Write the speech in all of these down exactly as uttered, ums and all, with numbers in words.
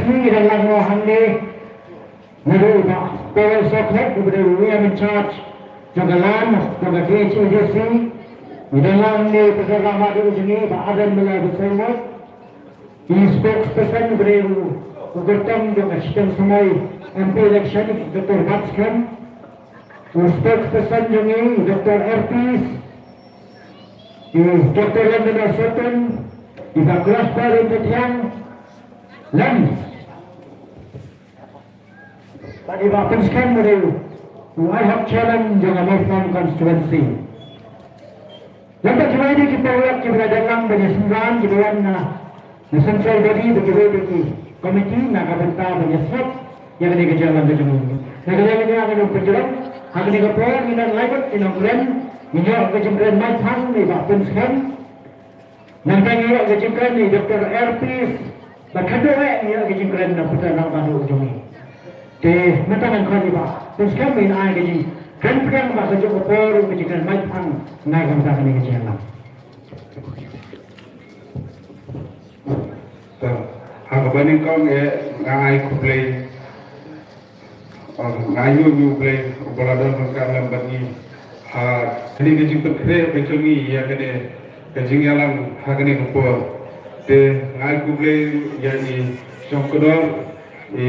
Ngi dang lang hangne naduh u Bah Paul Sohkhlet, uba dei u E M in charge jong ka land jong ka K H A D C. Ngi dang lang hangne u President Rangbah Duh jong ngi, Bah Ardent Miller Basaiawmoit. I spokesperson uba dei u kyrtong jong ka shiteng thymmai M P election, Doctor Batskhem. U spokesperson jong ngi, Doctor Erpis. I Doctor London Sohton. I Bah Prosper Ryntathiang. Lem bad i Bah Pynskhem uba dei u ad hoc chairman jong ka Mawphlang constituency. Lem bad kiwei de ki paidbah kiba la dang lang ban ïasynran, kiba wan na, na central body bad kiwei de ki committee na ka bynta ban ïasnoh ïa kane ka jingïalang ka jong ngi. Na ka liang jong ngi, ngi ong pynjrong ha kane ka por, ngi nang laibut, ngi nang kren, ngi ïoh ka jingkren maiphang na i Bah Pynskhem. Nangta ngi ïoh ka jingkren na i Doctor Erpis, bad khadduh eh ngi ïoh ka jingkren na u President Rangbah Duh jong ngi. Te mynta ngan khot ïa i Bah Pynskhem ban ai ka jingkren pyrshang bad ka jong ka por ka jingkren maiphang na ka bynta kane ka jingïalang. To, ha kaba nyngkong eh nga ai khublei, nga ai nguh ïa U Blei uba la don ryngkat lem bad ngi ha kane ka jingpynkhreh ka jong ngi ïa kane ka jingïalang ha kane ka por. Te nga ai khublei ïa i shongknor, i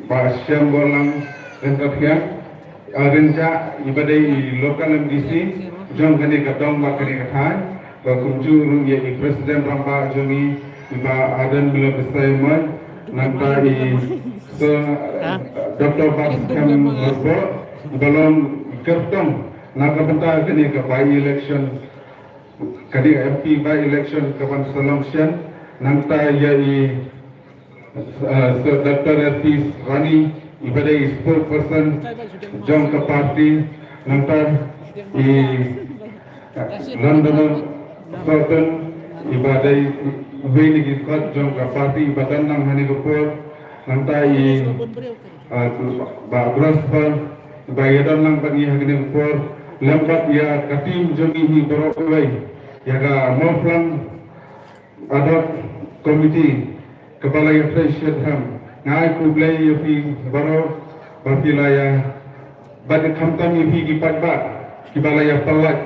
Bah Shyamborlang Ryntathiang, ah, Rynjah, iba dei i local M D C jong kane ka dong bad kane ka thaiñ, bad kumjuh ruh ïa i President Rangbah jong ngi, i Bah Ardent Miller Basaiawmoit, nangta i Sir Doctor Batskhem Hynriew, iba long i kyrtong na ka bynta kane ka by-election, kane ka M P by-election kaban sa long shen, nangta ïa i Uh, Sir Doctor Erpis Rani, iba dei spokesperson jong ka party, nangta i, uh, London Sohton, iba dei uwei na ki kot jong ka party, iba don lang ha kane ka por, nangta i, uh, Bah Prosper, iba ïadon lang bad ngi ha kane ka por, lem bad ïa ka team jong ngi hi baroh kawei, ïa ka Mawphlang Ad hoc Committee kaba la ïatrei shitom, nga ai khublei ïa phi baroh ba phi la ïa, bad khamtam ïa phi ki paidbah kiba la ïa pynlait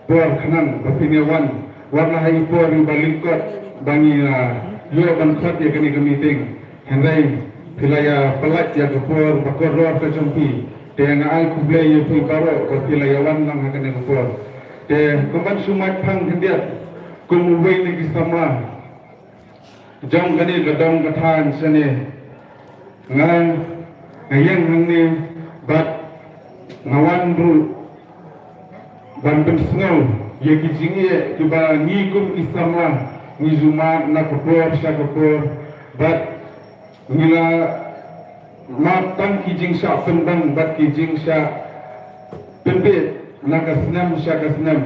por khnang ba phin ïa wan, wat la ha i por iba lyngkot ba ngi, ah, ïoh ban khot ïa kane ka meeting. Hynrei phi la ïa pynlait ïa ka por ba kordor ka jong phi. Te nga ai khublei ïa phi baroh ba phi la ïa wan lang ha kane ka por. Te kumban shu maiphang khyndiat kum uwei na ki samla jong kane ka dong ka thaiñ shane, nga, nga ïeng hangne bad nga wan ruh ban pynsngew ïa ki jingeh kiba ngi kum ki samla ngi ju mad na ka por sha ka por, bad ngi la mad tang ki jingshah pynbang bad ki jingshah pynbeit na ka snem sha ka snem.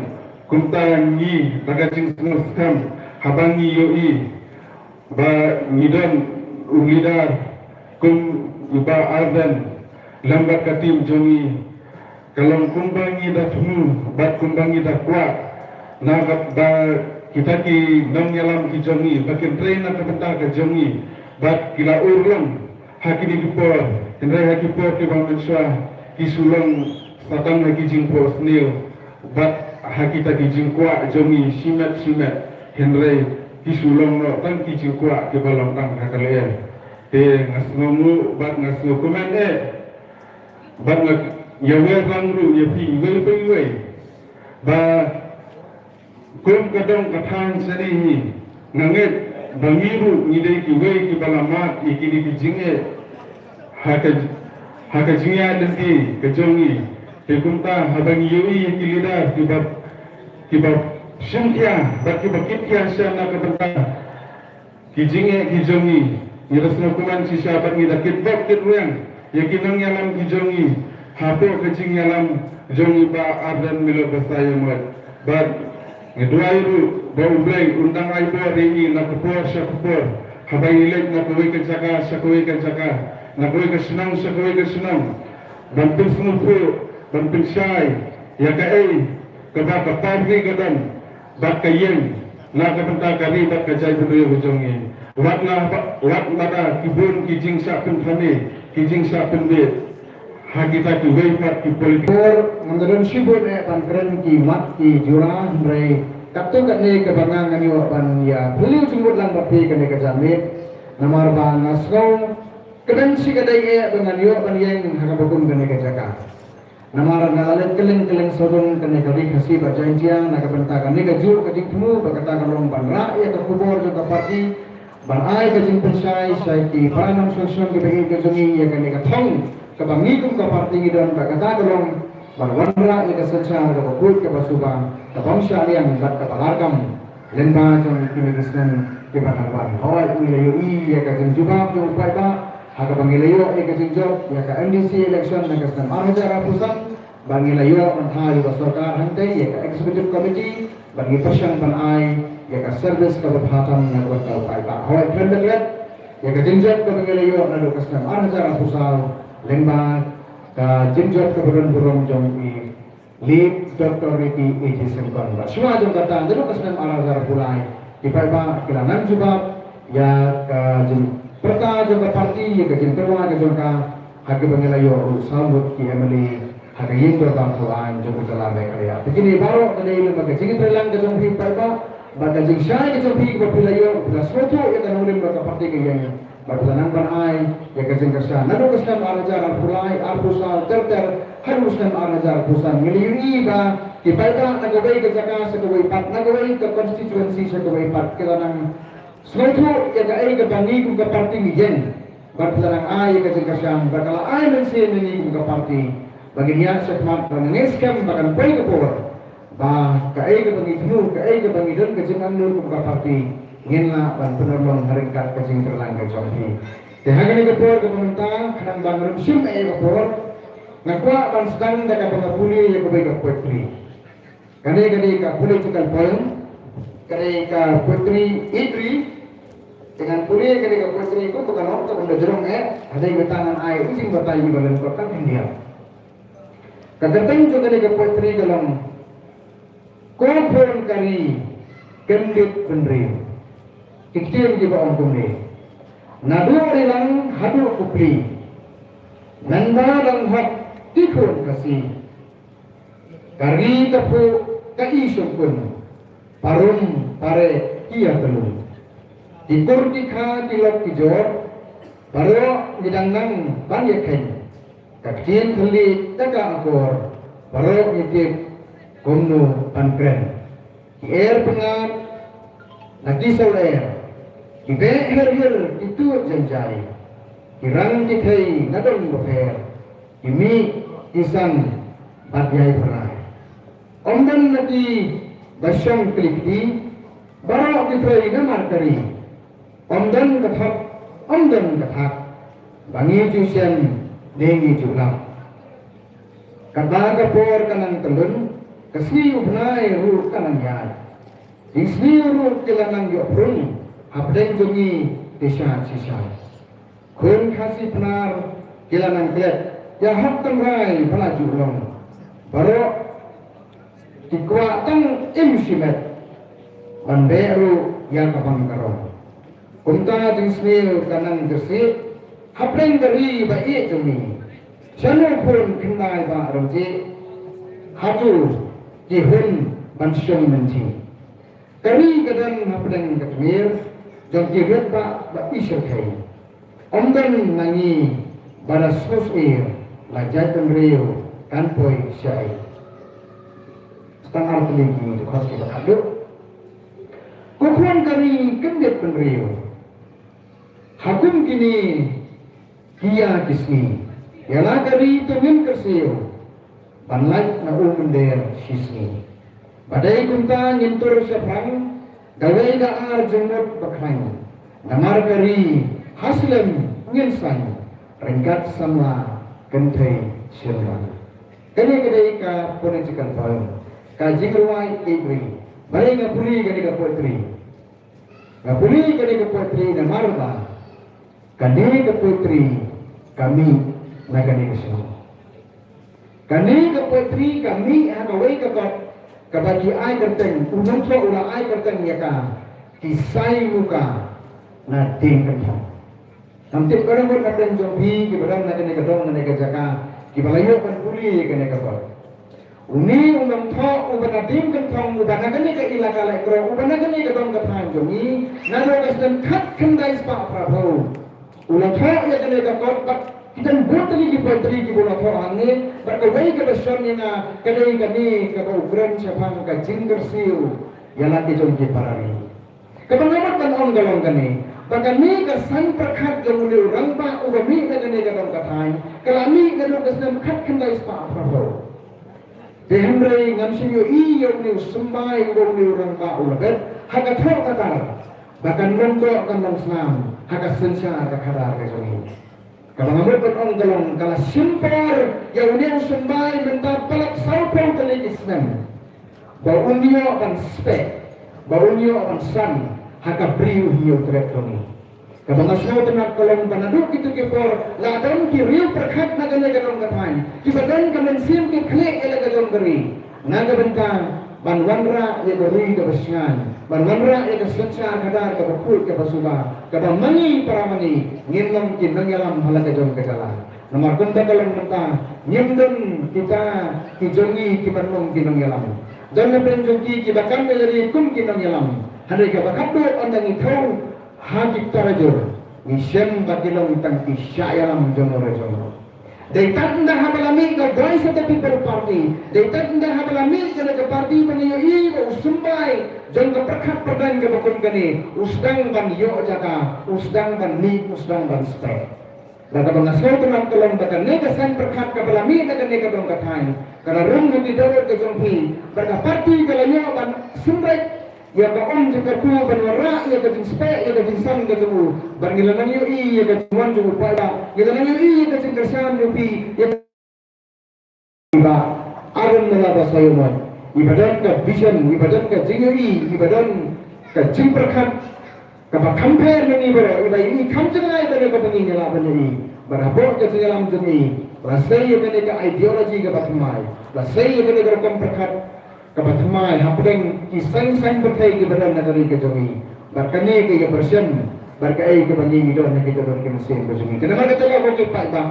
Kumta ngi da ka jingsngewskhem haba ngi ïohi ba ngi don u leader kum i Bah Ardent lem bad ka team jong ngi. Ka long kumba ngi da thmu bad kumba ngi da kwah na ka ba kita ki nongïalam ki jong ngi ba kin trei na ka bynta ka jong ngi bad ki la urlong ha kine ki por, hynrei ha ki por kiba mynshuwa ki shu long sa tang ha ki jingphohsniew bad ha kita ki jingkwah jong ngi shimet shimet, hynrei ki shu long noh tang ki jingkwah kiba long tang ha ka lyer. Te nga sngewnguh bad nga sngewkmen eh bad nga ïawer lang ruh ïa phi iwei pa iwei ba kum ka dong ka thaiñ shane hi, nga ngeit ba ngi ruh ngi dei kiwei kiba la mad ïa kine ki jingeh ha ka, ha ka jingïaid lynti ka jong ngi. Te kumta haba ngi ïohi ïa ki leader kiba, kiba shim khia bad kiba kit khia sha na ka bynta ki jingeh ki jong ngi, ngi da sngewkmen shisha bad ngi da kitbok kitrwiang ïa ki nongïalam ki jong ngi hapoh ka jingïalam jong i Bah Ardent Miller Basaiawmoit. Bad ngi duwai ruh ba U Blei un dang ai bor ïa ngi na ka por sha ka por, haba ngi leit na kawei ka jaka sha kawei ka jaka, na kawei ka shnong sha kawei ka shnong, ban pynsngewthuh, ban pynshai ïa kaei kaba ka party ka don bad ka ïeng na ka bynta ka ri bad ka jaitbynriew ka jong ngi. Wat la, wat lada ki bun ki jingshah pynthame, ki jingshah pynbeit ha kita kiwei pat ki politik. Por ngan da don shibun eh ban kren ki mat ki jura, hynrei katto katne kaba nga ngan ïoh ban ïa phylliew jingmut lang bad phi kane ka janmiet. Namar ba nga sngew ka don shi kaba dei eh ba ngan ïoh ban ïeng ha kaba kum kane ka jaka. Namar nga la leit kylleng kylleng sawdong kane ka Ri Khasi bad Jaintia na ka bynta kane kajuh ka jingthmu, ba kata ka long ban rah ïa ka khubor jong ka party, ban ai ka jingpynshai sha ki para nongshong shnong kiba ïeit ka jong ngi ïa kane ka thong kaba ngi kum ka party ngi don, ba kata ka long ban wanrah ïa ka synshar kaba khuid, kaba suba, kaba ym shah liang bad kaba larkam lyngba jong kine ki snem kiba dang wan. Hooid, ngi la ïohi ïa ka jingjubab jong u paidbah ha kaba ngi la ïoh ïa ka jingjop ïa ka M D C election ha ka snem ar hajar arphew san, ba ngi la ïoh ban thaw ïa ka sorkar hangtei ïa ka executive committee, ba ngi pyrshang ban ai ïa ka service kaba bha tam na ka bynta u paidbah. Hooid, khlem da klet ïa ka jingjop kaba ngi la ïoh naduh ka snem ar hajar arphew saw lyngba ka jingjop kaba don burom jong i Late Doctor Ricky A J Syngkon. Bad shuwa jong kata, naduh ka snem ar hajar arphew lai, ki paidbah ki la nang jubab ïa ka jingpyrta jong ka party, ïa ka jingtyrwa ka jong ka, ha kaba ngi la ïoh ruh saw ngut ki M L A ha ka ïing dorbar thaw aiñ jong ka jylla Meghalaya. Te kine baroh ka dei lyngba ka jingïatreilang ka jong phi paidbah bad ka jingshai ka jong phi kaba phi la ïoh, phi la sngewthuh ïa ka nongrim ba ka party ka ïeng. Bad phi la nang ban ai ïa ka jingkyrshan naduh ka snem ar hajar arphew lai, arphew saw, ter ter, haduh snem ar hajar arphew san. Ngi la ïohi ba ki paidbah na kawei ka jaka sha kawei pat, na kawei ka constituency sha kawei pat, ki la nang sngewthuh ïa kaei kaba ngi kum ka party ngi ïeng. Bad phi la nang ai ïa ka jingkyrshan, bad ka la ai mynsiem ïa ngi kum ka party ba ngin ïaid shakhmat, ba ngin ngeit skhem ba kan poi ka por ba kaei kaba ngi thmu, kaei kaba ngi don ka jingangnud kum ka party, ngin lah ban pynurlong ha ryngkat ka jingïatreilang ka jong phi. Te ha kane ka por kaba mynta, khnang ba ngam shim ei ei ka por, nga kwah ban sdang da kaba nga pule ïa kawei ka poetry. Kane ka dei ka political poem, ka dei ka poetry, poetry. Te ngan pule kane ka poetry, ko ka noh ka bynta jrong eh, hadien kata ngan ai u jingbatai ïa ba lyngkot ka India. Ka kyrteng jong kane ka poetry ka long, Ko khun ka ri kyndit bynriew. Ki ktien kiba ong kumne: Naduh Rilang haduh Kupli, nangta dang hok ki khun Khasi. Ka ri ka phuh ka i shongkun, parum pare ki ïa pynlong. Ki kur ki kha ki lok ki jor, baroh ngi dang nang ban ïa kheiñ. Ka ktien thylliej da ka akor, baroh ngi tip kumno ban kren. Ki er pyngngad na ki sawler, ki beh her her ki tuid janjai, ki rang ki thei na dong bapher, ki mih ki san bad ïai phrai. Ym don na ki ba shong kli kti, baroh ki trei namar ka ri. Ym don ka thok, ym don ka thak, ba ngi ju shem ne ngi ju lap. Katba ka por ka nang tyllun, ka sngi u bnai ruh ka nang ïaid. Jingsniew ruh ki la nang ïoh prung hapdeng jong ngi, te shad shisha. Khun Khasi Pnar ki la nang klet ïa hok tynrai ba la ju long. Baroh ki kwah tang im shimet ban beh ruh ïa ka bang ka rong. Kumta jingsniew ka nang jyrsieh hapdeng ka ri ba ïeit jong ngi. Shano khun khyndai ba rynjih, hato ki hun ban shong myntih? Ka ri ka don hapdeng ka tmier jong ki riat ba ba i shyrkhei. Ym don na ngi ba da sngewsih, la jaitbynriew kan poi shaei. Tang ar tylli ki dkhot kiba khatduh. Ko khun ka ri kyndit bynriew, ha kum kine ki ïa ki sngi, ïa la ka ri to ngin kyrsiew ban lait na u mynder shisngi. Ba dei kumta ngin tur shaphrang da wei da ar jingmut ba khlaiñ. Namar ka ri ha slem ngin saiñ ryngkat samla kynthei shynrang. Kane ka dei ka political poem, ka jingrwai ïeit ri. Balei nga pule kane ka poetry? Nga pule kane ka poetry namar ba kane ka poetry ka mih na kane ka shnong. Kane ka poetry ka mih ha kawei ka kot Kaba ki ai kyrteng, u nongthoh u la ai kyrteng ïa ka, ki Saimuka na Diengkynthong. Ngam tip ka dang mut na pdeng jong phi kiba don na kane ka dong, na kane ka jaka, kiba la ïoh ban pule ïa kane ka kot. Une u nongthoh uba na Diengkynthong, uba na kane ka ilaka Laitkroh, uba na kane ka dong ka thaiñ jong ngi, naduh ka snem khatkhyndai spah phraphew u la thoh ïa kane ka kot, bad ki don bun tylli ki poetry kiba u la thoh hangne, bad kawei kaba shon ïa nga ka dei kane kaba u kren shaphang ka jingkyrsiew ïa la ki jong ki para ri. Kaba nga mut ban ong ka long kane, ba kane ka saiñ pyrkhat jong une u rangbah uba mih na kane ka dong ka thaiñ ka la mih naduh ka snem khatkhyndai spah phraphew. Te hynrei ngam shym ïohi ïa une u symbai uba une u rangbah u la bet ha ka thoh ka tar, ba kan long doh kan long snam ha ka synshar ka khadar ka jong ngi. Kaba nga mut ban ong ka long, ka la shim por ïa une u symbai mynta palat sawphew tylli ki snem ba un ïoh ban speh, ba un ïoh ban san ha ka Bri U Hynñiewtrep jong ngi. Kaba nga sngewtynnat ka long ba naduh kito ki por la don ki riew pyrkhat na kane ka dong ka thaiñ kiba don ka mynsiem ki khlieh ïa la ka jong ka ri na ka bynta ban wanrah ïa ka ri kaba shngaiñ, ban wanrah ïa ka synshar khadar kaba khuid kaba suba, kaba ma ngi para ma ngi ngin long ki nongïalam ha la ka jong ka jylla. Namar kumta ka long mynta ngim don kita ki jong ngi kiban long ki nongïalam. Don na pdeng jong ki kiba kam ïa lade kum ki nongïalam. Hynrei kaba khatduh ynda ngi thew ha ki tarajur, ngi shem ba ki long tang ki shah ïalam jong u re jong u. Dei tad ynda haba la mih ka Voice of the People Party, dei tad ynda haba la mih kane ka party ba ngi ïohi ba u symbai jong ka pyrkhat pyrdain kaba kum kane u sdang ban ïoh jaka, u sdang ban mih, u sdang ban speh. Bad kaba nga sngewtynnat ka long ba kane ka saiñ pyrkhat kaba la mih na kane ka dong ka thaiñ ka la rung ha ki dohnud ka jong phi, bad ka party ka la ïoh ban synreit ïa ka um jong ka tu ban wanrah ïa ka jingspeh, ïa ka jingsan ka jong u. Bad ngi la nang ïohi ïa ka jingwan jong u paidbah, ngi la nang ïohi ïa ka jingkyrshan jong phi ïa ka paidbah. Aaron Nonglaba Soïumot, iba don ka vision, iba don ka jingïohi, iba don ka jingpyrkhat kaba kham pher na ngi baroh, iba ïohi kham jngai kane kaba ngi ïa lah ban ïohi. Bad hapoh ka jingïalam jong ngi, la sei ïa kane ka ideology kaba thymmai, la sei ïa kane ka rukom pyrkhat kaba thymmai hapdeng ki saiñ saiñ pyrthei kiba don na ka ri ka jong ngi. Bad kane ka ïa pyrshang bad kaei kaba ngi ngi don ha ki jingdon ki mynsiem ka jong ngi. Kane namar kata ko ki paidbah,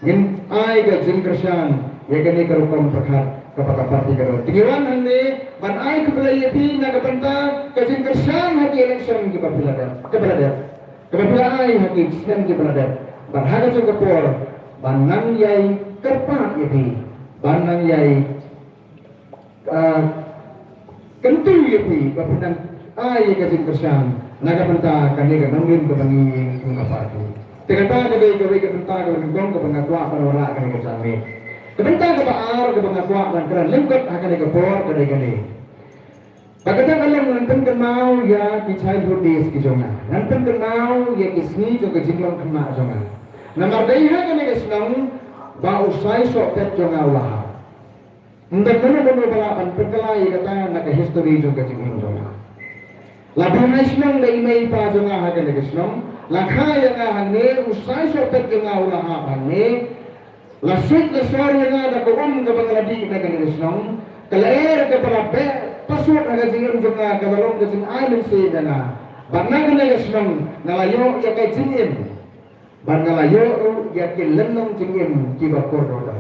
ngin ai ka jingkyrshan ïa kane ka rukom pyrkhat kaba ka party ka don. Te ngi wan hangne ban ai khublei ïa phi na ka bynta ka jingkyrshan ha ki election kiba phi la dep, kaba la dep, kaba phi la ai ha ki snem kiba la dep. Bad ha ka jong ka por ban nang ïai kyrpad ïa phi, ban nang ïai ah, kyntu ïa phi ba phin nang ai ïa ka jingkyrshan na ka bynta kane ka nongrim kaba ngi ïeng kum ka party. Te kata ka dei kawei ka bynta kaba nyngkong kaba nga kwah ban wanrah kane ka janmiet. Ka bynta kaba ar kaba nga kwah ban kren lyngkot ha kane ka por ka dei kane. Ba kata ka long ngan pynkynmaw ïa ki childhood days ki jong nga. Ngan pynkynmaw ïa ki sngi jong ka jinglong khynnah jong nga. Namar dei ha kane ka shnong ba u Sai Sohpet jong nga u la hap. Ym don mano mano ba lah ban pynkylla ïa kata na ka history jong ka jingim jong nga. La bun hai shnong da i mei i pa jong nga ha kane ka shnong, la kha ïa nga hangne, u Sai Sohpet jong nga u la hap hangne, la suit la sor ïa nga da ka um kaba nga la dih na kane ka shnong, ka lyer kaba la beh pasuit ha ka jingim jong nga, kaba long ka jingai mynsiem ïa nga. Bad na kane ka shnong nga la ïoh ïa ka jingim. Bad nga la ïoh ruh ïa ki lynnong jingim kiba kordor.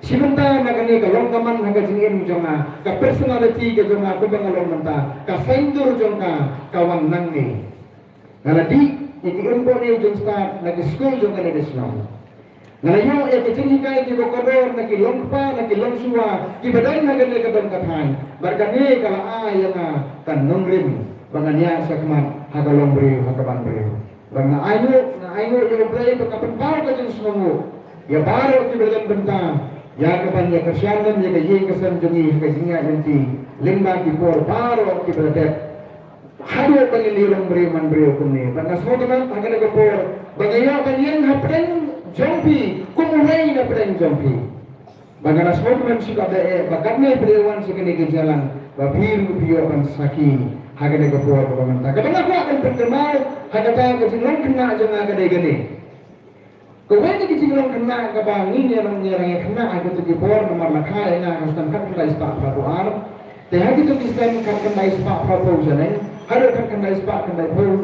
Shi bynta na kane ka long ka man ha ka jingim jong nga, ka personality ka jong nga kumba nga long mynta, ka saiñdur jong ka ka wan nangne. Nga la dih ïa ki umphniang jong stad na ki skul jong kane ka shnong. Nga la ïoh ïa ki jinghikai kiba kordor na ki longkpa na ki longshuwa kiba don ha kane ka dong ka thaiñ. Bad kane ka la ai ïa nga ka nongrim ba ngan ïaid shakhmat ha ka longbriew ha ka ban briew. Ba nga ainguh, nga ainguh ïa U Blei ba ka pynpaw ka jingsngewnguh ïa baroh kiba don bynta ïa ka ban ïa kyrshan lem ïa ka ïing ka sem jong ngi ha ka jingïaid lynti lyngba ki por baroh kiba la dep. Haduh ba ngin ïalong briew man briew kumne, ba nga sngewtynnat ha kane ka por ba nga ïoh ban ïeng hapdeng jong phi kum uwei na pdeng jong phi. Ba nga la sngewthuh shuh ba eh ba katne phi la wan sha kane ka jingïalang ba phi ruh phi ïoh ban sakhi ha kane ka por kaba mynta. Kaba nga kwah ban pynkynmaw ha kata ka jinglong khynnah jong nga ka dei kane. Kawei na ki jinglong khynnah kaba ngi ngi rang ngi rang ïa khynnah ha kito ki por namar la kha ïa nga ha ka snem khatkhyndai spah phra phew ar. Te ha kito ki snem khatkhyndai spah phra phew shaneng haduh khatkhyndai spah khyndai phew.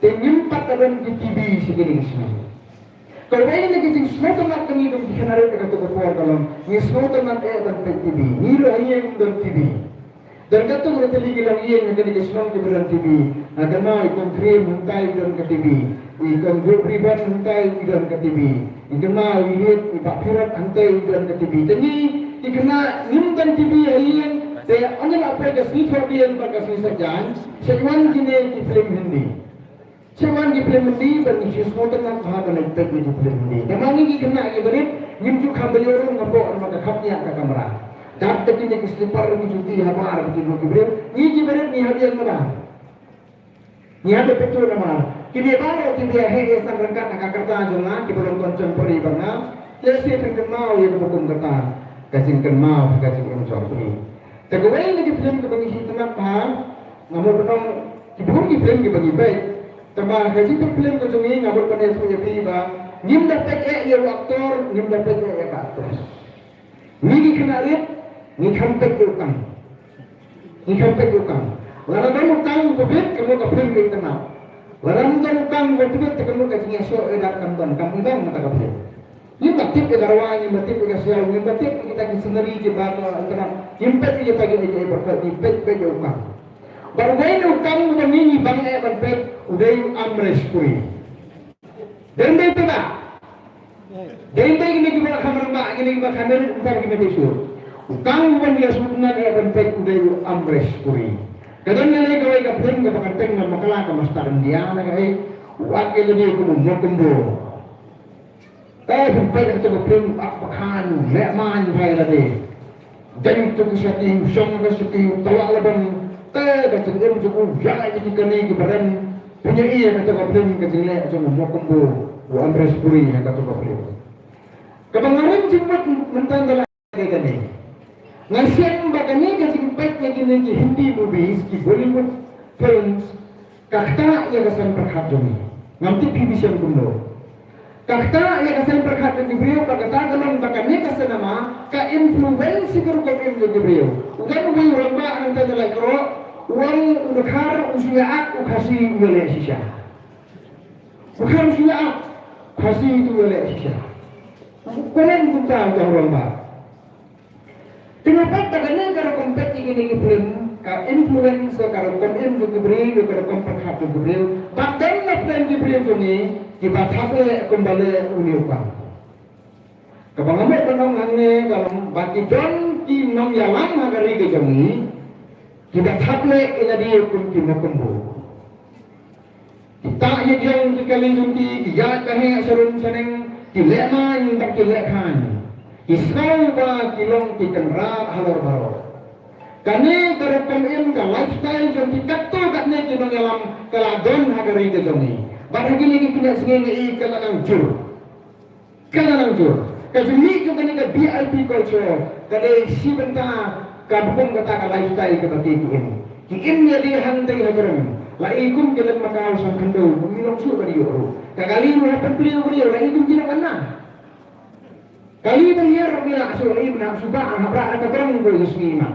Te ngim pat da don ki T V sha kine ki snem. Kawei na ki jingsngewtynnat ka ngi kum ki khynnah rit ha kato ka por ka long ngi sngewtynnat eh ban peit T V. Ngi ruh ha ïing ngim don T V. Don katto katne tylli ki longïing ha kine ki shnong kiba don T V. Nga kynmaw i Kong Khriem hangtai i don ka T V. I Kong Duh Riban hangtai i don ka T V. I kynmaw i Riet i Bah Phirot hangtai i don ka T V. Te ngi ki khynnah ngim don T V ha ïing. Te ynda la poi ka sngi Thohdieng bad ka sngi Saitjaiñ, sa wan kine ki film Hindi. Shu wan ki film Hindi ban ngi shu sngewtynnat bha ban ngi peit ïa ki film Hindi. Namar ngi ki khynnah kiba rit ngim ju kham ba ïoh ruh, nga pok namar ka khapngiah ka kamra. Dap da kine ki slipper, ki juti habar ba ki briew. Ngi kiba rit ngi hap ïeng namar ngi hap ïeng peit namar kine baroh kiba ïa heh ïa san ryngkat ha ka rta jong nga kiba long ton jong pari ba nga. Lehse phin kynmaw ïa kaba kum kata ka jingkynmaw ka jingim jong phi. Te kawei na ki film kaba ngi sngewtynnat bha, nga mut ban ong ki bun ki film kiba ngi peit. Tangba ka jingpeit film ka jong ngi nga mut ban ïathuh ïa phi ba ngim da peit eh ïa u actor, ngim da peit eh ïa ka actress. Ngi ki khynnah rit ngi kham peit ïa u kang. Ngi kham peit ïa u kang. Lada don u kang uba bit ka mut ka film ka itynnad. Lada ym don u kang uba bit te ka mut ka jingïasoh ïa dat kam don, kam don kata ka film. Ngim da tip ïa ka rwai, ngim da tip ïa ka siaw, ngim da tip ïa kita ki scenery kiba ka itynnad. Ngim peit ïa kita ki, ïa ki, ïa ki, peit, peit ïa u kang. Bad uwei na u kang uba ngi ngi bang eh ban peit u dei u Amresh Puri. Dei, dei phi ba. Dei, dei kine kiba kham rangbah, kine kiba kham rit, uta kiba dei sur. U kang uba ngi ïa sngewtynnat eh ban peit u dei u Amresh Puri. Ka don kawei kawei ka film kaba kyrteng Namakkala, ka Master India na kaei. U act ïa lade kum u Mokumbo. Te phin peit ha kato ka film, u act bakhan, leh main bha ïa lade. Dang tu ki sati, u shong ka sati, u tawah la bang. Te ka jingim jong u ïa ki kane kiba rem. Pynïaid ïa kato ka film, ka jingleh jong u Mokumbo, u Amresh Puri ha kato ka film. Kaba nga rem jingmut mynta nga la ka kane. Nga shem ba kane ka jingpeit ïa kine ki Hindi movies, ki Bollywood films, ka ktah ïa ka seng pyrkhat jong ngi. Ngam tip phi phi shem kumno. Ka ktah ïa ka seng pyrkhat jong ki briew, ba kata ka long ba kane ka cinema ka influence ïa ka rukom im jong ki briew. U don uwei u rangbah nangta da lai kro, u ong u dkhar u shu ïa ak, u Khasi u ïaleh shisha. U dkhar u shu ïa ak, u Khasi u ïaleh shisha. U kren kumta uta u rangbah. Te nga peit ba kane ka rukom peit ïa kine ki film ka influence ka rukom im jong ki briew, ka rukom pyrkhat jong ki briew. Bad don na pdeng ki briew jong ngi kiba thap leh kumba leh une u kang. Kaba nga mut ban ong hangne ka long ba ki don ki nongïalam ha ka ri ka jong ngi kiba thap leh ïa lade kum ki Mokumbo. Ki tah ïa ki jong ki kali jong ki, ki ïaid ba heh sharum shaneng, ki leh main bad ki leh khan. Ki sngew ba ki long ki kynrad halor baroh. Kane ka rukom im, ka lifestyle jong ki katto katne ki nongïalam ka la don ha ka ri ka jong ngi. Bad ha kine ki khynnah sngi ngi i ka la nang jur. Ka la nang jur. Ka jingmih jong kane ka V I P culture ka dei shi bynta ka bukom kata ka lifestyle kaba ki im. Ki im ïa dei hangtei hajrong. La i kum ki leit Macau sha khyndew, kum i long shuh ka dei ruh. Ka kali ruh ha pynpli ruh la i kum ki leit na. Kali ban hiar ruh la shuh, la i ban shu ba ha bra ka jrong ko ïa sngi ma.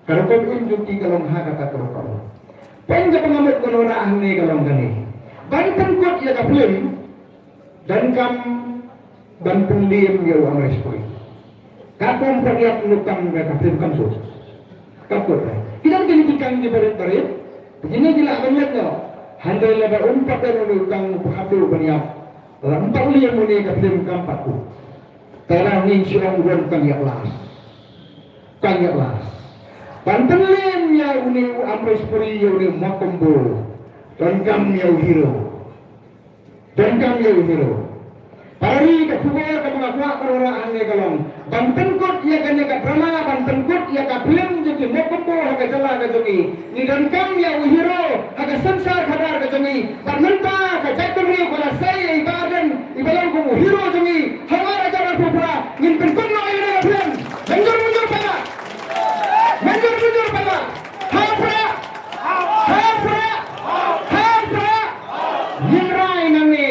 Ka rukom im jong ki ka long ha kata ka rukom. Pyn ka pyngamut ka nora hangne ka long kane. Ban pynkut ïa ka film donkam ban pynliem ïa u Amresh Puri. Ka kum pynliem nukam ka film kam sut. Ka kut. Ki don kine ki kang ki barit barit. Kine ki la ban leit noh. Hynrei lada um pat don u kang u hap u ban ïap. Lada um pat liem une ka film kam pat kut. Te lada ngin shu ong u don kang ïa last. Kang ïa last. Ban pynliem ïa une u Amresh Puri ïa une u Mokumbo. Donkam ïa u hero. Donkam ïa u hero. Para ri ka khubor kaba nga kwah ka rora hangne ka long ban pynkut ïa kane ka drama, ban pynkut ïa ka film jong ki Mokumbo ha ka jylla ka jong ngi. Ngi donkam ïa u hero ha ka synsar khadar ka jong ngi. Bad mynta ka jaitbynriew ka la sei ïa i Bah Ardent iba long kum u hero jong ngi. Ha u ar hajar arphew phra ngin pynkut noh ïa une u film. Mynjur mynjur paidbah. Mynjur mynjur paidbah. Ha u prah. Ha u prah. Ha u prah. Ngin rai nangne.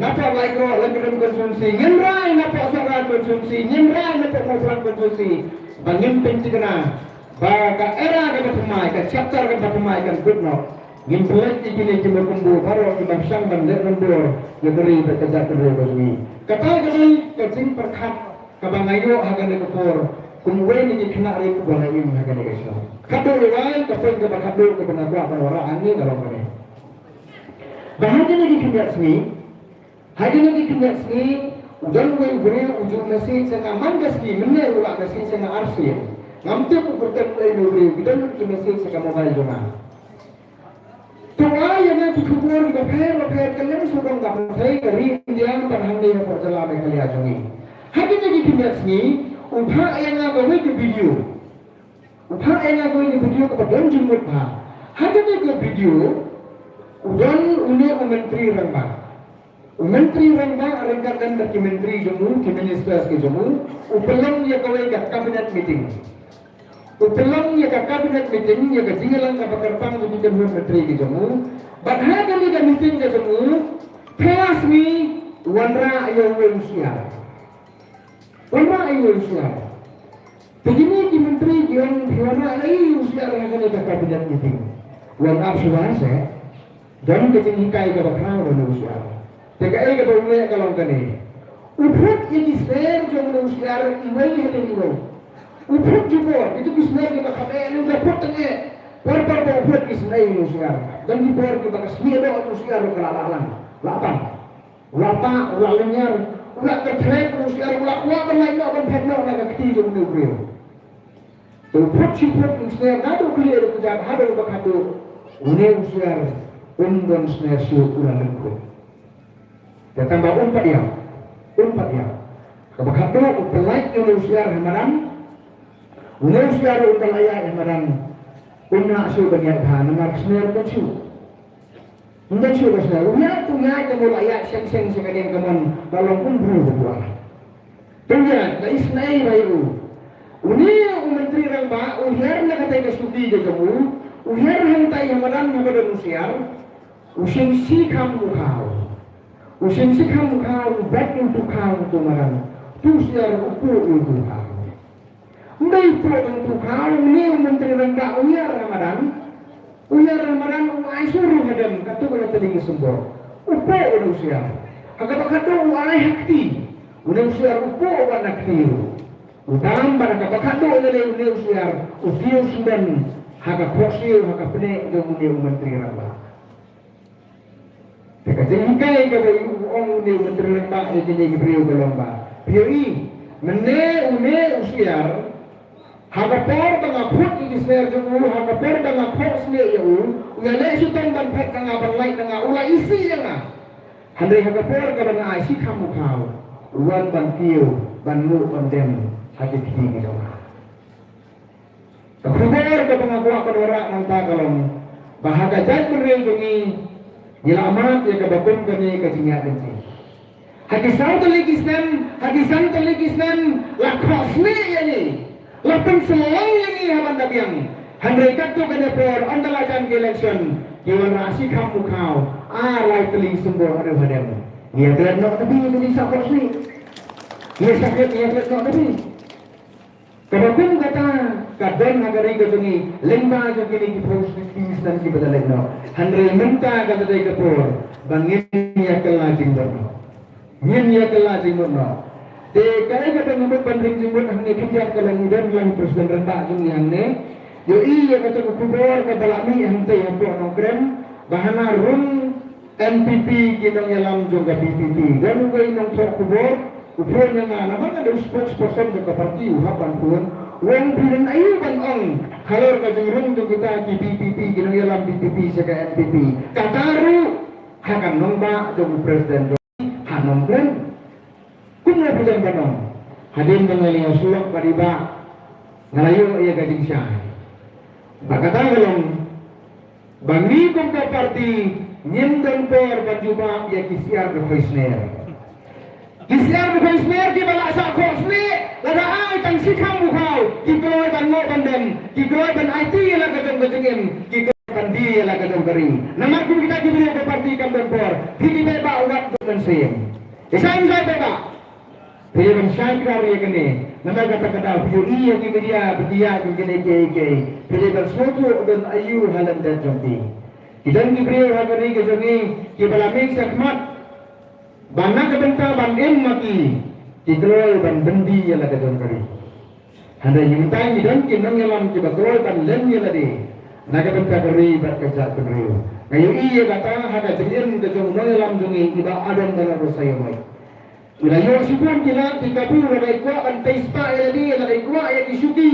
Hapoh Laitkroh Laitkroh constituency, ngin rai hapoh Sohra constituency, ngin rai hapoh Mawphlang constituency. Ba ngin pynthikna ba ka era kaba thymmai, ka chapter kaba thymmai kan kut noh. Ngin pynleit ïa kine ki mawkynmaw baroh kiba shang ban leh ban bor ïa ka ri bad ka jaitbynriew ka jong ngi. Kata ka dei ka jingpyrkhat kaba nga ïoh ha kane ka por kum uwei na ki khynnah ri uba la im ha kane ka shnong. Khatduh ïa wai, ka point kaba khatduh kaba nga kwah ban wanrah hangne ka long kane. Ba ha kine ki khyndiat sngi, ha kine ki khyndiat sngi, u don uwei u briew u ju message sha nga man ka sngi, mynne u la message sha nga arsien. Ngam tip u kyrteng uei u briew, ki don ki message sha ka mobile jong nga. To ai ïa nga ki khubor kiba pher ba pher kylleng sawdong ka pyrthei, ka ri India bad hangne hapoh jylla Meghalaya jong ngi. Ha kine ki khyndiat sngi, u phah ïa nga kawei ka video. U phah ïa nga kawei ka video kaba don jingmut bha. Ha kane ka video, u don une u Myntri Rangbah. U Myntri Rangbah ryngkat bad ki myntri jong u, ki ministers ki jong u, u pynlong ïa kawei ka cabinet meeting. U pynlong ïa ka cabinet meeting, ïa ka jingïalang kaba kyrpang jong ki kynhun myntri ki jong u. Bad ha kane ka meeting ka jong u, phi la sngi wanrah ïa uwei u syiar. Wanrah ïa uwei u syiar. Te kine ki myntri ki ong phi wanrah ïa uwei u syiar ha kane ka cabinet meeting. Wan ap shuwa seh. Don ka jinghikai kaba khraw ïa une u syiar. Te kaei kaba u leh ka long kane. U phut ïa ki sner jong une u syiar iwei hadien iwei. U phut jubor, ito ki sner kiba kham eh, u da phut tang eh. Por por ba u phut ki sner une u syiar. Don ki por kiba ka snieh doh une u syiar ka la la lang. La pang. U la pah, u la lyngngar, u la kyrteng une u syiar, u la kwah ban lait noh ban phet noh na ka kti jong une u briew. Te u phut shi phut u sner naduh khlieh ruh kjat haduh ba khatduh une u syiar um don sner shuh, u la lyngkhuh. Te tang ba um pat ïap, um pat ïap. Kaba khatduh u pynlait ïa une u syiar ha madan. Une u syiar um pynlait ïa ha madan. Um lah shuh ban ïaid bha namar sner um don shuh. Um don shuh ban sner. U ïaid, u ïaid, u la ïaid sheng sheng sha ka dieng kamon ba long um briew ba kwah. Te u ïaid, la isynei bha ïa u. Une u Myntri Rangbah u hiar na katei ka shuki ka jong u. U hiar hangtai ha madan haba don u syiar. U shim shi kham u khaw. U shim shi kham u khaw, u bat ïa utu u khaw utu u madan. Utu u syiar u puh ïa utu u khaw. Ym dei u puh ïa utu u khaw, une u Myntri Rangbah u hiar ha madan. U hiar ha madan, u ai shuh ruh hadem, katto katne tylli ki symbol. U puh ïa une u syiar. Ha kaba khatduh u ai ha kti. Une u syiar u puh wan ha kti ruh. U tam bad ha kaba khatduh lei lei une u syiar u kiew symbai ha ka khohsiew, ha ka pneh jong une u Myntri Rangbah. Te ka jinghikai kaba u ong une u Myntri Rangbah ïa kine ki briew ka long ba, phi ïohi, mynne une u syiar, ha ka por ba nga phut ïa ki sner jong u, ha ka por ba nga khohsniew ïa u, u ïaleh shitom ban phet na nga, ban lait na nga, u la isih ïa nga. Hynrei ha ka por kaba nga ai shi kham u khaw, u wan ban kiew, ban nguh ban dem ha ki kti ki jong nga. Ka khubor kaba nga kwah ban wanrah mynta ka long ba ha ka jaitbynriew jong ngi, ngi la mad ïa kaba kum kane ka jingïaid lynti. Ha ki saw tylli ki snem, ha ki san tylli ki snem, la khohsniew ïa ngi, la pynsyllok ïa ngi ha ban da biang. Hynrei katto katne por, ynda la jan ka election, ki wanrah shi kham u khaw, ar lai tylli ki symbol haduh hadem. Ngi ïaklet noh da biang ïa kane ka khohsniew. Ngi ïaklet, ngi ïaklet noh da biang. Kaba kum kata ka don ha ka ri ka jong ngi lyngba jong kine ki phew shi snem kiba da leit noh. Hynrei mynta ka dei ka por ba ngin ïa kylla jingmut noh. Ngin ïa kylla jingmut noh. Te kaei kaba ngi mut ban ring jingmut hangne khyndiat ka long, don lang President Rangbah jong ngi hangne. Ïohi ïa kata ka khubor kaba la mih hangtei hapoh Nongkrem ba hana rung N P P ki nongïalam jong ka V P P. Don uwei u nongthoh khubor u phone ïa nga namar nga dei u spokesperson jong ka party u hap ban phone. U ong phi don aïu ban ong halor ka jingrung jong kita ki V P P, ki nongïalam V P P sha ka N P P. Kata ruh ha ka nongbah jong u president jong ngi ha Nongkrem. Kumno phi don ban ong? Hadien ba nga la ïoh shuwa bad i Bah, nga la ïoh ïa ka jingshai. Bad kata ka long ba ngi kum ka party ngim don por ban jubab ïa ki syiar ki khohsniew. Ki syiar ki khohsniew kiba la shah khohsniew, lada ai tang shi kham u khaw, ki kloi ban ngoh ban dem, ki kloi ban aiti ïa la ka jong ka jingim, ki kloi ban die ïa la ka jong ka ri. Namar kum kita Phi ïa ka party kam don por. Phi ki paidbah wat don mynsiem. Ïa shai shai paidbah. Phi ïa ban shai kdar ïa kane. Namar kata ka daw phi ïohi ïa ki media ba ki ïaid ïa kane kiei kiei. Phi ïa ban sngewthuh don aïu ha lyndet jong phi. Ki don ki briew ha ka ri ka jong ngi kiba la mih shakhmat. Ba na ka bynta ban im ma ki, ki kloi ban byndi ïa la ka jong ka ri. Hynrei mynta ngi don ki nongïalam kiba kloi ban lem ïa lade na ka bynta ka ri bad ka jaitbynriew. Nga ïohi ïa kata ha ka jingim ka jong u nongïalam jong ngi, i Bah Adam Dalla Rosaïawmoit. U la ïoh shibun ki lad ki kabu lada i kwah ban tei spah ïa lade, lada i kwah ïa ki shuki.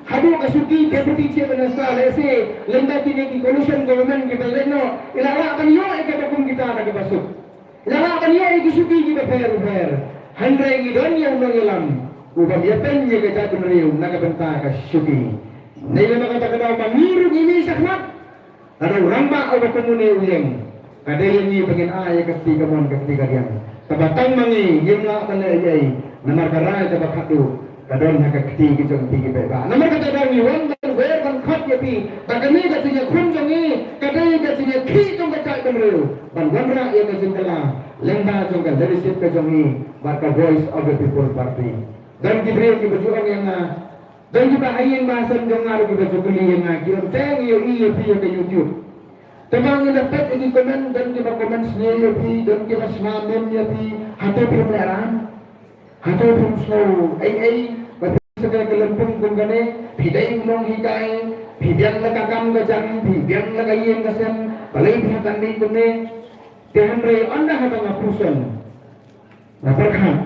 Haduh ka shuki Deputy Chief Minister, lehse lynda kine ki coalition government kiba leit noh, i la lah ban ïoh ïa kaba kum kita na kaba suk. La lah ban ïoh ïa ki shuki kiba pher bapher. Hynrei ngi don ïa u nongïalam uba ïapeiñ ïa ka jaitbynriew na ka bynta ka shuki. Ngi lem ha kata ka daw ba ngi ruh ngi mih shakhmat. Lada u rangbah uba kum une u ïeng, ka dei ïa ngi ba ngin ai ïa ka kti kamon ka kti kadiang. Kaba tang ma ngi ngim lah ban leh ei ei namar ka rai kaba khatduh ka don ha ka kti ka jong phi ki paidbah. Namar kata daw ngi wan ban wer ban khot ïa phi ba kane ka jingïakhun jong ngi ka dei ka jingïakhih jong ka jaitbynriew ban wanrah ïa ka jingkylla lyngba jong ka leadership ka jong ngi bad ka Voice of the People Party. Don ki briew kiba ju ong ïa nga, don kiba ha ïing ba ha sem jong nga ruh kiba ju kylli ïa nga, ki ong te ngi ïohi ïa phi ha ka YouTube. Te ma ngi la peit ïa ki comment, don kiba comment sniew ïa phi, don kiba shna meme ïa phi, hato phim lehraiñ? Hato phim sngew ei ei ba phi sa ka lympung kum kane? Phi dei u nonghikai, phi biang la ka kam ka jam, phi biang la ka ïing ka sem, balei phi ha ka mih kumne? Te hynrei ynda haba nga pyrshang, nga pyrkhat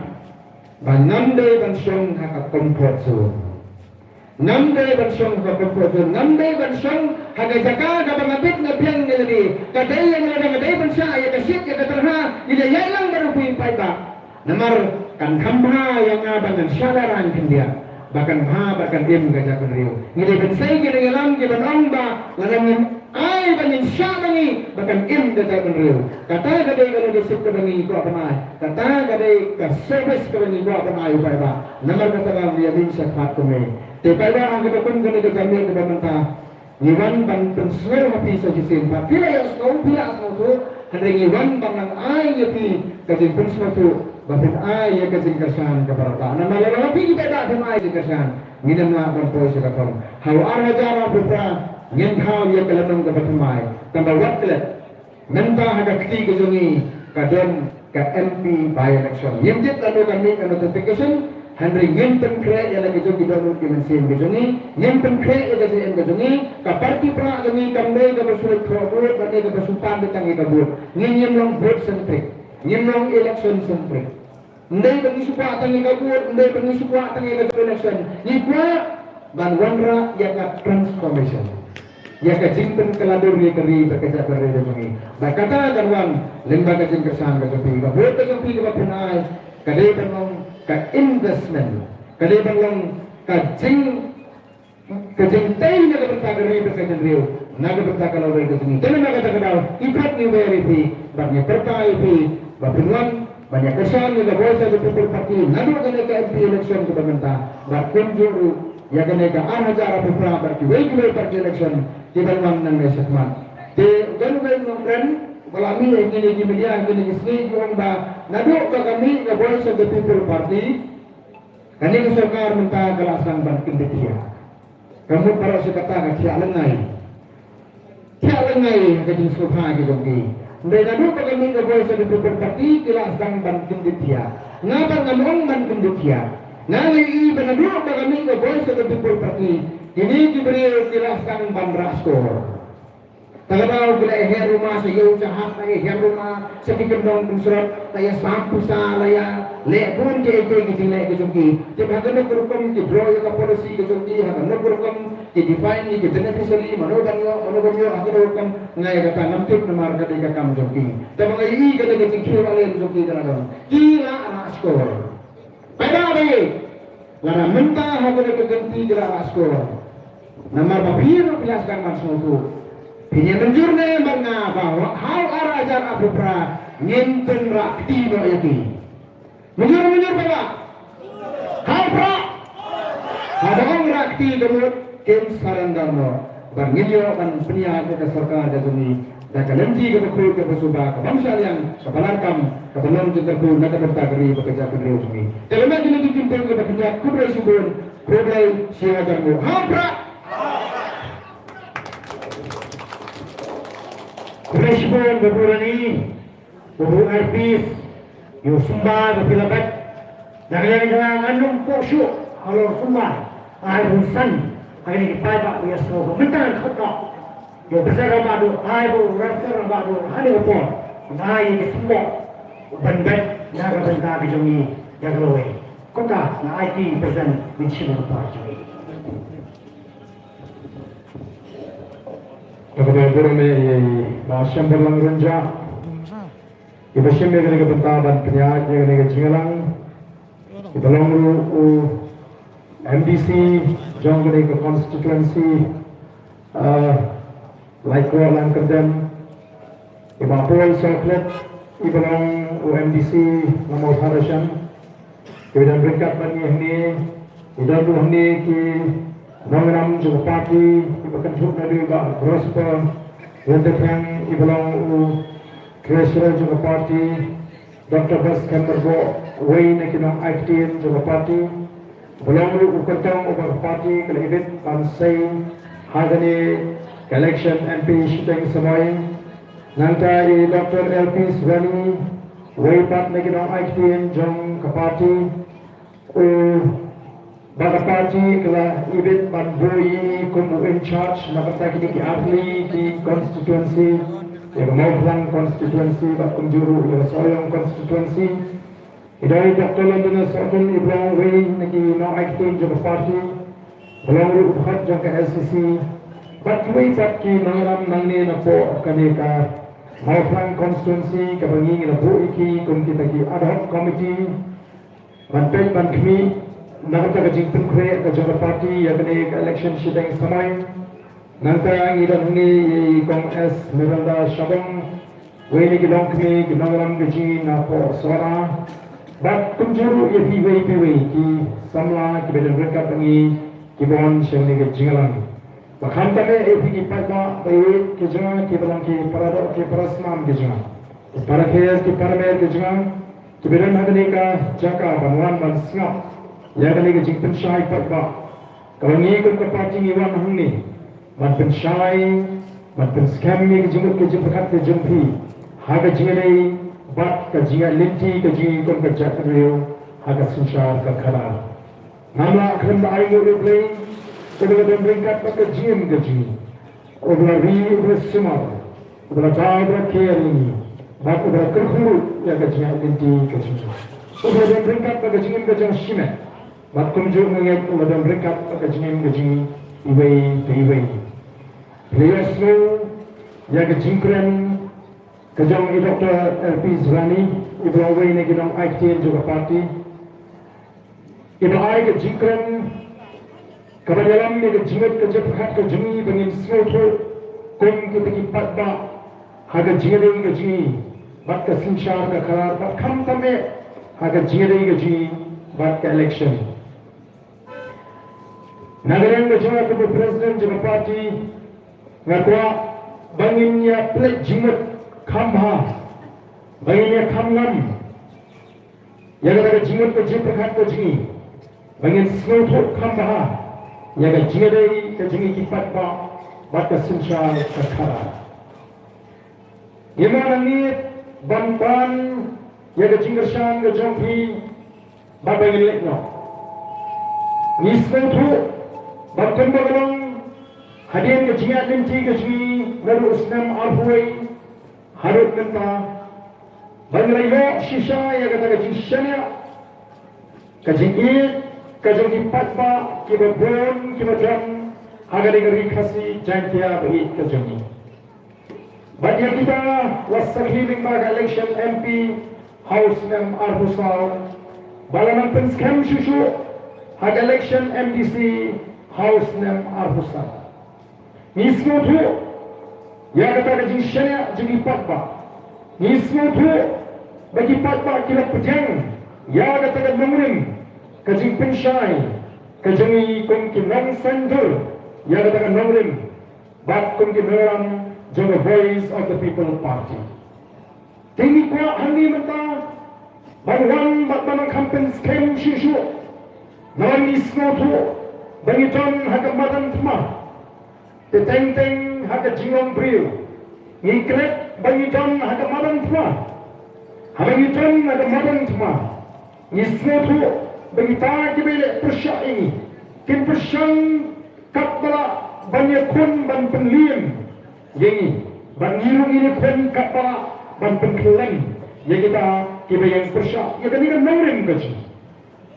ba ngam dei ban shong ha ka comfort zone. Ngam dei ban shong ha ka comfort zone, ngam dei ban shong ha ka jaka kaba nga bit nga biang ïa lade. Ka dei ïa nga lada nga dei ban shah ïa ka shit ïa ka tyrha, ngi dei ïalang bad u phi paidbah. Namar kan kham bha ïa nga ba ngan shah lehraiñ khyndiat ba kan bha ba kan im ka jaitbynriew. Ngi dei ban sei ki nongïalam kiban ong ba lada ngin ai ba ngin shah ba ngi ba kan im ka jaitbynriew. Kata ka dei ka leadership kaba ngi kwah ban ai. Kata ka dei ka service kaba ngi kwah ban ai u paidbah. Namar kata ka ngi ïa mih shakhmat kumne. Te paidbah, ha kaba kum kane ka jingmih kaba mynta, ngi wan ban pynsngew ha phi sa shisien. Ba phi la ïohsngew, phi la sngewthuh, hynrei ngi wan ban nang ai ïa phi ka jingpynsngewthuh ba phin ai ïa ka jingkyrshan kaba radbah. Namar lada phi ki paidbah phim ai jingkyrshan, ngin ym lah ban poi sha ka thong. Ha u ar hajar arphew phra ngin thaw ïa ka lynnong kaba thymmai. Tangba wat klet, mynta ha ka kti ka jong ngi ka don ka M P by-election. Ngim tip lano kan mih ka notification, hynrei ngin pynkhreh ïa la ki jong ki dohnud ki mynsiem ki jong ngi, ngin pynkhreh ïa ka jingim ka jong ngi. Ka party Prah jong ngi kam dei kaba shu leit thoh vote bad dei kaba shu pan tang ïa ka vote. Ngi ngim long vote centric, ngim long election centric. Ym dei ba ngi shu kwah tang ïa ka vote, ym dei ba ngi shu kwah tang ïa ka election. Ngi kwah ban wanrah ïa ka transformation, ïa ka jingpynkylla dur ïa ka ri bad ka jaitbynriew jong ngi. Bad kata kan wan lyngba ka jingkyrshan ka jong phi. Ka vote ka jong phi kaba phin ai ka dei ban long ka investment, ka dei ban long ka jing ka jingtei na ka bynta ka ri bad ka jaitbynriew, na ka bynta ka lawei ka jong ngi. Te namar kata ka daw ngi khot ngi wer ïa phi bad ngi pyrta ïa phi ba phin wan ban ïa kyrshan ïa ka Voice of the People Party naduh kane ka M P election kaba mynta bad kumjuh ruh ïa kane ka ar hajar arphew phra bad kiwei kiwei pat ki election kiban wan nangne shakhmat. Te don uwei u nongkren uba la mih ha kine ki media ha kine ki sngi, u ong ba naduh ba ka mih ka Voice of the People Party, kane ka sorkar mynta ka la sdang ban kyndit thiah. Ka mut baroh shi katta ka thiah lyngngai. Thiah lyngngai ha ka jingsngewbha ka jong ki. Hynrei naduh ba ka mih ka Voice of the People Party ki la sdang ban kyndit thiah. Nga pat ngam ong ban kyndit thiah. Nga ïohi ba naduh ba ka mih ka Voice of the People Party, kine ki briew ki la sdang ban rah skor. Te ka daw ki la ïa her ruma sha ïew sha hat, la ïa her ruma sha ki kyndong kynshrot, la ïa sam pisa, la ïa leh bun kiei kiei ki jingleh ki jong ki. Tip ha kano ka rukom ki draw ïa ka policy ka jong ki, ha kano ka rukom ki define ïa ki beneficiary, mano ban ïoh, mano ban ïoh, ha kano ka rukom, nga ïa kata ngam tip namar ka dei ka kam jong ki. Te ba nga ïohi ka dei ka jingkhiew alen jong ki ka la don. Ki la rah skor. Paidbah ba ïeit, lada mynta ha kane ka kynti ki la rah skor, namar ba phi ruh phi la sdang ban sngewthuh. Phin ïa mynjur ne em bad nga ba ha u ar hajar arphew phra ngin pynrah kti noh ïa ki? Mynjur, mynjur paidbah? Ha u phra? Haba ong rah kti ka mut kim surrender noh. Bad ngin ïoh ban pynïaid ïa ka sorkar ka jong ngi. Ka lynti kaba khuid kaba suba, ka bym shah liang, kaba lang kam, kaba long jingkyrkhu na ka bynta ka ri bad ka jaitbynriew jong ngi. Te lada kine ki kyntien kiba pynïaid, khublei shibun, khublei shihajar nguh. Ha u Prah! Khublei shibun Babu Rani, Babu Elpis, ïa u sumar ba phi la bat. Na ka liang jong nga, ngan ym poi shuh halor u sumar, ai ba u san ha kine ki paidbah ba ïa sngew ba mynta ngan khot noh ïa u Bah Sarabadu, ai ba u Bah Sarabadu ha kane ka por, nga ai ïa ki symboh ban bat na ka bynta ka jong ngi ïa ka lawei. Kumta nga aiti ba u san, ngin shim ha ka por jong ngi. Te kaba burom ïa i Bah Shemberlang Rynjah, iba shim ïa kane ka bynta ban pynïaid ïa kane ka jingïalang, iba long ruh u M D C jong kane ka constituency, eh, Laitkor Langkyrdem, i Bah Paul Sohkhlet, iba long u M D C na Mawthadraishan, kiba don ryngkat bad ngi hangne, ki don ruh hangne ki nongïalam jong ka party, kiba kynthup naduh i Bah Prosper Ryntathiang, iba long u treasurer jong ka party, Doctor Bas Kharmerbah, uwei na ki nongai ktien jong ka party, uba long ruh u kyrtong uba ka party ka la ibit ban sei ha kane ka election M P shiteng samoi. Nangta i Doctor Elpis Rani, uwei pat na ki nongai ktien jong ka party, u ba ka party ka la ibit ban buh ïa i kum u in charge na ka bynta kine ki artylli ki constituency, ïa ka Mawphlang constituency bad kumjuh ruh ïa ka Sohiong constituency. I dei Doctor London Sohtun, iba long uwei na ki nongai ktien jong ka party, ba long ruh u dkhot jong ka S C C, bad kiwei pat ki nongïalam nangne napoh kane ka Mawphlang constituency, kaba ngi ngi la buh ïa ki kum kita ki ad hoc committee ban peit ban khmih na kata ka jingpynkhreh ka jong ka party ïa kane ka election shiteng samoi. Nangta ngi don hangne ïa i Kong Esmeralda Shabong, uwei na ki longkmie ki nongïalam ka jong ngi napoh Sohra, bad kumjuh ruh ïa phi iwei pa iwei ki samla kiba don ryngkat bad ngi kiba wan sha kane ka jingïalang. Bad khamtam eh ïa phi ki paidbah ba ïeit ka jong nga kiba long ki para doh ki para snam ka jong nga, ki para kher ki para mer ka jong nga, kiba don ha kane ka jaka ban wan ban sngap ïa kane ka jingpynshai paidbah kaba ngi kum ka party ngi wan hangne ban pynshai, ban pynskhem ïa ka jingmut ka jingpyrkhat ka jong phi ha ka jingïadei bad ka jingïaid lynti ka jong ngi kum ka jaitbynriew ha ka synshar ka khadar. Ngam lah khlem da ai nguh ïa U Blei, uba la don ryngkat bad ka jingim ka jong ngi, uba la ri, uba la sumar, uba la da, uba la kyrkhu ïa ngi, bad uba la kyrkhu ruh ïa ka jingïaid lynti ka jong ngi, uba la don ryngkat bad ka jingim ka jong ngi shimet, bad kumjuh nga ngeit uba la don ryngkat bad ka jingim ka jong ngi iwei pa iwei. Phi la ïohsngew ïa ka jingkren ka jong i Doctor Elpis Rani, iba long uwei na ki nongai ktien jong ka party, iba ai ka jingkren kaba ïalam ïa ka jingmut ka jingpyrkhat ka jong ngi ba ngin sngewthuh kum kita ki paidbah ha ka jingïadei ka jong ngi bad ka synshar ka khadar, bad khamtam eh ha ka jingïadei ka jong ngi bad ka election. Na ka liang ka jong nga kum u president jong ka party, nga kwah ba ngin ïa pynleit jingmut kham bha, ba ngin ïa kham ngam ïa kata ka jingmut ka jingpyrkhat ka jong ngi, ba ngin sngewthuh kham bha ïa ka jingïadei ka jong ngi ki paidbah bad ka synshar ka khadar. Ngi mut ngi ban pan ïa ka jingkyrshan ka jong phi bad ba ngin leit noh. Ngi sngewthuh ba kumba ka long hadien ka jingïaid lynti ka jong ngi naduh u snem arphew wei haduh mynta, ba ngi la ïoh shisha ïa kata ka jingshaniah, ka jingïeit ka jong ki paidbah kiba bun kiba don ha kane ka ri Khasi Jaiñtia ba ïeit ka jong ngi. Bad ïa kita la sakhi lyngba ka election M P ha u snem arphew saw, ba la nang pynskhem shuh shuh ha ka election M D C ha u snem arphew saw. Ngi sngewthuh ïa kata ka jingshaniah jong ki paidbah. Ngi sngewthuh ba ki paidbah ki la pdiang ïa kata ka nongrim ka jingpynshai ka jong ngi kum ki nongsaiñdur ïa kata ka nongrim bad kum ki nongïalam jong ka Voice of the People Party. Te ngi kwah hangne mynta ban wan bad ban nang kham pynskhem shuh shuh. Namar ngi sngewthuh ba ngi don ha ka madan thma. Te teng teng ha ka jinglong briew ngi klet ba ngi don ha ka madan thma. Haba ngi don ha ka madan thma, ngi sngewthuh ba kita kiba ïaleh pyrshah ïa ngi kin pyrshang katba lah ban ïakhun ban pynliem ïa ngi, bad ngi ruh ngin ïakhun katba lah ban pynkhlaiñ ïa kita kiba ïeng pyrshah ïa kane ka nongrim ka jong ngi.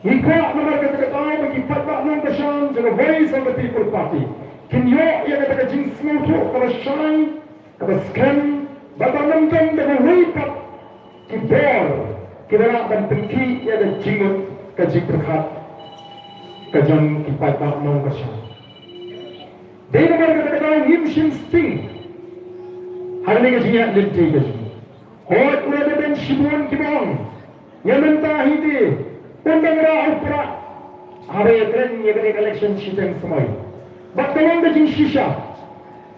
Ngi kwah namar kata ka daw ba ki paidbah nongkyrshan jong ka Voice of the People Party kin ïoh ïa kata ka jingsngewthuh kaba shai, kaba skhem, bad ba ym don da kawei pat ki bor kiba lah ban pynkhih ïa ka jingmut ka jingpyrkhat ka jong ki paidbah nongkyrshan. Dei namar kata ka daw ngim shim sting ha kane ka jingïaid lynti ka jong ngi. Hooid, u la don shibun kiba ong, ïa mynta hi te un dang rah u prah haba ïakren ïa kane ka election shiteng samoi. Bad ka long ka jingshisha,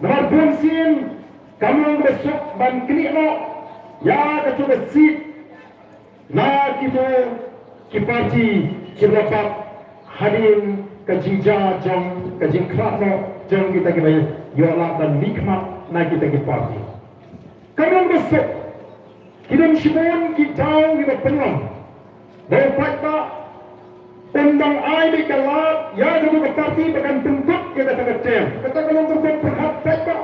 namar bunsien kam long kaba suk ban knieh noh ïa kato ka seat na kito ki party kiba la bat hadien ka jingjia jong ka jingkhlad noh jong kita kiba ïoh lad ban mihkhmat na kita ki party. Ka long ba suk, ki don shibun ki daw kiba pynlong ba u paidbah un dang ai beit ka lad ïa kata ka party ba kan pynkut ïa kata ka term. Kata ka long ka rukom pyrkhat paidbah.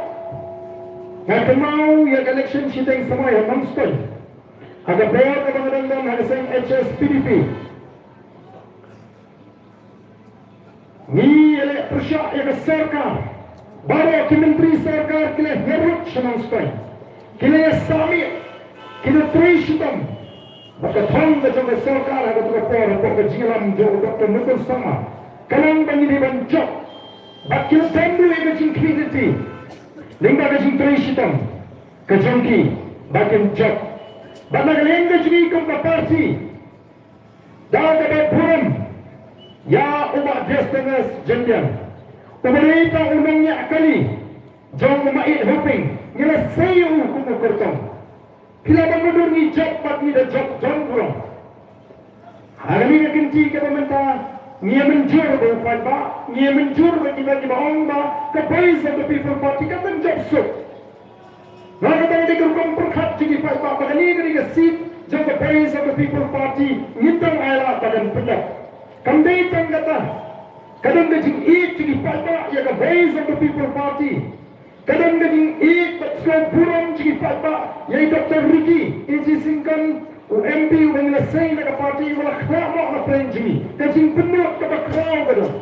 Nga kynmaw ïa ka election shiteng samoi ha Nongstoiñ, ha ka bor kaba nga dang don ha ka seng H S P D P. Ngi ïaleh pyrshah ïa ka sorkar. Baroh ki myntri sorkar ki la hiar lut sha Nongstoiñ, ki la ïasah miet, ki la trei shitom. Bad ka thong ka jong ka sorkar ha kato ka por hapoh ka jingïalam jong u Doctor Mukul Sangma ka long ba ngi dei ban jop. Bad ki la don ruh ïa ka jingkhmih lynti lyngba ka jingtrei shitom ka jong ki ba kin jop. Bad na ka liang ka jong ngi kum ka party, da kaba burom ïa u Bah Diogenes Jyndiang, uba dei tang u nongñiah kali jong u Maieit Hoping, ngi la sei ïa u kum u kyrtong. Phi lah ban mutdur ngi jop bad ngi da jop don burom. Ha kane ka kynti kaba mynta ngi ïa mynjur ba u paidbah, ngi ïa mynjur ba kiba, kiba ong ba ka Voice of the People Party ka dang jop suk. Nga kata ka dei ka rukom pyrkhat jong ki paidbah ba kane ka dei ka seat jong ka Voice of the People Party, ngin dang ai lad ba kan pyndep. Kam dei tang kata, ka don ka jingïeit jong ki paidbah ïa ka Voice of the People Party. Ka don ka jingïeit bad sngewburom jong ki paidbah ïa i Doctor Ricky A G Syngkon, u M P uba ngi la sei na ka party, uba la khlad noh na pdeng jong ngi. Ka jingpynlut kaba khraw ka don.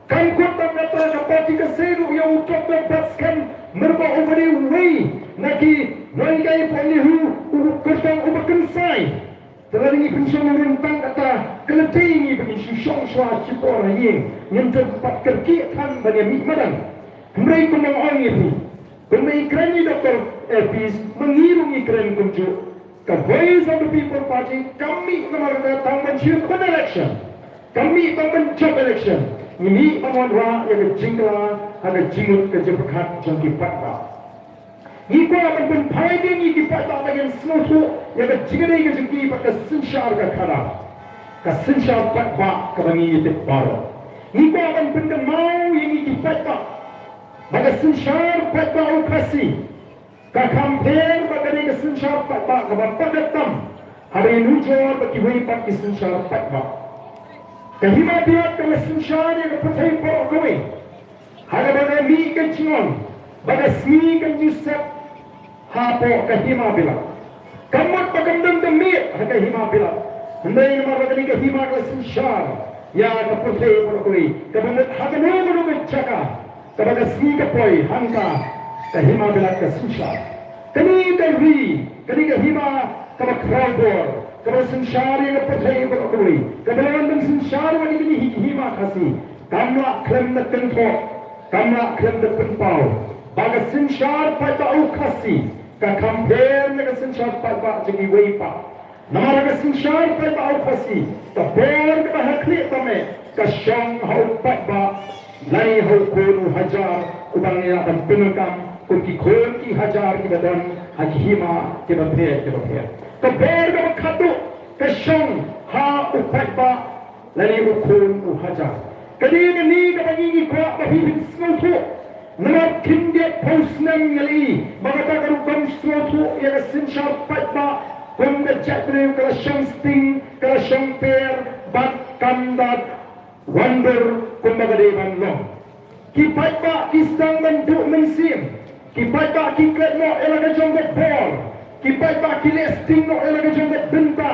Kam kut tang kata, ka party ka sei ruh ïa u Doctor Batskhem Myrboh uba dei uwei na ki nonghikai hapoh NEHU, u kyrtong uba kynsai. Te lada ngi pynshong nongrim tang kata, ka la dei ngi ba ngin shu shong shuwa shipor ha ïing, ngim don pat kyrkieh than ban ïa mih madan. Hynrei kumba nga ong ïa phi, kumba i kren i Doctor Earpiece, ma ngi ruh ngi kren kumjuh. Ka Voice of the People Party kam mih namar kata tang ban shu khun election. Kam mih tang ban jop election. Ngi mih ban wanrah ïa ka jingkylla ha ka jingmut ka jingpyrkhat jong ki paidbah. Ngi kwah ban pynphai biang ïa ki paidbah ba kin sngewthuh ïa ka jingïadei ka jong ki bad ka synshar ka khadar, ka synshar paidbah kaba ngi ïa tip baroh. Ngi kwah ban pynkynmaw ïa ngi ki paidbah ba ka synshar paidbah u Khasi ka kham pher bad ka dei ka synshar paidbah kaba pyndonkam haba ïanujor bad kiwei pat ki synshar paidbah. Ka Hima Bilat ka la synshar ïa ka pyrthei baroh kawei. Ha kaba ka mih ka jingong ba ka sngi kan ïasep hapoh ka Hima Bilat. Ka mut ba kam don ka miet ha ka Hima Bilat. Hynrei namar ba kane ka hima ka la synshar ïa ka pyrthei baroh kawei, kaba mut ha kano kano ka jaka kaba ka sngi ka poi, hangta ka Hima Bilat ka synshar. Kane ka ri, kane ka hima kaba khraw bor, kaba synshar ïa ka pyrthei baroh kawei, kaba la wan ban synshar ïa kine ki hima Khasi, kam lah khlem da kynthoh, kam lah khlem da pynpaw ba ka synshar paidbah u Khasi ka kham pher na ka synshar paidbah jong kiwei pat. Namar ka synshar paidbah u Khasi, ka bor kaba ha khlieh ba meh ka shong ha u paidbah, lane ha u khun u hajar uba ngi lah ban pyndonkam Kum ki khun ki hajar kiba don ha ki hima kiba pher kiba pher. Ka bor kaba khatduh ka shong ha u paidbah lane u khun u hajar. Ka dei kane kaba ngi ngi kwah ba phi phin sngewthuh. Namar khyndiat phew snem ngi la ïohi ba kata ka rukom sngewthuh ïa ka synshar paidbah kum ka jaitbynriew ka la shong sting, ka la shong per bad kam da wandur kumba ka dei ban long. Ki paidbah ki sdang ban duh mynsiem. Ki paidbah ki klet noh ïa la ka jong ka bor. Ki paidbah ki leh sting noh ïa la ka jong ka bynta.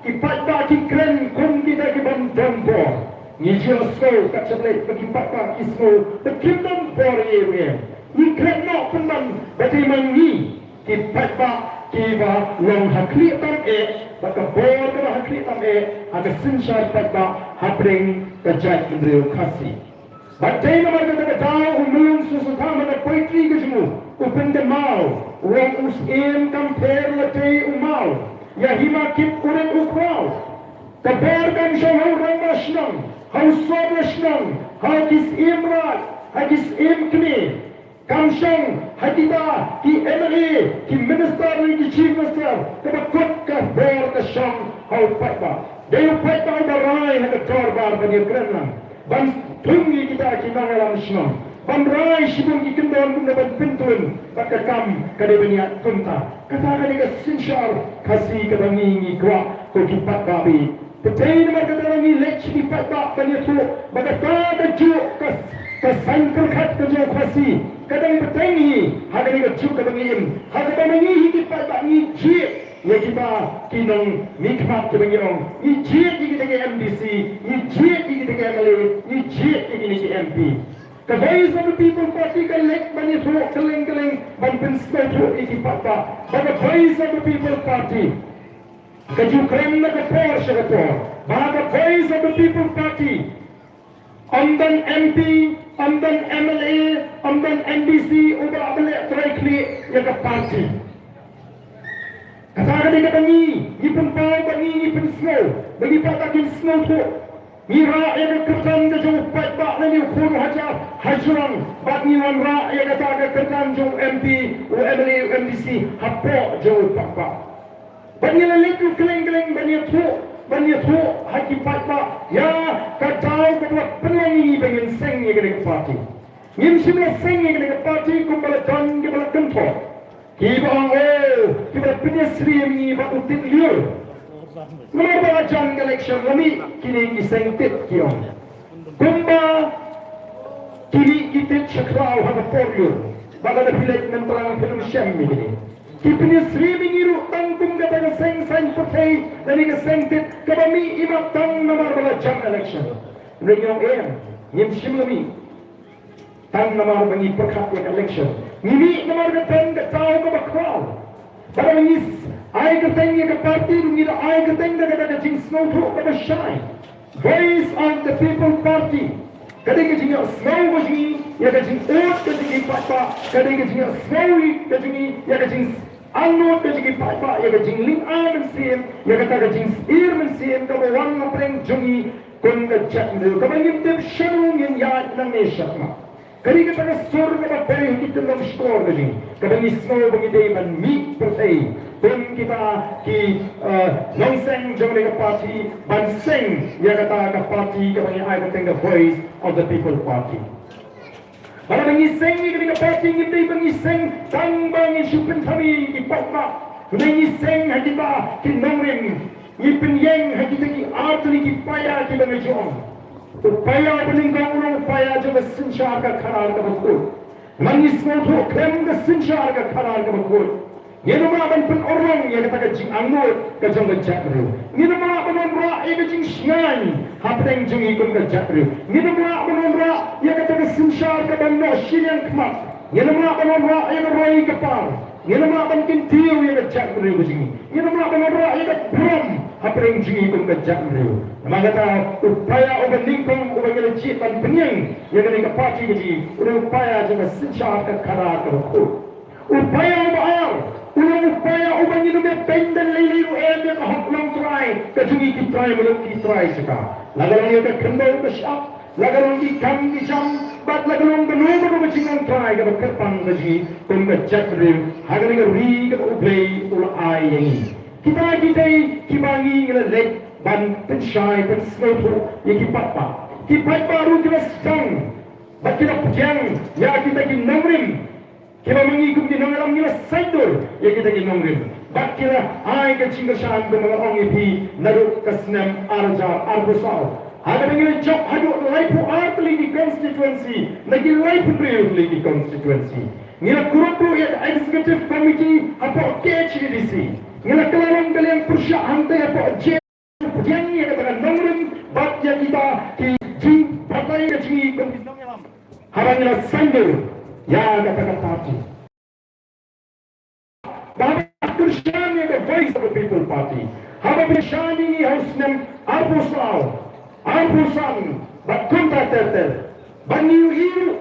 Ki paidbah ki kren kum kita ki bym don bor. Ngi ju ïohsngew kat sha Blei ba ki paidbah ki sngew ba kim don bor ïa u em. Ngi klet noh pynban ba dei ma ngi ki paidbah kiba long ha khlieh tam eh, bad ka bor kaba ha khlieh tam eh ha ka synshar paidbah hapdeng ka jaitbynriew Khasi. Bad dei namar kata ka daw u Myllung Sngewsih Tham ha ka poetry ka jong u, u pynkynmaw, u ong u syiem kam pher la dei u maw, ïa hima kip u rit u khraw. Ka bor kam shong ha u rangbah shnong, ha u sordar shnong, ha ki syiem raid, ha ki syiem kmie. Kam shong ha kita ki M L A, ki minister, ki chief minister, kaba kut ka bor ka shong ha u paidbah. Dei u paidbah uba rai ha ka dorbar ban ïakren lang, ban thung ïa kita ki nongïalam shnong, ban rai shibun ki kyndon kumne ban pyntun, bad ka kam ka dei ban ïaid kumta. Kata ka dei ka synshar Khasi kaba ngi ngi kwah ko ki paidbah baieit. Te dei namar kata ngi leit sha ki paidbah ban ïathuh ba kata kajuh ka, ka saiñ pyrkhat ka jong u Khasi ka dang bteng hi ha kane kajuh kaba ngi im. Ha kaba ma ngi hi ki paidbah ngi jied ïa kita ki nongmihkhmat kiba ngi ong, ngi jied ïa kita ki M D C, ngi jied ïa kita ki M L A, ngi jied ïa kine ki M P. Ka Voice of the People Party ka leit ban ïathuh kylleng kylleng ban pynsngewthuh ïa ki paidbah ba ka Voice of the People Party ka ju kren na ka por sha ka por ba ka Voice of the People Party ym don M P, ym don M L A, ym don M D C uba ba leh trai khlieh ïa ka party. Kata ka dei kaba ngi ngi pynpaw, ba ngi ngi pynsngew, ba ngi pat kin sngewthuh. Ngi rah ïa ka kyrdan ka jong u paidbah lane u khun u hajar ha jrong, bad ngi wanrah ïa kata ka kyrdan jong u M P, u M L A, u M D C hapoh jong u paidbah. Ban ïa leit ruh kylleng kylleng ban ïathuh, ban ïathuh ha ki paidbah ïa ka daw kaba la pynlong ïa ngi ba ngin seng ïa kane ka party. Ngim shym la seng ïa kane ka party kumba la don kiba la kynthoh, kiba ong, oh, kiba la pynïasyriem ïa ngi bad u tit lyiur. Namar ba la jan ka election la mih kine ki seng tit ki ong. Kumba kine ki tit sha khlaw ha ka por lyiur. Ba lada phi leit Myntrang phin ym shem ïa kine. Ki pynïasyriem ïa ngi ruh tang kum kata ka seng saiñ pyrthei lane ka seng tit kaba mih imat tang namar ba la jan election. Ngi ong em, ngim shym la mih tang namar ba ngi pyrkhat ïa ka election. Ngi mih namar ka don ka daw kaba khraw. Ba lada ngi ai kyrteng ïa ka party ruh ngi da ai kyrteng da kata ka jingsngewthuh kaba shai. Voice of the People Party. Ka dei ka jingïohsngew ka jong ngi ïa ka jingud ka jong ki paidbah. Ka dei ka jingïohsngew ka jong ngi ïa ka jingangnud ka jong ki paidbah, ïa ka jinglyngngoh mynsiem, ïa kata ka jingsyier mynsiem kaba wan na pdeng jong ngi kum ka jaitbynriew kaba ngim tip shano ngin ïaid nangne shakhmat. Ka dei kata ka sur kaba poi ha ki tyllong shkor ka jong ngi, kaba ngi sngew ba ngi dei ban mih pyrthei kum kita ki, eh, nongseng jong kane ka party ban seng ïa kata ka party kaba ngi ai kyrteng ka Voice of the People Party. Ba lada ngi seng ïa kane ka party ngim dei ba ngi seng tang ba ngin shu pynthame ïa ki paidbah. Hynrei ngi seng ha kita ki nongrim. Ngi pynïeng ha kita ki artylli ki paia kiba ngi ju ong. U paia uba nyngkong u long u paia jong ka synshar ka khadar kaba khuid. Namar ngi sngewthuh khlem ka synshar ka khadar kaba khuid, ngin ym lah ban pynurlong ïa kata ka jingangnud ka jong ka jaitbynriew. Ngin ym lah ban wanrah ïa ka jingshngaiñ hapdeng jong ngi kum ka jaitbynriew. Ngin ym lah ban wanrah ïa kata ka synshar kaba noh shiliang khmat. Ngin ym lah ban wanrah ïa ka roi ka par. Ngin ym lah ban kyntiew ïa ka jaitbynriew ka jong ngi. Ngin ym lah ban wanrah ïa ka burom hapdeng jong ngi kum ka jaitbynriew. Namar kata u paia uba nyngkong uba ngi la jied ban pynïeng ïa kane ka party ka jong ngi u dei u paia jong ka synshar ka khadar kaba khuid. U paia uba ar u long u paia uba ngin ym ïa beiñ da lei lei ruh em ïa ka hok longtrai ka jong ngi ki trai muluk ki trai jaka. La ka long ïa ka khyndew ka shyiap, la ka long ki kam ki jam, Bad la ka long kano kano ka jinglong trai kaba kyrpang ka jong ngi kum ka jaitbynriew ha kane ka ri kaba U Blei u la ai ïa ngi. Kita kitei kiba ngi ngi la leit ban pynshai pynsngewthuh ïa ki paidbah. Ki paidbah ruh ki la sdang bad ki la pdiang ïa kita ki nongrim kiba ma ngi kum ki nongïalam ngi la saiñdur ïa kita ki nongrim bad ki la ai ka jingkyrshan kumba nga ong ïa phi naduh ka snem ar hajar arphew saw. Ha kaba ngi la jop haduh laiphew ar tylli ki constituency na ki laiphew hynriew tylli ki constituency. Ngi la kurup ruh ïa ka executive committee hapoh K H A D C. Ngi la kylla long ka liang pyrshah hangta hapoh J pdiang ïa kata ka nongrim bad ïa kita ki jingbatai ka jong ngi kum ki nongïalam. Haba ngi la saiñdur ïa kata ka party. Ba haba kyrshan ïa ka Voice of the People Party, haba kyrshan ïa ngi ha u snem arphew saw, arphew san bad kumta ter ter, ba ngi ïohi ruh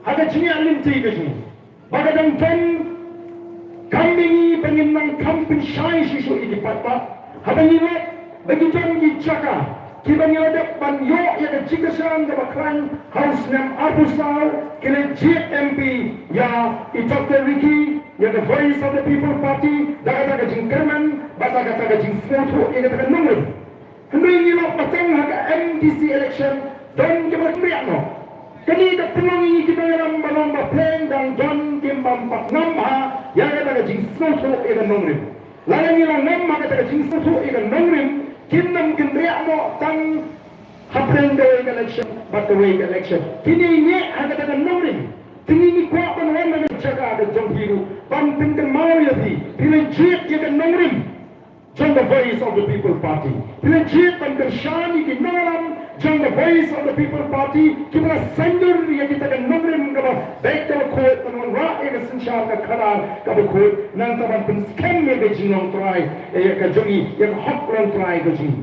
ha ka jingïaid lynti ka jong ngi ba ka dang don kam ïa ngi ba ngin nang kham pynshai shuh shuh ïa ki paidbah. Haba ngi lap ba ki don ki jaka kiba ngi la dep ban ïoh ïa ka jingkyrshan kaba khlaiñ ha u snem arphew saw, ki la jied M P ïa i Doctor Ricky, ïa ka Voice of the People Party, da kata ka jingkyrmen bad da kata ka jingsngewthuh ïa kata ka nongrim. Hynrei ngi lap ba tang ha ka M D C election don kiba kynriah noh. Kane ka pynlong ïa ngi ki nongïalam ba long ba pleng dang don kim bym pat ngam ha ïa kata ka jingsngewthuh ïa ka nongrim. Lada ngi la ngam ha kata ka jingsngewthuh ïa ka nongrim, kin ym kynriah noh tang hapdeng kawei ka election bad kawei ka election. Kin ïaineh ha kata ka nongrim. Te ngi ngi kwah ban wan na ka jaka ka jong phi ruh ban pynkynmaw ïa phi, phi la jied ïa ka nongrim jong ka Voice of the People Party. Phi la jied ban kyrshan ïa ki nongïalam jong ka Voice of the People Party kiba la saiñdur ïa kita ka nongrim kaba beit kaba khuid ban wanrah ïa ka synshar ka khadar kaba khuid, nangta ban pynskhem ïa ka jinglong trai, ïa ka jong ngi, ïa ka hok long trai ka jong ngi.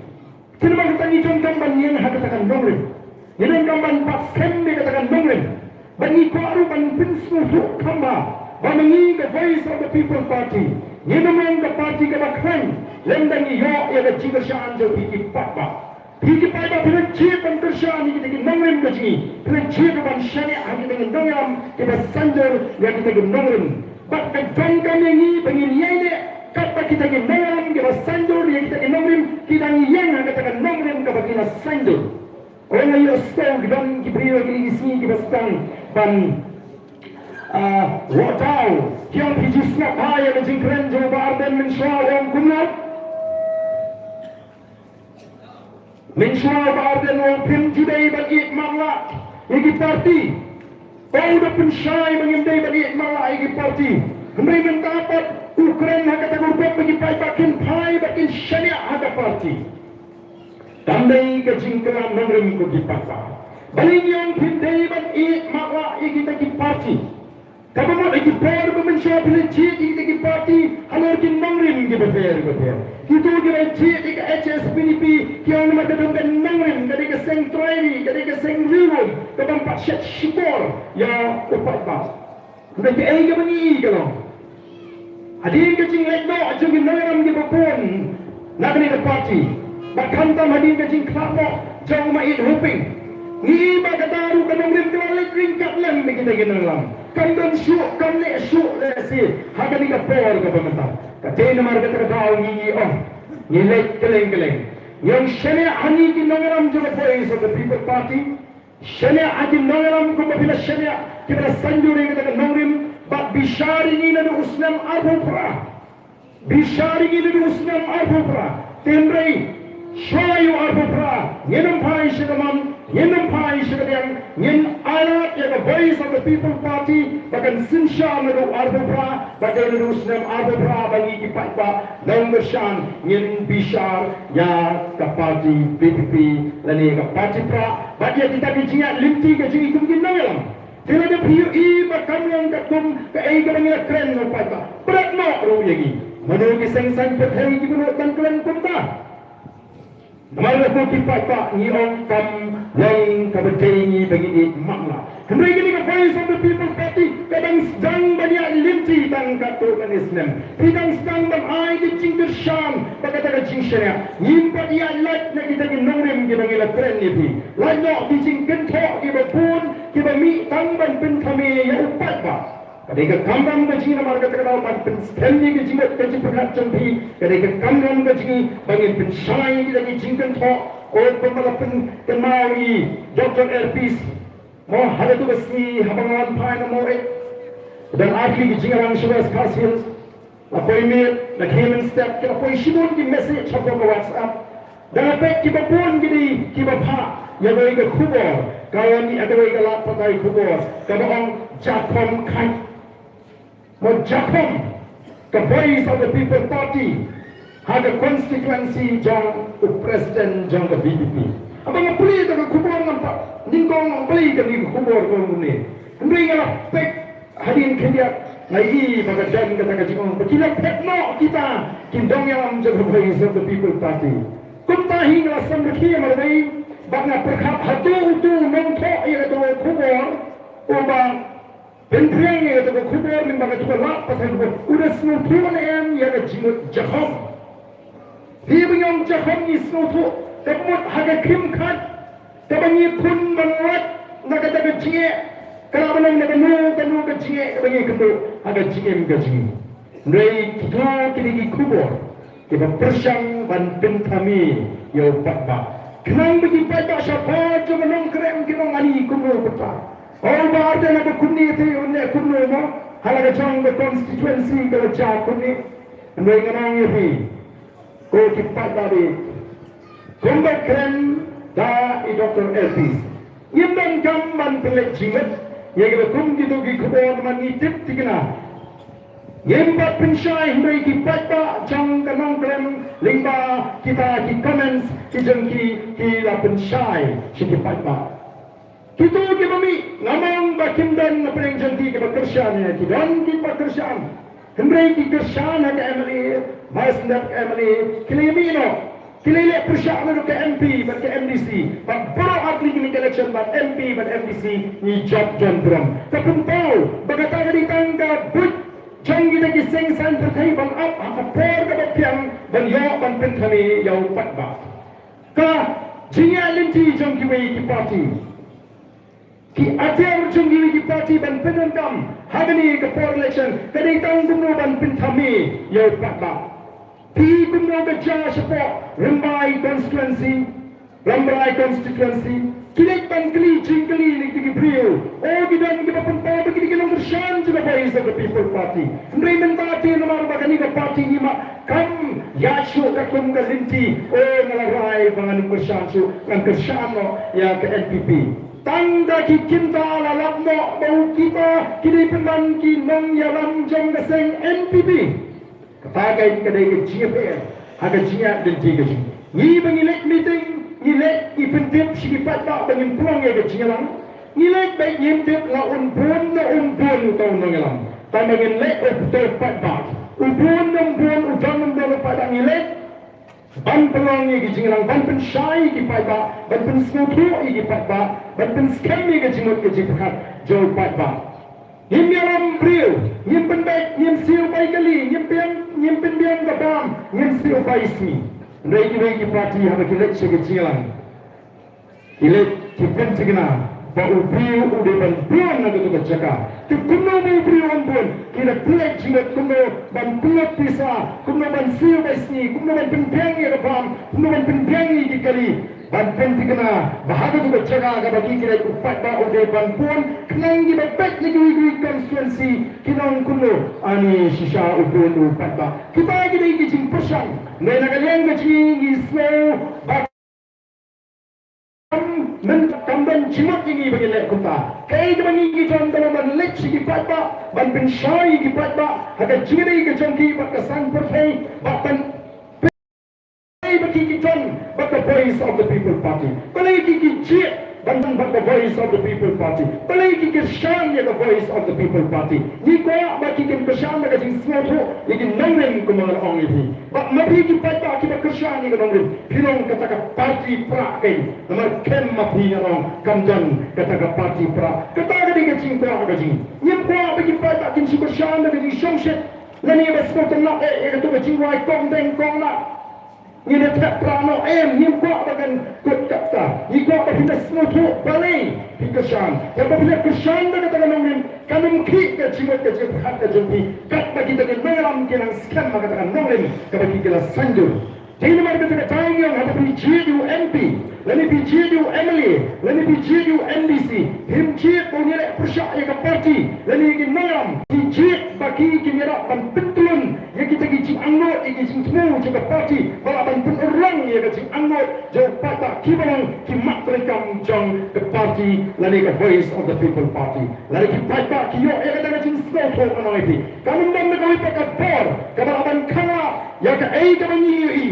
Te namar kata ngi donkam ban ïeng ha kata ka nongrim. Ngi donkam ban pat skhem ïa kata ka nongrim. Bad ngi kwah ruh ban pynsngewthuh kham bha ba ma ngi ka Voice of the People Party ngin ym long ka party kaba khlaiñ lymda ngi ïoh ïa ka jingkyrshan jong phi ki paidbah. Phi ki paidbah phi la jied ban kyrshan ïa kita ki nongrim ka jong ngi. Phi la jied ruh ban shaniah ha kita ki nongïalam kiba saiñdur ïa kita ki nongrim. Bad ka donkam ïa ngi ba ngin ïaineh katba kita ki nongïalam kiba saiñdur ïa kita ki nongrim ki dang ïeng ha kata ka nongrim kaba ki la saiñdur. Ong ïa u sdang ki don ki briew kine ki sngi kiba sdang ban, ah, wad daw. Ki ong phi ju sngap bha ïa ka jingkren jong u Bah Ardent mynshuwa, u ong kumno? Mynshuwa u Bah Ardent u ong phim ju dei ban ïeit matlah ïa ki party. Ba u da pynshai ba ngim dei ban ïeit matlah ïa ki party. Hynrei mynta pat u kren ha kata ka rukom ba ki paidbah kin phai bad kin shaniah ha ka party. Kam dei ka jingkylla nongrim ko ki paidbah. Balei ngi ong phim dei ban ïeit matlah ïa kita ki party? Kaba mut ha ki por ba mynshuwa phi la jied ïa kita ki party halor ki nongrim kiba pher bapher. Kito kiba jied ïa ka H S P D P ki ong namar ka don ka nongrim, ka dei ka seng trai ri, ka dei ka seng riewlum, ka bym pat shet shukor ïa u paidbah. Hynrei kaei kaba ngi i ka long, hadien ka jingleit noh jong ki nongïalam kiba bun na kane ka party, bad khamtam hadien ka jingkhlad noh jong u Maieit Hoping, ngi i ba kata ruh ka nongrim ka la leit ryngkat lem bad kita ki nongïalam. Kam don shuh, kam neh shuh lehse ha kane ka por kaba mynta. Ka dei namar kata ka daw ngi, ngi ong, ngi leit kylleng kylleng. Ngi ong shaniah ha ngi ki nongïalam jong ka Voice of the People Party. Shaniah ha ki nongïalam kumba phi la shaniah kiba la saiñdur ïa kata ka nongrim, bad bishar ïa ngi naduh u snem arphew phra. Bishar ïa ngi naduh u snem arphew phra. Te hynrei shuwa ïa u arphew phra ngin ym phai sha ka mon, ngin ym phai sha ka diang, ngin ailad ïa ka Voice of the People Party ba kan synshar naduh u arphew phra. Bad dei naduh u snem arphew phra ba ngi ki paidbah nongkyrshan ngin bishar ïa ka party V P P lane ka party prah bad ïa kita ki jingïaid lynti ka jong ngi kum ki nongïalam. Te lada phi ïohi ba kam long katkum kaei kaba ngi la kren, ko paidbah, pyrkhat noh ruh ïa ngi. Mano ki seng saiñ pyrthei kiba nud ban kren kumta? Namar la ko ki paidbah ngi ong kam long kaba dei ngi ba ngin ïeit matlah. Hynrei kane ka Voice of the People Party ka dang sdang ban ïaid lynti tang katto katne snem. Phi dang sdang ban ai ka jingkyrshan bad kata ka jingshaniah. Ngim pat ïaid lait na kita ki nongrim kiba ngi la kren ïa phi. Lait noh ki jingkynthoh kiba bun kiba mih tang ban pynthame ïa u paidbah. Ka dei ka kamram ka jong ngi namar kata ka daw ban pynskhem ïa ka jingmut ka jingpyrkhat jong phi. Ka dei ka kamram ka jong ngi ba ngin pynshai ïa kita ki jingkynthoh. Ko kumba la pynkynmaw i Doctor Airpeace. Mo ha katu ka sngi haba nga wan phai na Mawryngkneng, dang ar tylli ki jingïalang sha West Khasi Hills. La poi miet, la khie mynstep, ki la poi shibun ki message hapoh ka WhatsApp. Da nga peit kiba bun ki dei kiba phah ïa kawei ka khubor, ka wan ïa kawei ka lad pathai khubor kaba ong jakhom khat. Mo jakhom ka Voice of the People Party ha ka constituency jong u president jong ka V P P. Haba nga pule ïa ka khubor namar nyngkong nga pule ïa ka khubor kumne. Hynrei nga la peit hadien khyndiat nga ïohi ba ka don kata ka jingong ba ki la phet noh kita ki nongïalam jong ka Voice of the People Party. Kumta hi nga la sngewthuh marwei bad nga pyrkhat hato uto u nongthoh ïa kata ka khubor uba pynphriang ïa kata ka khubor lyngba kata ka lad pathai khubor u da sngewthuh ne em ïa ka jingmut jakhom. Hi ba ngi ong jakhom ngi sngewthuh ka mut ha ka khim khat kaba ngi khun ban lait na kata ka jingeh, ka la ban long na kano kano ka jingeh kaba ngi kynduh ha ka jingim ka jong ngi. Hynrei kito ki dei ki khubor kiba pyrshang ban pynthame ïa u paidbah. Khnang ba ki paidbah shabar jong ka Nongkrem kin ong ani kumno kata. Ong ba ar dei na ba kumne te un leh kumno mo ha la ka jong ka constituency ka la jia kumne. Hynrei ngan ong ïa phi. Ko ki paidbah bad kumba kren da i Doctor Airpeace, ngim donkam ban pynleit jingmut ïa kiba kum kito ki khubor namar ngi tip thikna. Ngim pat pynshai hynrei ki paidbah jong ka Nongkrem lyngba kita ki comments ki jong ki ki la pynshai sha ki paidbah. Kito kiba mih ngam ong ba kim don na pdeng jong ki kiba kyrshan ïa ki, don kiba kyrshan. Hynrei ki kyrshan ha ka M L A, ba sdang ka M L A ki la mih noh. Ki la leh pyrshah na ka M P bad ka M D C. Bad baroh ar tylli ki election bad M P bad M D C ngi jop don burom. Ka pynpaw ba kata ka dei tang ka buit jong kita ki seng saiñ pyrthei ban ap ha ka por kaba biang ban ïoh ban pynthame ïa u paidbah. Ka jingïaid lynti jong kiwei ki party. Ki atiar jong kiwei ki party ban pyndonkam ha kane ka por election ka dei tang kumno ban pynthame ïa u paidbah. Phi kumno ka jia shapoh Rymbai constituency, Rambrai constituency. Ki leit ban kylli jingkylli na kita ki briew. O ki don kiba pynpaw ba ki dei ki nongkyrshan jong ka Voice of the People Party. Hynrei mynta te namar ba kane ka party ngi ma kam ïa shuh ka kum ka lynti. O nga la rai ba ngan kyrshan shuh, ngan kyrshan noh ïa ka N P P. Tang da ki kynta la lap noh ba u kita ki dei pynban ki nongïalam jong ka seng N P P. Kata ka dei ka jingïapher ha ka jingïaid lynti ka jong ngi. Ba ngi leit meeting, ngi leit ngi pyntip sha ki paidbah ba ngin pynlong ïa ka jingïalang. Ngi leit ba ngim tip la un bun ne um bun uta u nongïalam. Tang ba ngin leit, uta u paidbah u bun ne um bun, u don ne um don u paidbah, ngi leit ban pynlong ïa ka jingïalang, ban pynshai ïa ki paidbah, ban pynsngewthuh ïa ki paidbah, ban pynskhem ïa ka jingmut ka jingpyrkhat jong u paidbah. Ngim ïalam briew, ngim pynbeit, ngim siew bai kali, ngim pynbiang, ngim pynbiang ka bam, ngim siew bai sngi. Hynrei kiwei ki party haba ki leit sha ka jingïalang, ki leit ki pynthikna ba u briew u dei ban bun na kata ka jaka. Te kumno ba u briew un bun? Ki da pynleit jingmut kumno ban pynlut pisa, kumno ban siew bai sngi, kumno ban pynbiang ïa ka bam, kumno ban pynbiang ïa ki kali. Ban pynthikna ba ha katu ka jaka kaba ki kren u paidbah u dei ban bun, khnang kiba peit na kiwei kiwei constituency kin ong kumno ani shisha u bun u paidbah. Kita ki dei ki jingpyrshang. Hynrei na ka liang ka jong ngi, ngi sngew ba kam, kam don jingmut ïa ngi ba ngin leh kumta. Kaei kaba ngi, ngi don ka long ban leit sha ki paidbah, ban pynshai ïa ki paidbah ha ka jingïadei ka jong ki bad ka saiñ pyrthei, bad ban Balei ba ki ki don bad ka Voice of the People Party? Balei ki ki jied ban don bad ka Voice of the People Party? Balei ki kyrshan ïa ka Voice of the People Party? Ngi kwah ba ki kin kyrshan da ka jingsngewthuh ïa ki nongrim kumba nga la ong ïa phi. Bad ma phi ki paidbah kiba kyrshan ïa ki nongrim, phi long kata ka party prah keiñ. Namar khlem ma phi nga ong kam don kata ka party prah. Kata ka dei ka jingkwah ka jong ngi. Ngim kwah ba ki paidbah kin shu kyrshan da ka jingshongshit. Lane ba sngewtynnat eh ïa kato ka jingrwai kong deng kong lah. Ngin ïa thep prah noh em, ngim kwah ba kan kut ka Ngi kwah ba phin da sngewthuh balei phi kyrshan. Haba phi la kyrshan da kata ka nongrim, kan ym khih ka jingmut ka jingpyrkhat ka jong phi. Katba kita ki nongïalam ki nang skhem ha kata ka nongrim kaba ki la saiñdur. Dei namar kata ka daw ngi ong, haba phi jied ïa u M P, lane phi jied ïa u M L A, lane phi jied ïa u M D C, phim jied ba un ïaleh pyrshah ïa ka party lane ïa ki nongïalam. Phi jied ba ki kin ïarap ban pyntlun ïa kita ki jingangnud, ïa ki jingthmu jong ka party, ba lah ban pynurlong ïa ka jingangnud jong u paidbah, kiba long ki mat treikam jong ka party lane ka Voice of the People Party. Lada ki paidbah ki ïoh ïa kata ka jingsngewthuh, ngan ong ïa phi, kan ym don kawei pat ka bor kaba lah ban khanglad ïa kaei kaba ngi ïohi,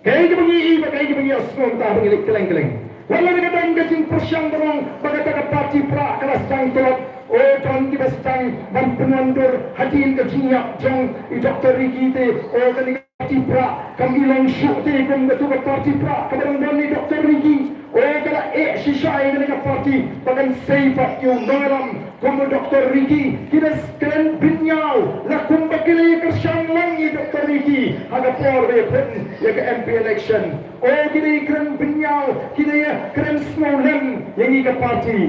kaei kaba ngi ïohi bad kaei kaba ngi ïohsngew mynta haba ngi leit kylleng kylleng. Wat la ka don ka jingpyrshang ba ong ba kata ka party Prah ka la sdang tlot, o, don kiba sdang ban pynwandur hadien ka jingïap jong i Doktor Ricky te, o, kane ka party Prah kam i long shuh te kum katu ka party Prah kaba dang don i Doktor Ricky. O, ka la eh shisha ïa kane ka party ba kan sei pat ïa u nongïalam kum u Doktor Ricky. Ki da kren bynñiaw la kumba ki la ïakyrshan lang ïa i Doktor Ricky ha ka por ba ïakhun ïa ka M P election. O, ki da ïakren bynñiaw, ki da ïakren sngewlem ïa ngi ka party.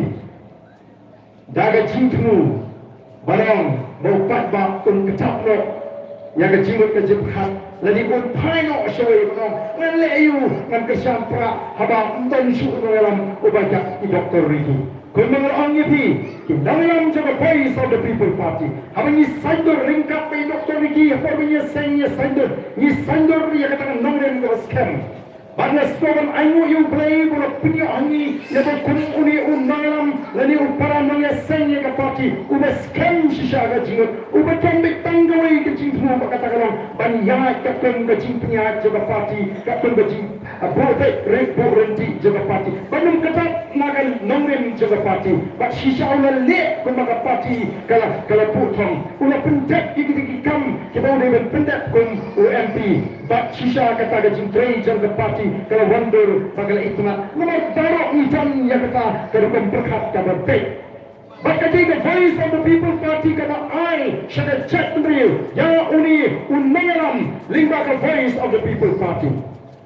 Da ka jingthmu ba long ba u paidbah un ktah noh ïa ka jingmut ka jingpyrkhat, lane un phai noh shawei, ba long ngan leh aïu, ngan kyrshan Prah haba ym don shuh u nongïalam uba ïap i Doktor Ricky. Kumba nga la ong ïa phi, ki nongïalam jong ka Voice of the People Party, haba ngi saiñdur ryngkat bad i Doktor Ricky, ha por ba ngi ïaseng ïasaiñdur, ngi saiñdur ïa kata ka nongrim kaba skhem. Bad nga sngewbha ban ainguh ïa U Blei ba u la pynïoh ha ngi ïa uba kum une u nongïalam lane u para nongïaseng ïa ka party uba skhem shisha ka jingmut, uba don beit tang kawei ka jingthmu, ba kata ka long ban ïaid katkum ka jingpynïaid jong ka party, katkum ka jing, ah, buh beit rit buh ryntih jong ka party, ban ym ktah na ka nongrim jong ka party. Bad shisha u la leh kumba ka party ka la, ka la buh thong. U la pyndep ïa kita ki kam kiba u dei ban pyndep kum u M P. Bad shisha kata ka jingtrei jong ka party ka la wandur bad ka la itynnad. Namar baroh ngi don ïa kata ka rukom pyrkhat kaba beit. Bad ka dei ka Voice of the People Party kaba ai sha ka jaitbynriew ïa une u nongïalam lyngba ka Voice of the People Party.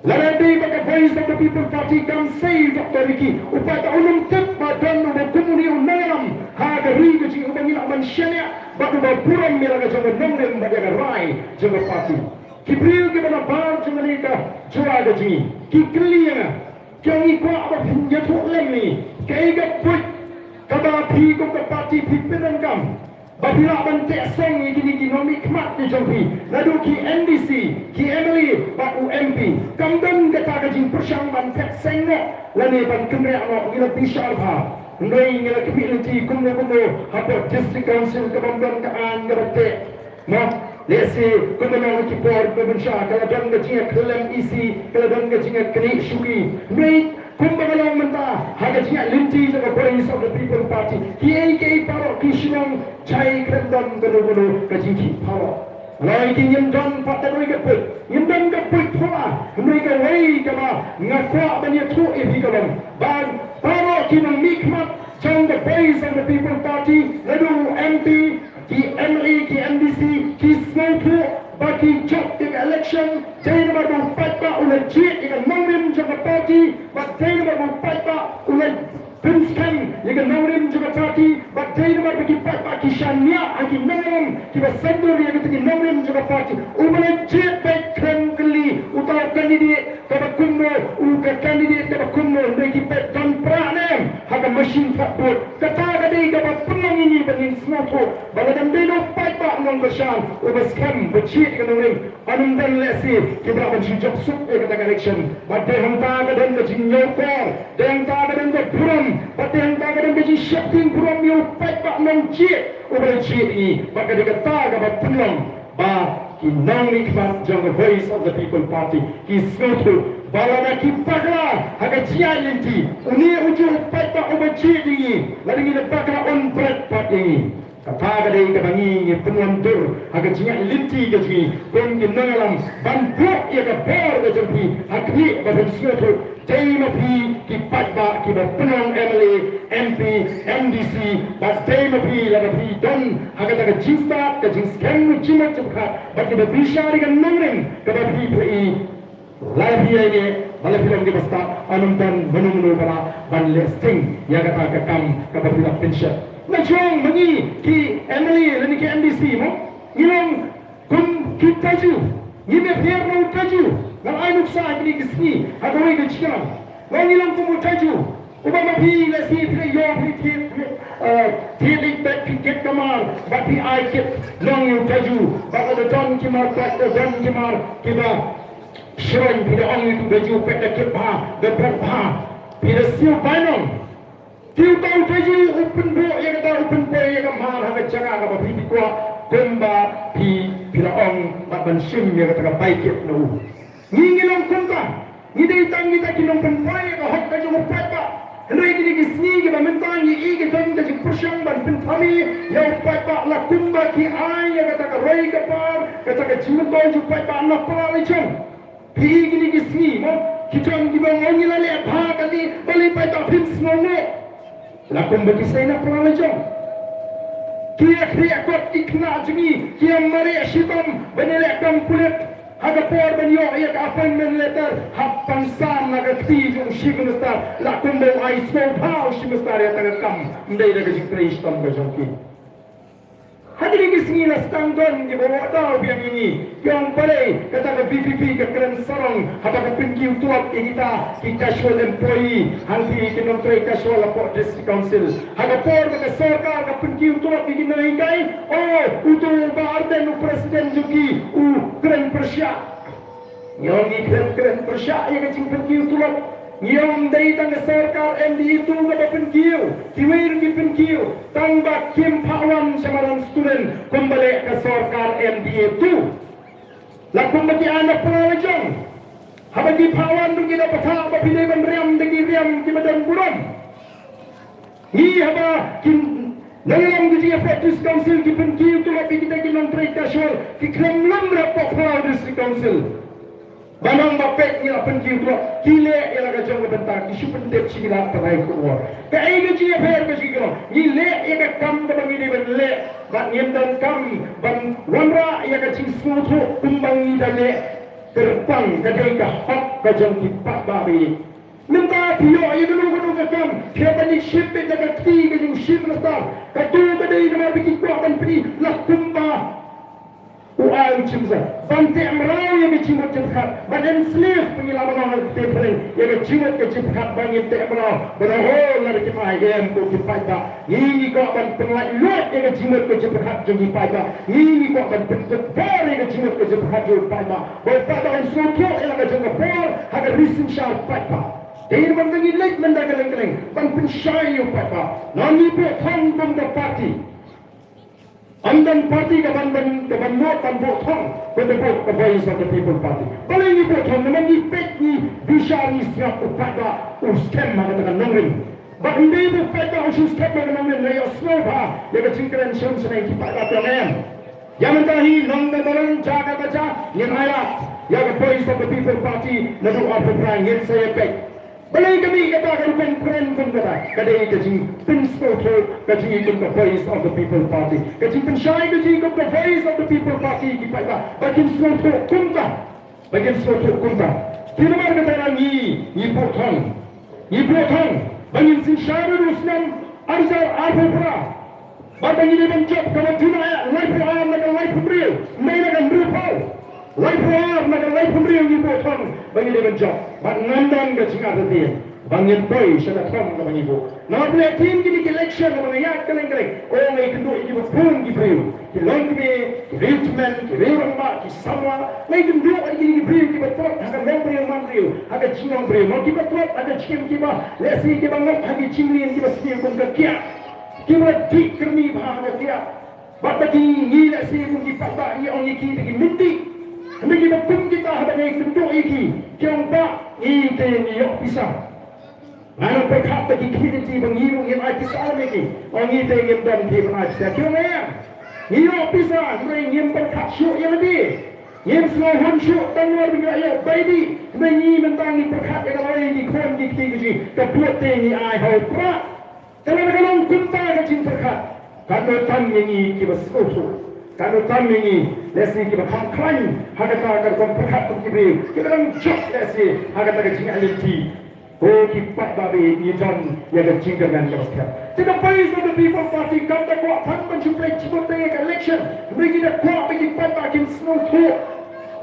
Lada dei ba ka Voice of the People Party kam sei Doktor Ricky, u paidbah un ym tip ba don uba kum une u nongïalam ha ka ri ka jong ngi, uba ngi lah ban shaniah bad uba burom ïa la ka jong ka nongrim bad ïa ka rai jong ka party. Ki briew kiba nabar jong kane ka jylla ka jong ngi ki kylli ïa nga, ki ong, ngi kwah ba phin ïathuh lem ïa ngi kaei ka buit kaba phi kum ka party phi pyndonkam ba phi lah ban teh seng ïa kine ki nongmihkhmat ki jong phi, naduh ki M D C, ki M L A bad u M P. Kam don kata ka jingpyrshang ban teh seng noh lane ban kynriah noh. Ngi la bishar bha, hynrei ngi la khmih lynti kumno kumno hapoh District Council ka bym don ka aiñ kaba teh. Mo, lehse kumba long ha ki por ba mynshuwa ka la don ka jingïakhlem isi, ka la don ka jingïaknieh shuki. Hynrei kumba ka long mynta ha ka jingïaid lynti jong ka Voice of the People Party, kiei kiei baroh ki shu ong jai, khlem don kano kano ka jingkhih baroh. Hynrei ki ngim don pat da kawei ka buit, ngim don ka buit pura. Hynrei kawei kaba nga kwah ban ïathuh ïa phi ka long ba baroh ki nongmihkhmat jong ka Voice of the People Party, naduh u M P, ki M L A, ki M D C, ki sngewthuh ba ki jop ïa ka election dei namar ba u paidbah u la jied ïa ka nongrim jong ka party, bad dei namar ba u paidbah u la pynskhem ïa ka nongrim jong ka party, bad dei namar ba ki paidbah ki shaniah ha ki nongrim kiba saiñdur ïa kita ki nongrim jong ka party. Uba la jied beit khlem kylli uta u candidate kaba kumno, u ka candidate kaba kumno, hynrei ki peit don prah ne em ha ka machine thad vote. Kata ka dei kaba pynlong ïa ngi ba ngin sngewthuh ba lada ym dei u paidbah nongkyrshan uba skhem ba jied ïa ka nongrim, ym don lehse kiba lah ban shu jop suk ïa kata ka election. Bad dei hangta ka don ka jingñiewkor, dei hangta ka don ka burom, bad dei hangta ka don ka jingsheptieng burom ïa u paidbah nongjied uba la jied ïa ngi. Bad ka dei kata kaba pynlong ba ki nongmihkhmat jong ka Voice of the People Party ki sngewthuh ba lada ki bakla ha ka jingïaid lynti, une u juh u paidbah uba jied ïa ngi, lada ngi la bakla un bret pat ïa ngi. Kata ka dei kaba ngi ngi pynwandur ha ka jingïaid lynti ka jong ngi kum ki nongïalam ban buh ïa ka bor ka jong phi ha khlieh ba phin sngewthuh. Dei ma phi ki paidbah kiba pynlong M L A, M P, M D C, bad dei ma phi lada phi don ha kata ka jingstad, ka jingskhem, ka jingmut jingpyrkhat, bad kiba bishar ïa ka nongrim kaba phi phi Lada phi ïa ine, ba lada phi long kiba stad, ym don mano mano ba lah ban leh sting ïa kata ka kam kaba phi la pynshai. Na jong ma ngi ki M L A lane ki M D C mo, ngi long kum ki Taju. Ngim ïapher na u Taju. Ngan ai nuksa ha kine ki sngi ha kawei ka jingïalang. Ngi long kum u Taju. Uba ma phi lehse phi la ïoh phi thied, eh, thied ïa ka bad phi kit ka mar bad phi ai kit long ïa u Taju. Bad lada don ki mar, bad lada don ki mar kiba shyrkhei phi da ong ïa u Taju, peit da kit bha, da bret bha. Phi da siew bainong. Te uta u Taju u pynbuh ïa kata, u pynpoi ïa ka mar ha ka jaka kaba phi, phi kwah, kumba phi, phi la ong, bad ban shim ïa kata ka bai kit na u. Ngi, ngi long kumta. Ngi dei tang kita ki nongpynpoi ïa ka hok ka jong u paidbah. Hynrei kine ki sngi kiba mynta ngi ïohi ka jong ka jingpyrshang ban pynthame ïa u paidbah, la kumba ki ai ïa kata ka roi ka par, kata ka jingmyntoi jong u paidbah na pla la jong. Phi ïohi kine ki sngi mo, ki don kiba ong ngi la leh bha kane, balei paidbah phim sngew noh. La kumba ki sei na pla la jong. Ki ïa khreh kot ki khynnah jong ngi, ki ïa mareh shitom ban ïaleh kam pulit. Ha ka por ban ïoh ïa ka appointment letter, hap ban sam na ka kti jong u Chief Minister. La kumba u ai sngewbha u Chief Minister ïa kata ka kam, ym dei da ka jingtrei shitom ka jong ki. Ha kine ki sngi la sdang don kiba wad daw biang ïa ngi, ki ong balei kata ka V P P ka kren sarong haba ka pynkiew tulop ïa kita ki casual employee, hangtei ki nongtrei casual hapoh District Council. Ha ka por ba ka sorkar ka pynkiew tulop ïa ki nonghikai, oh, uto u Bah Ardent u president jong ki u kren pyrshah. Ngi ong ngi kren, kren pyrshah ïa ka jingpynkiew tulop. Ngi ong dei tang ka sorkar M D A two kaba pynkiew. Kiwei ruh ki pynkiew. Tang ba kim phah wan sha madan student kumba leh ka sorkar M D A two. La kumba ki ai na pla la jong. Haba ki phah wan ruh ki da pathah ba phi dei ban riam da ki riam kiba don burom. Ngi haba ki nongïalam ka jingïapoh District Council ki pynkiew tulop ïa kita ki nongtrei casual, ki khlem lum rep hapoh Phalang District Council. Ba nang ba peit ngi la pynkiew tulop, ki leh ïa la ka jong ka bynta, ki shu pyntip sha ki lad pathai khubor. Kaei ka jingïapher ka jong ki, ngi leh ïa ka kam kaba ngi dei ban leh, bad ngim donkam ban wanrah ïa ka jingsngewthuh kumba ngi da leh. Kyrpang ka dei ka hok ka jong ki paidbah ba ïeit. Mynta phi ïoh ïa kano kano ka kam, phi hap ban ïashim beit da ka kti ka jong u Chief Minister. Kato ka dei namar ba ki kwah ban pyni la kumba u ai u Chief Minister ban teh mraw ïa ka jingmut jingpyrkhat, ban enslave, ba ngi lah ban ong ha ka ktien phareng, ïa ka jingmut ka jingpyrkhat, ba ngin teh mraw, ban ong, oh, lada kim ai, em, ko ki paidbah. Ngi, ngi kwah ban pynlait luid ïa ka jingmut ka jingpyrkhat jong ki paidbah. Ngi, ngi kwah ban pynkupbor ïa ka jingmut ka jingpyrkhat jong ki paidbah. Ba u paidbah un sngewthuh ïa la ka jong ka bor ha ka ri synshar paidbah. Dei namar ba ngi leit mynta kylleng kylleng ban pynshai ïa u paidbah. Ngi buh thong kum ka party. Ym don party kaban, ban, kaban buh, ban buh thong, ban buh ka Voice of the People Party. Balei ngi buh thong? Namar ngi peit, ngi bishar, ngi sngap u paidbah u skhem ha kata ka nongrim. Bad ym dei ba u paidbah u shu skhem ha ka nongrim, la ïohsngew bha ïa ka jingkren shong shaneng ki paidbah, te ym em. Ïa mynta hi, long kaba long, jia kaba jia, ngin ailad ïa ka Voice of the People Party naduh arphew phra, ngin sa ïa peit. Balei ka mih kata ka rukom kren kum kata? Ka dei ka jingpynsngewthuh ka jong ngi kum ka Voice of the People Party. Ka jingpynshai ka jong ngi kum ka Voice of the People Party ki paidbah ba kin sngewthuh kumta. Ba kin sngewthuh kumta. Te namar kata ngi, ngi buh thong. Ngi buh thong ba ngin synshar ruh snem ar hajar arphew phra. Bad ba ngi dei ban jop kaba duna ïa laiphew ar na ka laiphew hynriew, ym dei na ka hynriewphew. Laiphew ar na ka laiphew hynriew ngi buh thong ba ngi dei ban jop. Bad ngam don ka jingartatien ba ngin poi sha ka thong kaba ngi buh. Namar balei ha kine ki election kaba nga ïaid kylleng kylleng, oh, nga ïakynduh ïa kiba bun ki briew. Ki longkmie, ki riewtymmen, ki riew rangbah, ki samla. Nga ïakynduh ïa kine ki briew kiba tlot ha ka longbriew manbriew, ha ka jinglongbriew, ma kiba tlot ha ka jingim, kiba lehse kiba ngop ha ki jinglien kiba sniew kum ka kiad. Kiba dih kyrni bha ha ka kiad. Bad ba ki, ngi lehse kum ki paidbah ngi ong ïa ki ba ki mih dih. Hynrei kiba kum kita haba ngi kynduh ïa ki, ki ong, bah, ngi te ngi ïoh pisa. Nga nang pyrkhat ba ki khmih lynti ba ngi ruh ngin ai pisa lem ïa ki. Ong, ngi te ngim don phi ban ai pisa. Ki ong, em, ngi ïoh pisa, hynrei ngim pyrkhat shuh ïa lade. Ngim sngewhun shuh tang namar ba ngi la ïoh bai dih. Hynrei ngi mynta ngi pyrkhat ïa ka lawei ki khun ki kti ki jong ngi, ka bud te ngi ai ha u Prah. Te lada ka long kumta ka jingpyrkhat, kan ym tam ïa ngi kiba sngewthuh. Ka don tam ïa ngi lehse kiba kham khlaiñ ha kata ka rukom pyrkhat kum ki briew, kiba dang jop lehse ha kata ka jingïaid lynti. Ko ki paidbah, ngi don ïa ka jingkyrmen kaba skhem. Te ka Voice of the People Party kam da kwah tang ban shu pynleit jingmut ïa ka election. Hynrei ngi da kwah ba ki paidbah kin sngewthuh.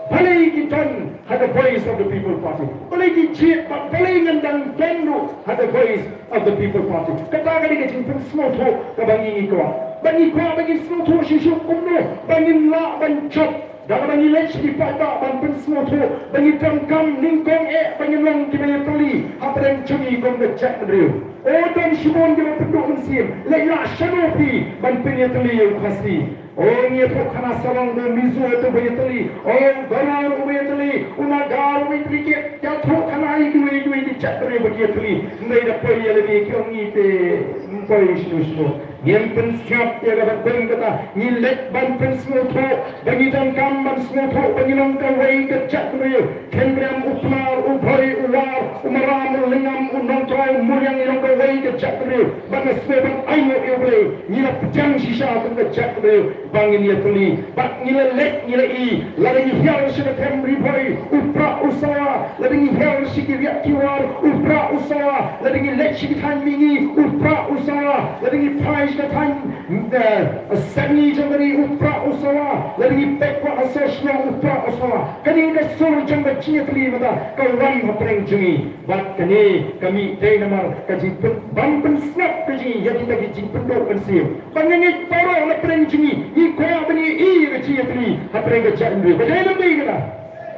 Balei ki don ha ka Voice of the People Party? Balei ki jied bad balei ngan dang don ruh ha ka Voice of the People Party? Kata ka dei ka jingpynsngewthuh kaba ngi ngi kwah. Ba ngi kwah ba ngi sngewthuh shisha kumno ba ngin lah ban jop da kaba ngi leit sha ki paidbah ban pynsngewthuh ba ngi donkam nyngkong eh ba ngin long kiba ïatylli hapdeng jong ngi kum ka jaitbynriew. O, don shibun kiba pynduh mynsiem, leit lah shano phi ban pynïatylli ïa u Khasi? O, ngi ïathuh khana Sawang, u Mizo uba ïatylli, o, u Garo uba ïatylli, u Naga uba ïatylli, ki ïathuh khana ïa kiwei kiwei ki jaitbynriew ba ki ïatylli. Hynrei da poi ïa lade ki ong ngi te ym poi shano shano. Ngim pynsngap ïa kata, kum kata ngi leit ban pynsngewthuh ba ngi donkam ban sngewthuh ba ngi long kawei ka jaitbynriew. Kynrem, u Pnar, u Bhoi, u War, u Maram, u Lyngngam, u Nongtrai, u Muriang, ngi long kawei ka jaitbynriew. Bad nga sngewbha ban ainguh ïa U Blei, ngi la pdiang shisha kum ka jaitbynriew ba ngin ïatylli. Bad ngi la leit, ngi la ïohi, lada ngi hiar sha ka them Ri Bhoi, u Prah u sawa. Lada ngi hiar sha ki riat ki war, u Prah u sawa. Lada ngi leit sha ki thaiñ mihngi, u Prah u sawa. Lada ngi phai sha ka thaiñ, eh, sepngi jong ka ri, u Prah u sawa. Lada ngi peit kwah ha sor shnong, u Prah u sawa. Kane ka sur jong ka jingïatylli mynta ka wan hapdeng jong ngi. Bad kane ka mih dei namar ka jingpyn, ban pynsngap ka jong ngi ïa kita ki jingpynduh mynsiem. Ba ngi ngeit baroh na pdeng jong ngi, ngi kwah ban ïohi ïa ka jingïatylli hapdeng ka jaitbynriew. Ba dei lem dei kata.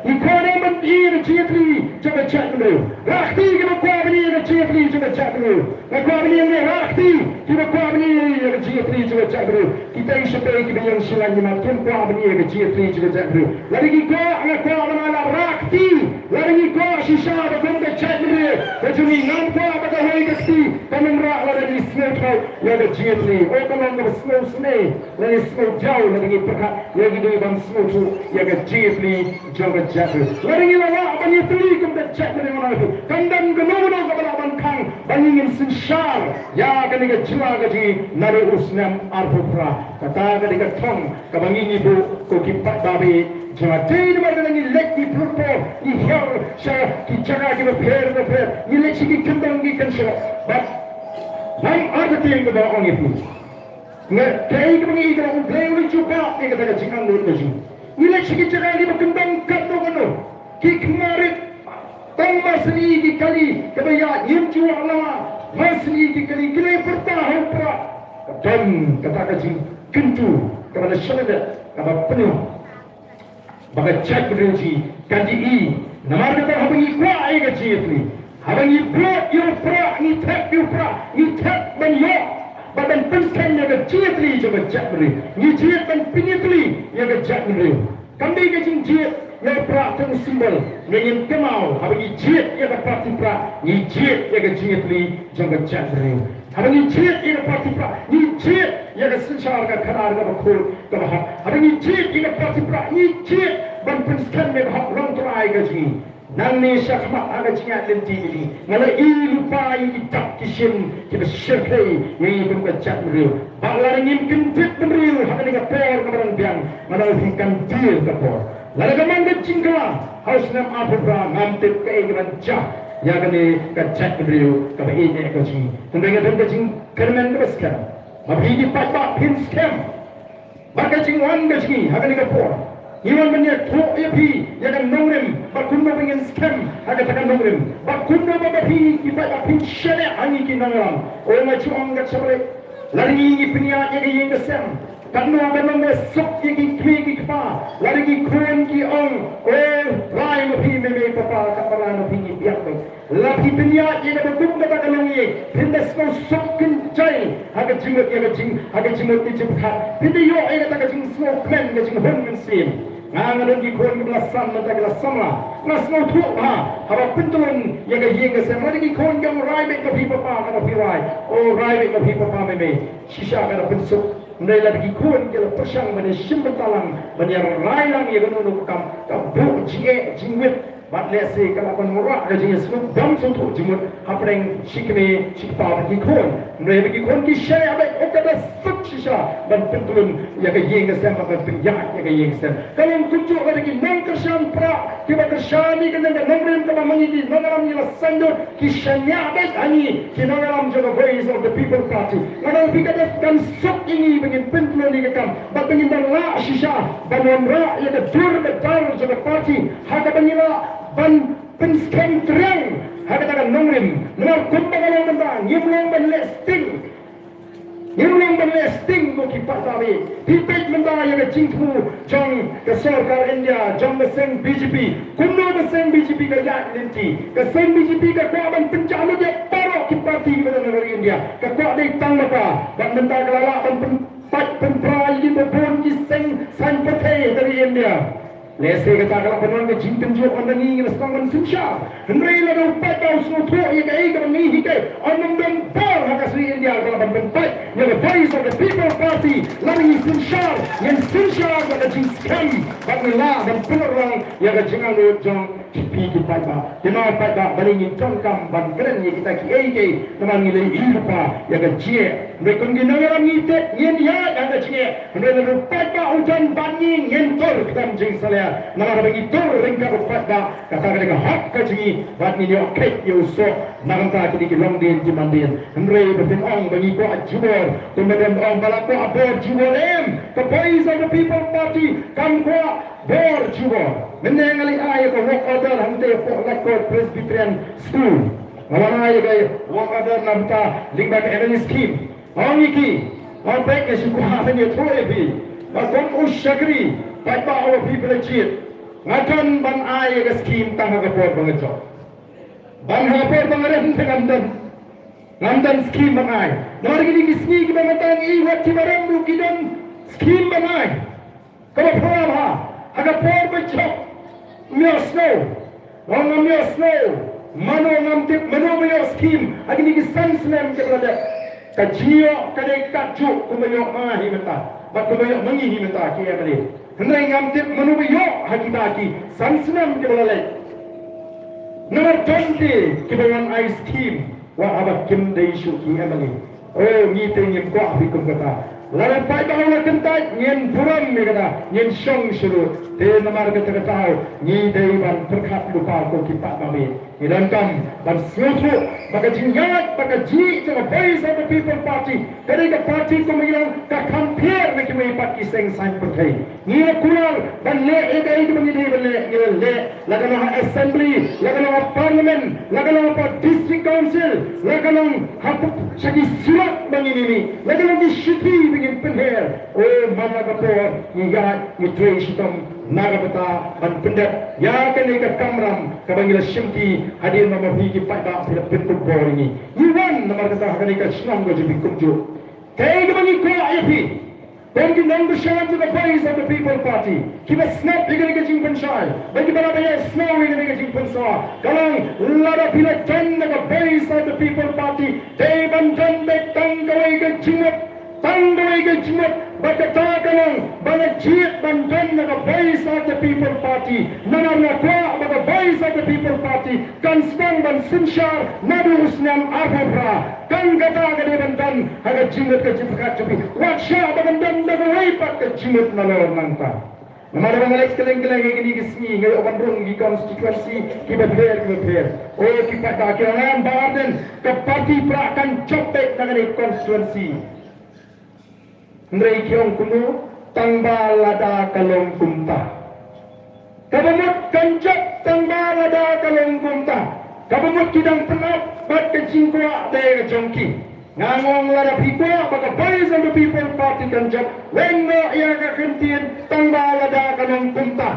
Ngi kwah ban ïohi ïa ka jingïatylli jong ka jaitbynriew. Rah kti kiba kwah ban ïohi ïa ka jingïatylli jong ka jaitbynriew. Nga kwah ban ïohi, rah kti kiba kwah ban ïohi ïa ka jingïatylli jong ka jaitbynriew. Kita ki shatei kiba ïeng shilynter, kim kwah ban ïohi ïa ka jingïatylli jong ka jaitbynriew. Lada ki kwah, nga kwah ban ong, rah kti. Lada ngi kwah shisha ba kum ka jaitbynriew ka jong ngi, ngam kwah ba kawei ka kti kan ym rah lada ngi sngewthuh ïa ka jingïatylli. O, ka long kaba sngewsynei lane sngewjaw lada ngi pyrkhat ïa ki dei ban sngewthuh ïa ka jingïatylli jong ka jaitbynriew. Lada ngi la lah ban ïatylli kum ka jaitbynriew, nga ong ïa phi, kam don kano kano kaba lah ban khang ba ngi ngin synshar ïa kane ka jylla ka jong ngi naduh u snem arphew phra. Kata ka dei ka thong kaba ngi ngi buh, ko ki paidbah jong nga. Dei namar kata ngi leit, ngi pynlut por, ngi hiar sha ki jaka kiba pher bapher, ngi leit sha ki kyndong ki kynshoh. Bad ngam artatien kaba ong ïa phi. Nga, kaei kaba ngi ïohi, U Blei u la jubab ïa kata ka jingangnud ka jong ngi. Ngi leit sha ki jaka kiba kyndong katno katno, ki khmarit, tang masni ki kali kaba ïaid, ngim ju ïoh lama masni ki kali, ki la pyrta ha u prah. Ka don kata ka jingkyntu kaba la shong, kaba pynlong ba ka jaitbynriew jong ngi kan ïohi. Namar kata haba ngi kwah ïa ka jingïatylli, haba ngi bloh ïa u prah, ngi thep ïa u prah, ngi thep ban ïoh bad ban pynskhem ïa ka jingïatylli jong ka jaitbynriew, ngi jied ban pynïatylli ïa ka jaitbynriew. Kam dei ka jingjied ïa u prah tang u symbol, ngi ngin kynmaw haba ngi jied ïa ka party prah, ngi jied ïa ka jingïatylli jong ka jaitbynriew. Haba ngi jied ïa ka party prah, ngi jied ïa ka synshar ka khadar kaba khuid kaba hok. Haba ngi jied ïa ka party prah, ngi jied ban pynskhem ïa ka hok longtrai ka jong ngi. Nangne shakhmat ha ka jingïaid lynti ka jong ngi, nga la ïohi lypa ïa ki dak ki shin kiba shyrkhei ïa ngi kum ka jaitbynriew. Bad lada ngim kyndit bynriew ha kane ka por kaba dang biang, nga ong ïa phi kan dier ka por. Lada ka mon ka jingkylla ha u snem arphew phra, ngam tip kaei kaban jia ïa kane ka jaitbynriew kaba ïeit ka jong ngi. Hynrei nga don ka jingkyrmen kaba skhem ba phi ki paidbah phin skhem. Bad ka jingwan ka jong ngi ha kane ka por, ngi wan ban ïathuh ïa phi ïa ka nongrim, bad kumno ba ngin skhem ha kata ka nongrim, bad kumno ba phi ki paidbah phin shaniah ha ngi ki nongïalam. O, nga ju ong ka jong phi, lada ngi ngi pynïaid ïa ka ïing ka sem, katno katno ngi suk ïa ki kmie ki kpa, lada ki khun ki ong, o, rai ma phi mei mei papa, katba rai ma phi ngi biang beit. Lada phi pynïaid ïa kaba kum kata ka longïing, phin da sngewsuk kynjai ha ka jingmut ïa ka jing, ha ka jingmut ka jingpyrkhat. Phin da ïoh ïa kata ka jingsngewkmen, ka jinghun mynsiem. Nga, nga don ki khun kiba la sam, mynta ki la samla. Nga sngewthuh bha haba pyntlun ïa ka ïing ka sem, lada ki khun ki ong rai beit ma phi papa, katba phi rai. O, rai beit ma phi papa mei mei. Shisha ka da pynsuk. Hynrei lada ki khun ki la pyrshang ban ïashim bynta lang, ban ïarai lang ïa kano kano ka kam, ka buh jingeh jingwit Bad lehse ka lah ban wanrah ka jingïasuk bam sngewthuh jingmut hapdeng shi kmie shi kpa bad ki khun. Hynrei haba ki khun ki shaniah beit, oh ka da suk shisha ban pyntlun ïa ka ïing ka sem bad ban pynïaid ïa ka ïing ka sem. Ka long kumjuh lada ki nongkyrshan Prah kiba kyrshan ïa ka nongrim kaba ma ngi ki nongïalam ngi la sngewthuh, ki shaniah beit ha ngi ki nongïalam jong ka Voice of the People Party. Nga ong ïa phi, ka da kan suk ïa ngi ba ngin pyntlun ïa ka kam bad ba ngin da lah shisha ban wanrah ïa ka dur ka dar jong ka party ha kaba ngi lah ban pynskhem triang ha kata ka nongrim. Namar kumba ka long mynta, ngim long ban leh sting. Ngim long ban leh sting, ko ki paidbah. Phi peit mynta ïa ka jingthmu jong ka sorkar India, jong ka seng B J P. Kumno ka seng B J P ka ïaid lynti? Ka seng B J P ka kwah ban pynjah lut ïa baroh ki party kiba don ha ri India. Ka kwah dei tang ma ka. Bad mynta ka la lah ban pyn pynpait pynpra ïa kiba bun ki seng saiñ pyrthei ha ri India. Lehse kata ka lah ban wan ka jingtynjuh ynda ngi ngi la sdang ban synshar. Hynrei lada u paidbah u sngewthuh ïa kaei kaba ngi hikai, ym don bor ha ka ri India ka lah ban pynpait ïa ka Voice of the People Party. Lada ngi synshar, ngin synshar bad ka jingskhem bad ngi lah ban pynurlong ïa ka jingangnud jong ki, phi ki paidbah. Ki nongpaidbah, balei ngi donkam ban kren ïa kita kiei kiei? Namar ngi la ïohi lypa ïa ka jingeh. Hynrei kum ki nongïalam ngi tip ngin ïaid ha ka jingeh. Hynrei lada u paidbah u don bad ngi, ngin tur khlem jingsalia. Namar haba ngi tur ryngkat u paidbah, kata ka dei ka hok ka jong ngi bad ngin ïoh kheit ïa u soh. Na ka bynta kine ki longdien ki mandien. Hynrei ba phin ong ba ngi kwah jubor, kumba don ong ba la kwah bor jubor, em. Ka Voice of the People Party kam kwah bor jubor. Mynne nga la ai ïa ka work order hangtei hapoh Laitkot Presbyterian School. Nga la ai ïa ka work order na bynta lyngba ka M L A scheme. Nga ong ïa ki, nga peit nga shu kwah ban ïathuh ïa phi ba kum u shakri paidbah uba phi ba la jied, nga don ban ai ïa ka scheme tang ha ka por ba nga jop. Ban ha ka por ba nga rem te ngam don, ngam don scheme ban ai. Namar kine ki sngi kiba mynta ngi ïohi wat kiba rem ruh ki don scheme ban ai. Kaba pura bha, ha ka por ba jop, ym ïoh snow. Ong ngam ïoh snow, mano ngam tip, mano ba ïoh scheme ha kine ki san snem kiba la dep. Ka jingïoh ka dei katjuh kumba ïoh ma nga hi mynta bad kumba ïoh ma ngi hi mynta ki M L A. Hynrei ngam tip mano ba ïoh ha kita ki san snem kiba la leit. Namar don te kiba wan ai scheme wat haba kim dei shuh ki M L A. O, ngi te ngim kwah phi kum kata. Lada paidbah u la kyntait, ngin burom ïa kata, ngin shong shuh ruh. Te namar kata ka daw ngi dei ban pyrkhat lypa, ko ki paidbah. Ngi donkam ban sngewthuh ba ka jingïaid bad ka jingïeit jong ka Voice of the People Party ka dei ka party kumba ngi ong ka kham pher na kiwei pat ki seng saiñ pyrthei. Ngi la kular ban leh ïa kaei kaba ngi dei ban leh, ngi la leh. La ka long ha Assembly, la ka long ha Parliament, la ka long ha District Council, la ka long ha pu-, sha ki surat ba ngin ïa mih, la ka long ki shithi ba ngin pynher. O, man la ka por ngi ïaid, ngi trei shitom na ka bynta ban pyndep ïa kane ka kamram kaba ngi la shimti hadien ba ma phi ki paidbah phi la pynkup bor ïa ngi. Ngi wan namar kata ha kane ka shnong ka jong phi kumjuh. Kaei kaba ngi kwah ïa phi, kum ki nongkyrshan jong ka Voice of the People Party, kiba sngap ïa kane ka jingpynshai bad kiba la ïohsngew ïa kane ka jingpynsawa, ka long lada phi la join na ka Voice of the People Party, dei ban don beit tang kawei ka jingmut, tang kawei ka jingmut, bad kata ka long ba nga jied ban don na ka Voice of the People Party. Namar nga kwah ba ka Voice of the People Party kan sdang ban synshar naduh u snem arphew phra. Kan kata ka dei ban don ha ka jingmut ka jingpyrkhat jong phi. Wat shah ba kan don da kawei pat ka jingmut nalor nangta. Namar ba nga leit kylleng kylleng ha kine ki sngi, nga ïoh ban rung ki constituency kiba pher kiba pher. O, ki paidbah ki ong, em, Bah Ardent, ka party Prah kan jop beit na kane ka constituency. Hynrei ki ong kumno? Tang ba lada ka long kumta. Kaba mut kan jop tang ba lada ka long kumta. Kaba mut ki dang pynap bad ka jingkwah dei ka jong ki. Nga ong lada phi kwah ba ka Voice of the People Party kan jop, weng noh ïa ka ktien tang ba lada ka long kumta.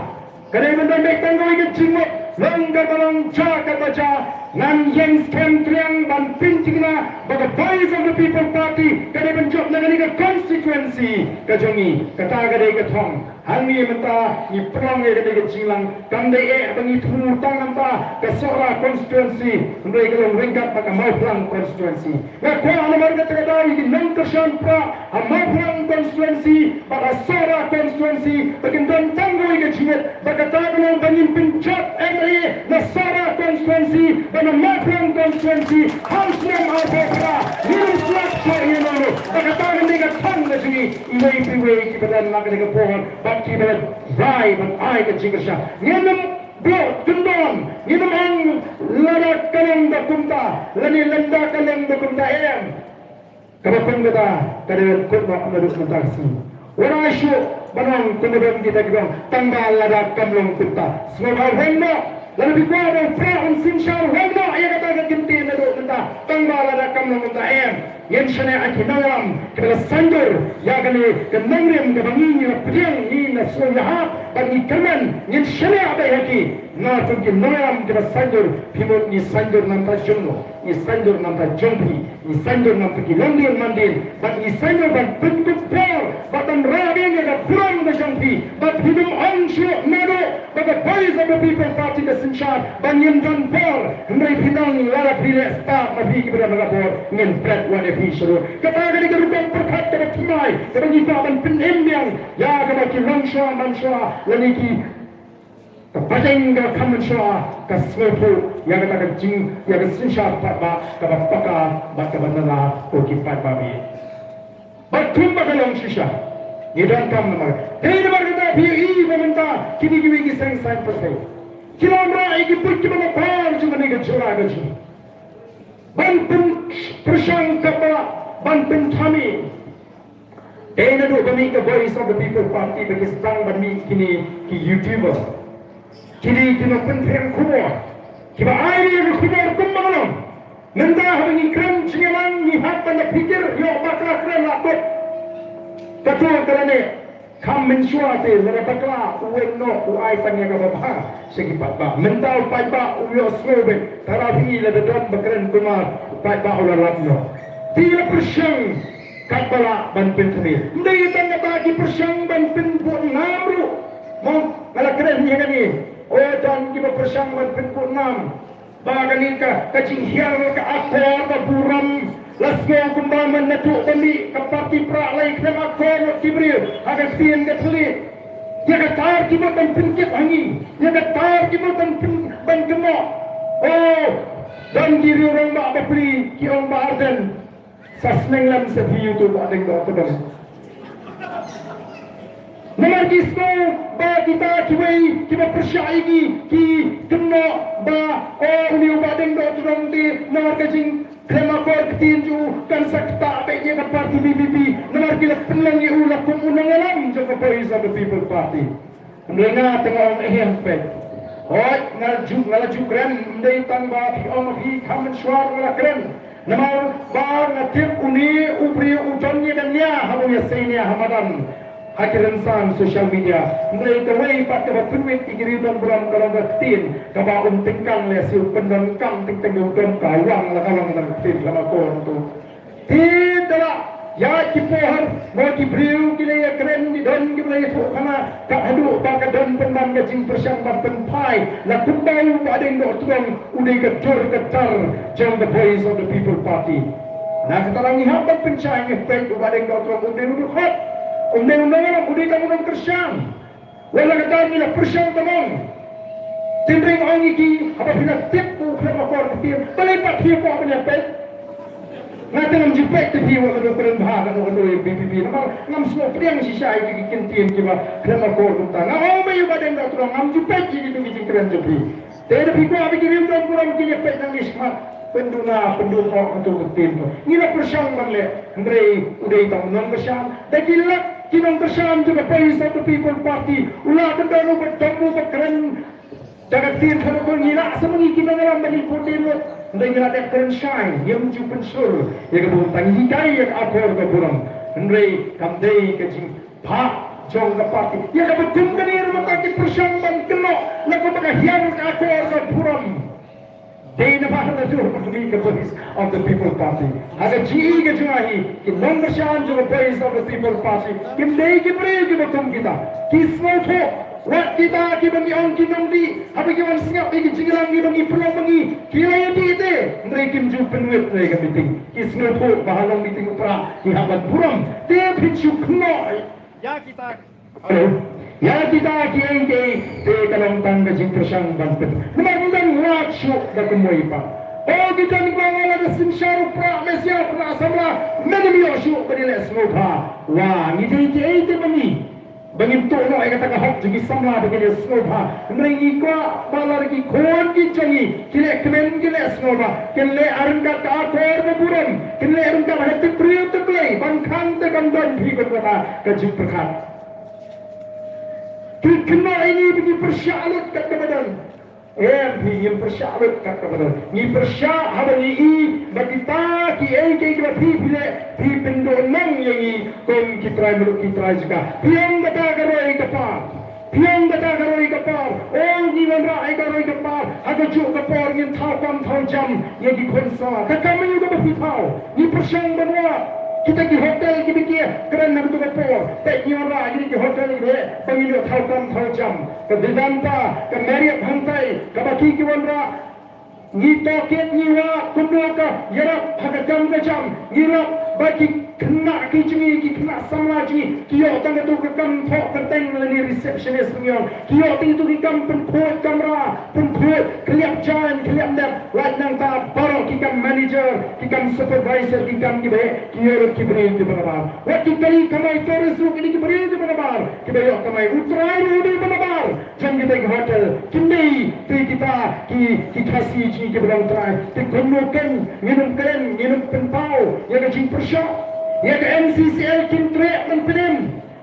Ka dei ban don beit tang kawei ka jingmut, long kaba long, jia kaba jia. Ngan ïeng skhem triang ban pynthikna ba ka Voice of the People Party ka dei ban jop na kane ka constituency ka jong ngi. Kata ka dei ka thong. Hangne mynta ngi pynlong ïa kane ka jingïalang, kam dei eh ba ngi thmu tang mynta ka Sohra constituency, hynrei ka long ryngkat bad ka Mawphlang constituency. Nga kwah namar kata ka daw ïa ki nongkyrshan Prah ha Mawphlang constituency bad ha Sohra constituency ba kin don tang kawei ka jingmut, ba kata ka long ba ngin pynjot M Na Sohra constituency, ba na Mawphlang constituency, Hangsnem arphew phra, ngin slap shuh ïa no no. Ba kata ka dei ka thong ka jong ngi, iwei pa iwei kiba don ha kane ka por, bad kiba rai ban ai ka jingkyrshan. Ngin ym buh kyndon, ngin ym ong lada ka long da kumta, lane lada ka long da kumta em. Kaba kum kata, ka dei ban kut noh naduh mynta ka sngi. Wat ai shuh ban ong kumba don kita ki ong, tang ba lada kam long kumta. Sngewbha weng noh, lada phi kwah ban pyrshah ban synshar, weng noh ïa kata ka kyntien naduh mynta, tang ba lada kam long kumta em. Ngin shaniah ïa ki nongïalam kiba la saiñdur ïa kane ka nongrim kaba ngi, ngi la pdiang, ngi la sngewhap bad ngi kyrmen, ngin shaniah beit ïa ki. Nga kum ki nongïalam kiba saiñdur, phi mut ngi saiñdur na bynta jong no, ngi saiñdur na bynta jong phi, ngi saiñdur na bynta ki longdien mandien, bad ngi saiñdur ban pynkup por bad ban rah biang ïa ka burom ka jong phi, bad phi nym ong shuh naduh ba ka Voice of the People Party ka synshar ba ngim don por. Hynrei phi nang, lada phi leh stad ma phi kiba don ha ka bor, ngin pret wat ïa phi shuh. Kata ka dei ka rukom pyrkhat kaba thymmai kaba ngi kwah ban pynim biang ïa kaba ki longshuwa manshuwa lane ki Ka pateng ka kham mynshuwa ka sngewthuh ïa kata ka jing, ïa ka synshar paidbah kaba paka bad kaba nala ko ki paidbah bieit. Bad kumba ka long shisha, ngi donkam namar, dei namar kata phi ïohi ba mynta kine kiwei ki seng saiñ pyrthei ki la wanrah ïa ki buit kiba la par jong kane ka jylla ka jong ngi ban pyn, pyrshang kaba ban pynthame. Dei naduh ba mih ka Voice of the People Party ba ki sdang ban mih kine ki YouTuber, kine ki nongpyntrei khubor, kiba ai ïa ka khubor kumba ka long. Mynta haba ngi kren jingïalang ngi hap ban da phikir, ïoh bakla kren la kut. Kato ka la neh, kham mynshuwa te lada bakla u weng noh u ai tang ïa kaba bha sha ki paidbah. Mynta u paidbah u ïohsngew beit, tara phi lada don ba kren kumar, u paidbah u la lap noh. Te la pyrshang katba lah ban pynthame. Ym dei tang kata, ki pyrshang ban pynbud nam ruh. Mo, nga la kren ïa kane. O, don kiba pyrshang ban pynbud nam. Ba kane ka, ka jinghiar ka akor ka burom la sngew kumba mynta naduh ba mih ka party prah la ïakhlem akor bad ki briew ha ka ktien ka thylliej. Ïa kata ki mut ban pynkit ha ngi, ïa kata ki mut ban pyn, ban kynnoh. O, don ki riew rangbah bapli ki ong Bah Ardent. Sa sneng lem sa phi ïa uto u Bah Deng Dohtdong. Namar ki sngew ba kita kiwei kiba pyrshah ïa ki, ki kynnoh ba, o, une u Bah Deng Dohtdong te namar ka jingkhlem akor ktien jong u kan sa ktah beit ïa ka party V P P, namar ki la pynlong ïa u la kum u nongïalam jong ka Voice of the People Party. Hynrei nga te nga ong, eh, em peit. Hooid, nga la ju, nga la ju kren, ym dei tang ba phi ong phi kham mynshuwa nga la kren. Namar ba nga tip une u briew u don ïa ka nia haba u ïasei nia ha madan ha ki rynsan social media. Hynrei kawei pat kaba pynwit ïa ki riew don burom ka long ka ktien kaba um tyngkang lehse u pyndonkam teng teng u don ka wang la ka long ka ktien khlem akor to. Te da la ïaid ki por, mo, ki briew ki la ïakren, ki don kiba la ïathuh khana, ka haduh ba ka don pynban ka jingpyrshang ban pynphai, la kumba u Bah Deng Dohtdong u dei ka dur ka tar jong the Voice of the People Party. Na kata la ngi hap ban pynshai ngi peit u Bah Deng Dohtdong um dei u dkhot, um dei u nongïalam, u dei tang u nongkyrshan. Wat la ka daw ngi la pyrshang ban ong. Tynrai nga ong ïa ki, haba phi la tip u khlem akor ktien, balei pat phi kwah ban ïa peit? Nga te ngam ju peit te phi wat la dang kren bha kano kano ïa V P P. Namar ngam sngewpdiang shisha ïa ki ktien kiba khlem akor kumta. Nga ong ba ïa u Bah Deng Dohtdong ngam ju peit ïa kito ki jingkren jong phi. Te da phi kwah ba ki riew don burom kin ïa peit nangne shakhmat. Pynduna, pynduh noh kato ka ktien to. Ngi la pyrshang ban leh, hynrei u dei tang u nongkyrshan. Da ki lak ki nongkyrshan jong ka Voice of the People Party. U lah ban don uba dom uba kren da ka ktien kaba bun, ngi lah sa ma ngi ki nongïalam ba ngi put dien lut. Hynrei ngi la dep kren shai, ngim ju pynshlur ïa ka burom, tang ngi hikai ïa ka akor ka burom. Hynrei kam dei ka jing Phah jong ka party. Ïa kaba kum kane ruh mynta ki pyrshang ban kynnoh, la kumba ka hiar ka akor ka burom. Dei na ba la dur ba kane ka Voice of the People Party. Ha ka jingïohi ka jong nga hi, ki nongkyrshan jong ka Voice of the People Party kim dei ki briew kiba kum kita. Ki sngewthuh, wat kita kiba ngi ong ki nongdih, haba ki wan sngap ïa ki jingïalang kiba ngi pynlong ba ngi, ki la ïadih te, hynrei kim ju pynwit ïa ka meeting. Ki sngewthuh ba ha long meeting u Prah ki hap ban burom. Te phin shu kynnoh ïa kita. Hello. Ïa kita kiei kiei te ka long tang ka jingpyrshang ban pynmih. Namar ym don lad shuh da kumwei pat. O ki don kiba ong lada synshar u Prah Messiah u Prah samla, men ym ïoh shuh ban ïaleh sngewbha. Wa, ngi dei kiei te ba ngi, ba ngin tuh noh ïa kata ka hok jong ki samla ba kin ïa sngewbha. Hynrei ngi kwah ba lada ki khun ki jong ngi ki leh kmen ki leh sngewbha, kin leh ryngkat ka akor ba burom, kin leh ryngkat ha ka tip briew tip Blei, ban khang te kan don phi kum kata ka jingpyrkhat. Ki kynnoh ïa ngi ba ngi pyrshah lut kat kaba don. Em, phi, ngim pyrshah lut kat kaba don. Ngi pyrshah haba ngi i ba kita kiei kiei kiba phi phi leh, phi pynduh nong ïa ngi kum ki trai muluk ki trai jaka. Phi ong kata ka roi ka par. Phi ong kata ka roi ka par. O, ngi wanrah ïa ka roi ka par. Ha kajuh ka por ngin thaw kam thaw jam ïa ki khun samla. Ka kam aïu kaba phi thaw? Ngi pyrshang ban wad kita ki hotel kiba ki kren ha kato ka por. Peit, ngi wanrah ïa ki hotel kiba ba ngin ïoh thaw kam thaw jam. Ka Vivanta, ka Marriott hangtai, kaba ki ki wanrah. Ngi tohkit, ngi wad kumno ka ïarap ha ka kam ka jam. Ngi rap ba ki khynnah ki jong ngi, ki khynnah samla jong ngi, ki ïoh tang kato ka kam thoh kyrteng lane receptionist, ngi ong. Ki ïoh tang kato ki kam pynkhuid kamra, pynkhuid, khylliap jaiñ, khylliap nep, lait nangta baroh ki kam manager, ki kam supervisor, ki kam kiba heh, ki ïoh ruh ki briew kiba nabar. Wat ki kali kamai tourist ruh kine ki briew kiba nabar, kiba ïoh kamai. U trai ruh u dei uba nabar jong kita ki hotel. Kim dei te kita ki, ki Khasi jong ngi kiba long trai. Te kumno kein ngin ym kren, ngin ym pynpaw ïa ka jingpyrshah. Ïa ka M C C L kim treh ban pynim.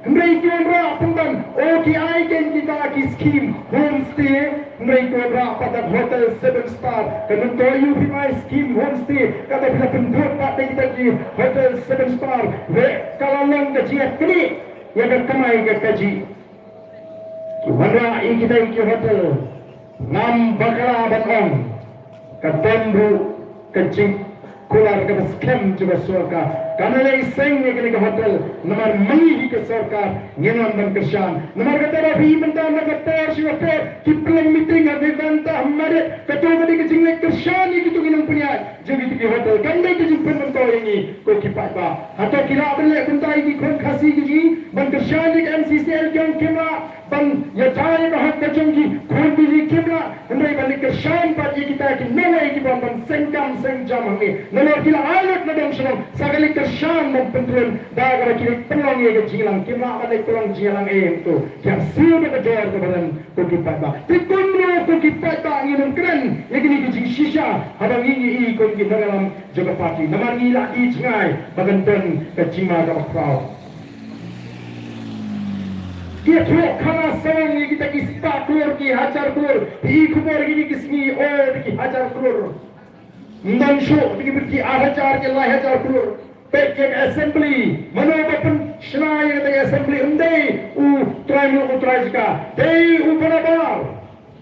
Hynrei ki wanrah pynban, o, ki ai kein kita ki scheme homestay. Hynrei ki wanrah pat da hotel seven star. Ka myntoi ïa u phi bai scheme homestay, kata phi la pynbud pat da kita ki hotel seven star. Wei ka la long ka jingïakhih ïa ka kamai ka kajih. Ki wanrah ïa kita ki hotel. Ngam bakla ban ong, ka don ruh ka jingkular kaba skhem jong ka sorkar. Kam lei seng ïa kane ka hotel namar ma ngi hi ka sorkar ngin wan ban kyrshan. Namar kata ba phi mynta na ka por sha ka por ki pynlong meeting ha Vivanta ha Marriott, kato ka dei ka jingleit kyrshan ïa kito ki nongpynïaid jong kito ki hotel. Kam dei ka jingpynmyntoi ïa ngi ko ki paidbah. Hato ki lah ban leh kumta ïa ki khun Khasi ki jong ngi ban kyrshan ïa ka M C C L? Ki ong kim lah ban ïada ïa ka hok ka jong ki khun ki jong ngi, kim lah. Hynrei ban leit kyrshan pat ïa kita ki nongwei kiba wan ban seng kam seng jam hangne. Nalor ki la ai lut na dong shnong, sa ka leit kyrshan ban pyntrun da kaba ki leit pynlong ïa ka jingïalang. Kim lah ban leit pynlong jingïalang ei hangto. Ki ïa siew da ka jor kaba don ko ki paidbah. Te kumno ko ki paidbah ngin ym kren ïa kine ki jingshisha haba ngi ïohi kum ki nongïalam jong ka party? Namar ngi la die jngai ba kan don ka jingma kaba khraw. Ki ïathuh khana sawdong ïa kita ki spah klur, ki hajar klur. Phi i khubor kine ki sngi, o, ki hajar klur. Ym don shuh, ki bit ki ar hajar, ki lai hajar klur. Peit ïa ka assembly, mano ba pynshna ïa kata ka assembly? Ym dei u trai muluk u trai jaka, dei uba nabar.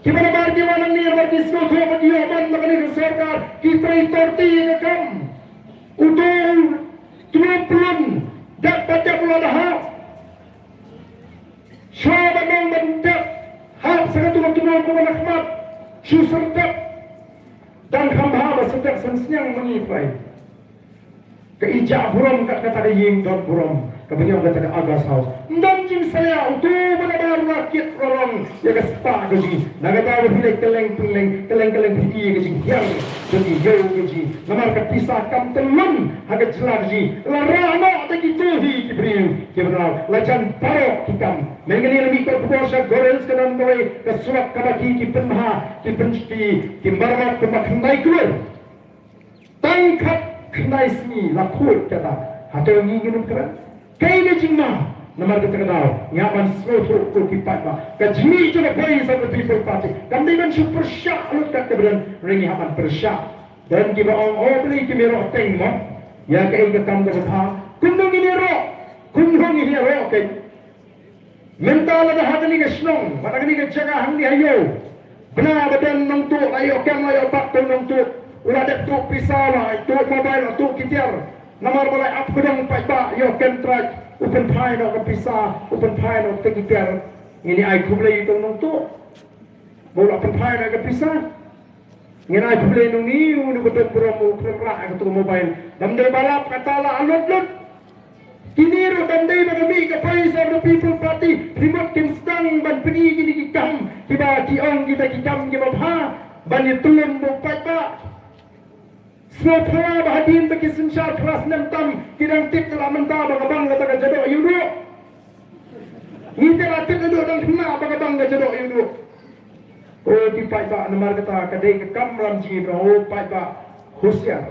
Kiba nabar ki wan hangne namar ki sngewthuh ba ki ïoh ban na kane ka sorkar, ki trei torti ïa ka kam. Uto u tnum plum, dep ba dep u la da hap. Shuwa ban ong ban dep, hap sa katu ka tnum ba na khmat, shu serdep. Dang kham bha ba serdep san sniang ma ngi trai. Ka ijah burom kat kata ka ïing don burom, kaba ngi ong kata ka August House. Ym don jingsalia, uto ba nabar u la kit u la long ïa ka spah ka jong ngi. Na kata ba phi leit kylleng kylleng, kylleng kylleng phi i ïa ka jinghiar jong ngi, ïa ka jing. Namar ka pisa kam tyllun ha ka jylla ka jong ngi. La rah noh da kito hi ki briew kiba nabar, la jan baroh ki kam. Mynta kane la mih ka khubor sha Garo Hills, ka don kawei ka surok kaba ki, ki pynbha, ki pyn, ki, ki marwat kumba khyndai klur. Tang khatkhyndai sngi la khuid kata. Hato ngi ngin ym kren? Kaei ka jingma? Namar kata ka daw ngi hap ban sngewthuh ko ki paidbah. Ka jingmih jong ka Voice of the People Party kam dei ban shu pyrshah lut kat kaba don, hynrei ngi hap ban pyrshah. Don kiba ong, o, balei kim ïaroh teng mo ïa kaei ka kam kaba bha? Kumno ngin ïaroh? Kumno ngin ïaroh kein? Mynta lada ha kane ka shnong bad ha kane ka jaka hangne ha Ïew, bna ba don nongtuh, la ïoh kem la ïoh bat, to nongtuh u la dep tuh pisa, la tuh mobile, la tuh ki tiar. Namar ba la ap kdong paidbah, ïoh kem trai, u pynphai noh ka pisa, u pynphai noh ki tiar. Ngin ïa ai khublei ïa u nongtuh ba u la pynphai noh ka pisa? Ngin ai khublei nongni, u, u ba don burom, u khlem rah ïa kato ka mobile? Dam dei ba lap kata la lut lut. Kine ruh kam dei ba ka mih ka Voice of the People Party, phi mut kim sdang ban pyni kine ki kam kiba ki ong kita ki kam kiba bha ban ïatylli ba u paidbah. Sngewphylla ba hadien ba ki synshar phra snem tam ki dang tip te la mynta ba ka bang kata ka Jadoh Ïewduh. Ngi te la tip naduh dang khynnah ba ka bang ka Jadoh Ïewduh. O ki paidbah, namar kata ka dei ka kamram jingïadon, o paidbah, husiar.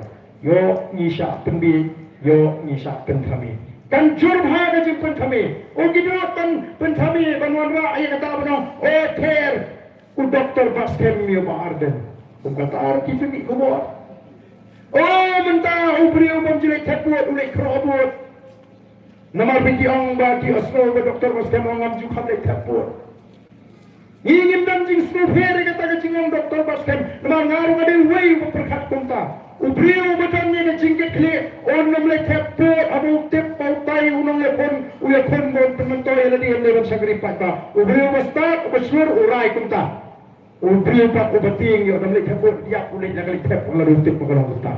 Ïoh ngi shah pynbiej, ïoh ngi shah pynthame. Kan jur bha ka jingpynthame. O ki doh ban pynthame ban wanrah ïa kata ba nong, o ther, u Doktor Batskhem ïa u Bah Ardent. Kum kata ar ki jingmih khubor. O mynta u briew bym ju leit thep vote u leit khroh vote. Namar ba ki ong ba ki ong ba Doktor Batskhem ong ngam ju kham leit thep vote. Ngi ngim don jingsngewpher ïa kata ka jingong Doktor Batskhem, namar nga ruh nga dei uwei uba pyrkhat kumta. U briew uba don ïa ka jingkitkhlieh, un ym leit thep vote haba u tip ba utai u nongïakhun, u ïakhun ba un pynmyntoi ïa lade ym dei ban shakri paidbah. U briew uba stad, uba shlur, u rai kumta. U briew pat uba tieng ïoh, ym leit thep vote, ïap u leit la ka leit thep, la u tip ba ka long kumta.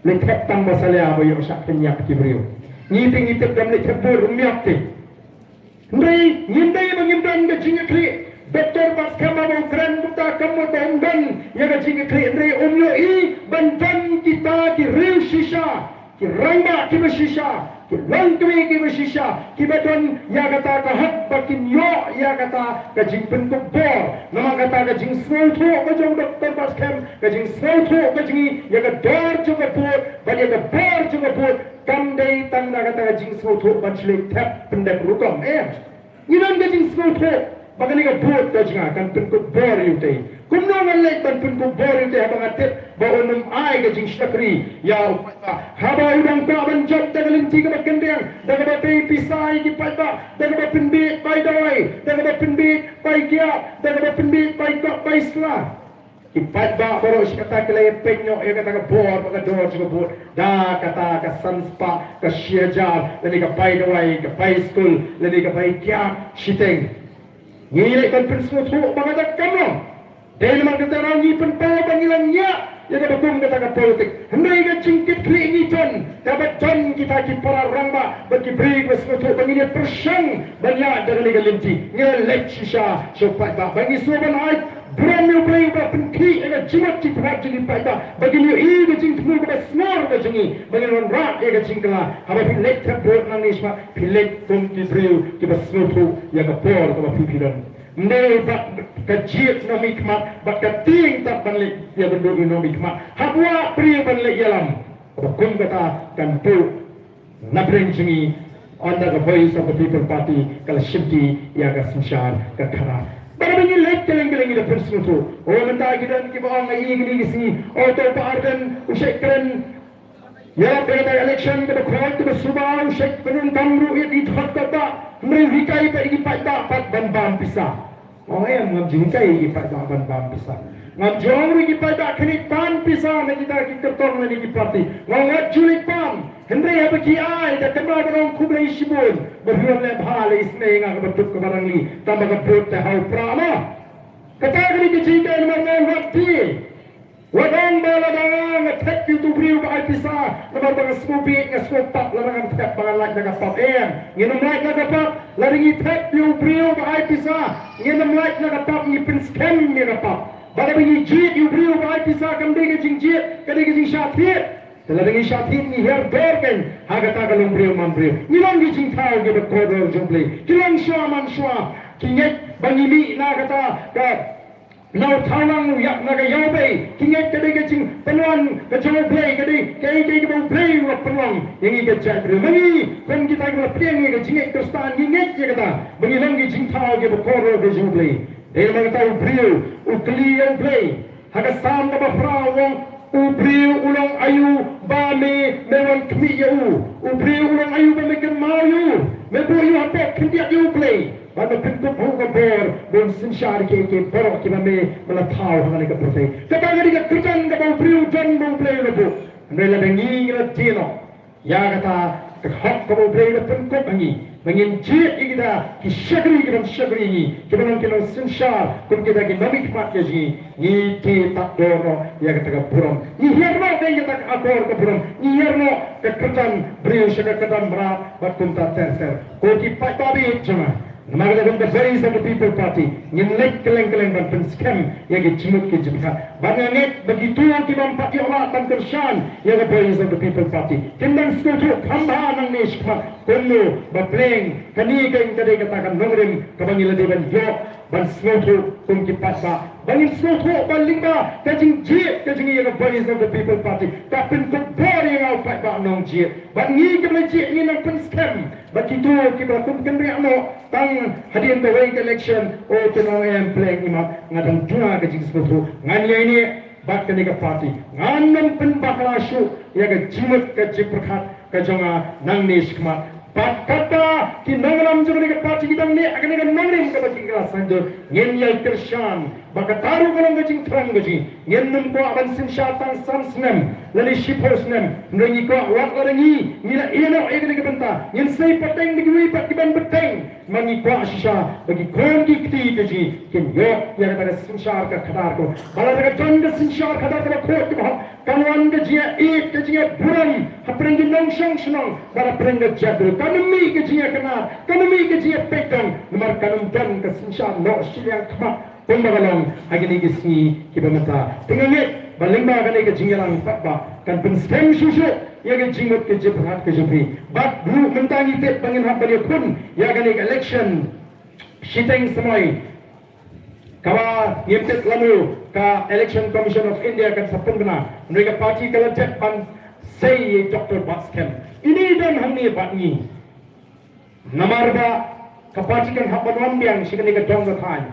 Leit thep tang ba salia ba ïoh shah pynïap ki briew. Ngi te ngi tip ym leit thep vote, um ïap te. Hynrei ngim dei ba ngim don ka jingkitkhlieh. Doktor Batskhem haba u kren kumta kam mut ba um don ïa ka jingkitkhlieh, hynrei um ïohi ban don kita ki riew shisha, ki rangbah kiba shisha, ki longkmie kiba shisha, kiba don ïa kata ka hok ba kin ïoh ïa kata ka jingpynkup bor. Namar kata ka jingsngewthuh ka jong Doktor Batskhem, ka jingsngewthuh ka jong ngi ïa ka dor jong ka vote bad ïa ka bor jong ka vote, kam dei tang da kata ka jingsngewthuh ban shu leit thep pyndep rukom, em. Ngi don ka jingsngewthuh ba kane ka vote ka jong nga kan pynkup bor ïa utei. Kumno ngan leit ban pynkup bor ïa utei haba nga tip ba un ym ai ka jingshakri ïa u paidbah. Haba u dang kwah ban jop da ka lynti kaba kyndiang, da kaba pei pisa ïa ki paidbah, da kaba pynbiej bai dawai, da kaba pynbiej bai kiad, da kaba pynbiej bai kop bai sla. Ki paidbah baroh shi katta ki la ïapeit noh ïa kata ka bor bad ka dor jong ka vote da kata ka san spah, ka shi hajar, lane ka bai dawai, ka bai skul, lane ka bai kiad shiteng. Ngi leh ban pynsngewthuh ba kata kam long. Dei namar kata ruh ngi pynpaw ba ngi la ngiah ïa kaba kum kata ka politik. Hynrei ka jingkitkhlieh ngi don kaba don kita ki para rangbah bad ki briew ba sngewthuh ba ngin ïa pyrshang ban ïaid da kane ka lynti. Ngi la leit shisha sha u paidbah ba ngi sngew ban ai burom ïa U Blei uba pynkhih ïa ka jingmut jingpyrkhat jong ki paidbah ba kin ïohi ka jingthmu kaba sngewbha ka jong ngi ba ngin wanrah ïa ka jingkylla. Haba phi leit thep vote nangne shakhmat phi leit kum ki briew kiba sngewthuh ïa ka bor kaba phi phi don. Ym dei ba ka jied nongmihkhmat bad ka tieng tad ban leit ïakynduh ïa u nongmihkhmat. Hap wad briew ban leit ïalam. Kaba kum kata kan buh na pdeng jong ngi, ynda ka Voice of the People Party ka la shimti ïa ka synshar ka khadar. Bad haba ngi leit kylleng kylleng ngi da pynsngewthuh. O mynta ki don kiba ong ïa kine ki sngi, o to Bah Ardent u shait kren ïa kata ka election kaba khraw kaba suba, u shait pyndonkam ruh ïa ki dkhot kaba, hynrei u hikai pat ïa ki paidbah pat ban bam pisa. Nga ong em, ngam ju hikai ïa ki paidbah ban bam pisa. Ngam ju ong ruh ïa ki paidbah khyndiat pan pisa na kita ki kyrtong lane ki party. Nga ong wat ju leit pan. Hynrei haba ki ai da kynmaw ban ong khublei shibun ba phi wan leh bha la isynei ïa nga kaba duk kaba rangli, tang ba ka vote te ha u prah ma. Kata ka dei ka jinghikai namar nga ong wat die. Wat ong ba lada nga thep ïa uto u briew ba ai pisa namar ba nga sngewbit nga sngewpap, lada ngam thep ba ngan lait na ka pap. Em, ngin ym lait na ka pap. Lada ngi thep ïa u briew ba ai pisa, ngin ym lait na ka pap, ngi pynskhem ïa ka pap. Bad haba ngi jied ïa u briew ba ai pisa kam dei ka jingjied, ka dei ka jingshah thied. Te lada ngi shah thied ngi hiar dor kein ha kata ka longbriew manbriew. Ngi long ki jingthaw kiba kordor jong U Blei. Ki long shuwa man shuwa. Ki ngeit ba ngi mih na kata ka na u thawlang u ïap na ka ïawbei. Ki ngeit ka dei ka jingpynwan ka jong U Blei, ka dei kaei kaei kaba U Blei u la pynlong ïa ngi ka jaitbynriew. Ma ngi kum kita kiba la pdiang ïa ka jingngeit Khristan ngi ngeit ïa kata ba ngi long ki jingthaw kiba kordor ka jong U Blei. Dei namar kata u briew u kylli ïa U Blei. Ha ka Salm kaba phra u ong, u briew u long aïu ba me, me wan khmih ïa u? U briew u long aïu ba me kynmaw ïa u? Me buh ïa u hapoh khyndiat ïa U Blei. Bad me pynkup ha u ka bor, ba un synshar ïa kiei kiei baroh kiba me, me la thaw ha kane ka pyrthei. Kata ka dei ka kyrdan kaba u briew don ba U Blei u la buh. Hynrei lada ngi ngi la die noh ïa kata Ka hok kaba U Blei u la pynkup ha ngi ba ngin jied ïa kita ki shakri ki ban shakri ïa ngi, ki ban long ki nongsynshar kum kita ki nongmihkhmat ïa ngi. Ngi te tad dor noh ïa kata ka burom, ngi hiar noh ïa kata ka akor ka burom, ngi hiar noh ka kyrdan briew sha ka kyrdan mrad bad kumta ter ter. Ko ki paidbah jong nga, namar kata ka Voice of the People Party ngin leit kylleng kylleng ban pynskhem ïa ki jingmut ki jingpyrkhat. Bad nga ngeit ba kito ki bym pat ïoh lad ban kyrshan ïa ka Voice of the People Party kin dang sngewthuh kham bha nangne shakhmat kumno ba pleng kane ka dei kata ka nongrim kaba ngi la dei ban ïoh ban sngewthuh kum ki paidbah, ba ngin sngewthuh ba lyngba ka jingjied ka jong ngi ïa ka Voice of the People Party ka pynkup bor ïa nga u paidbah nongjied. Bad ngi kiba la jied ngi nang pynskhem ba kito kiba la kum kynriah noh tang hadien kawei ka election, o, te nang em pleng, imat nga dang jngai ka jingsngewthuh. Ngan ïaineh bad kane ka party, ngan ym pynbakla shuh ïa ka jingmut ka jingpyrkhat ka jong nga nangne shakhmat. Bad kata ki nongïalam jong kane ka party ki dang neh ha kane ka nongrim kaba ki la saiñdur, ngin ïai kyrshan ba kata ruh ka long ka jingthrang ka jong ngi. Ngin ym kwah ban synshar tang san snem lane shiphew snem, hynrei ngi kwah wat la da ngi ngi la ïeh noh ïa kane ka bynta, ngin sei pateng da kiwei pat ki ban bteng. Ma ngi kwah shisha ba ki khun ki kti ka jong ngi kin ïoh ïa kata ka synshar ka khadar ko. Ba lada ka don ka synshar khadar kaba khuid kaba hok, kan wan ka jingïaieit ka jingïaburom hapdeng ki nongshong shnong bad hapdeng ka jaitbynriew. Kan ym mih ka jingïakynad, kan ym mih ka jingïapeit dong, namar kan ym don ka synshar noh shiliang khmat kumba ka long ha kine ki sngi kiba mynta. Te nga ngeit ba lyngba kane ka jingïalang paidbah kan pynskhem shuh shuh ïa ka jingmut ka jingpyrkhat ka jong phi. Bad ruh mynta ngi tip ba ngin hap ban ïakhun ïa kane ka election shiteng samoi, kaba ngim tip lano ka Election Commission of India kan sa pynbna. Hynrei ka party ka la dep ban sei ïa i Doctor Batskhem. Ine i don hangne bad ngi. Namar ba ka party kan hap ban wan biang sha kane ka dong ka thaiñ.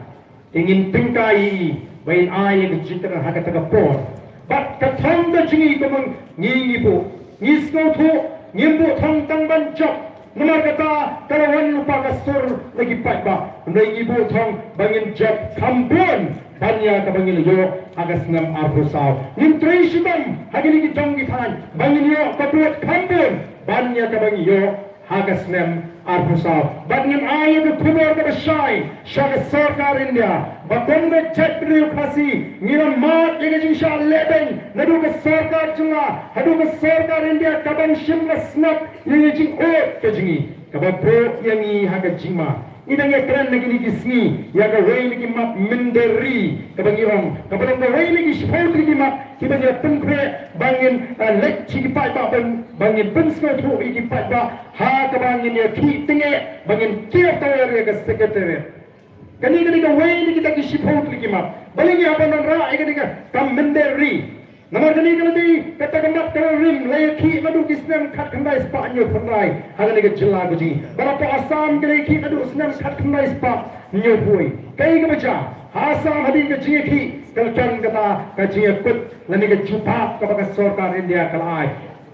Te ngin tyngkai ïa i ba in ai ïa ka jingkyrmen ha kata ka por. Bad ka thong ka jong ngi kumba ngi ngi buh, ngi sngewthuh ngim buh thong tang ban jop. Namar kata ka la wan lypa ka sur na ki paidbah. Hynrei ngi buh thong ba ngin jop kham bun ban ïa kaba ngin ïoh ha ka snem arphew saw. Ngin trei shitom ha kine ki dong ki thaiñ ba ngin ïoh ka vote kham bun ban ïa kaba ngin ïoh ha ka snem arphew saw. Bad ngin ai ïa ka khubor kaba shai sha ka sorkar India ba kum ka jaitbynriew Khasi ngi la mad ïa ka jingshah lehbeiñ naduh ka sorkar jylla haduh ka sorkar India ka ban shim la sngap ïa ka jingud ka jong ngi, kaba buh ïa ngi ha ka jingma. Ngi dang ïakren na kine ki sngi ïa kawei na ki map mynder ri kaba ngi ong, kaba long kawei na ki shiphew tylli ki map kiba ngi la pynkhreh ba ngin, eh, leit sha ki paidbah ban, ba ngin pynsngewthuh ïa ki paidbah ha kaba ngin ïakhih tyngeh ba ngin kiar tawer ïa ka secretariat. Kane ka dei kawei na kita ki shiphew tylli ki map. Balei ngi hap ban wanrah ïa kane ka kam mynder ri? Namar kane ka la dei kata ka mat ka la rim, la ïakhih naduh ki snem khatkhyndai spah hynñiewphew khyndai ha kane ka jylla ka jong ngi. Bad hapoh Assam ka la ïakhih naduh snem khatkhyndai spah hynñiewphew. Kaei kaba jia? Ha Assam hadien ka jingïakhih ka la don kata ka jingïakut lane ka jubab kaba ka sorkar India ka la ai.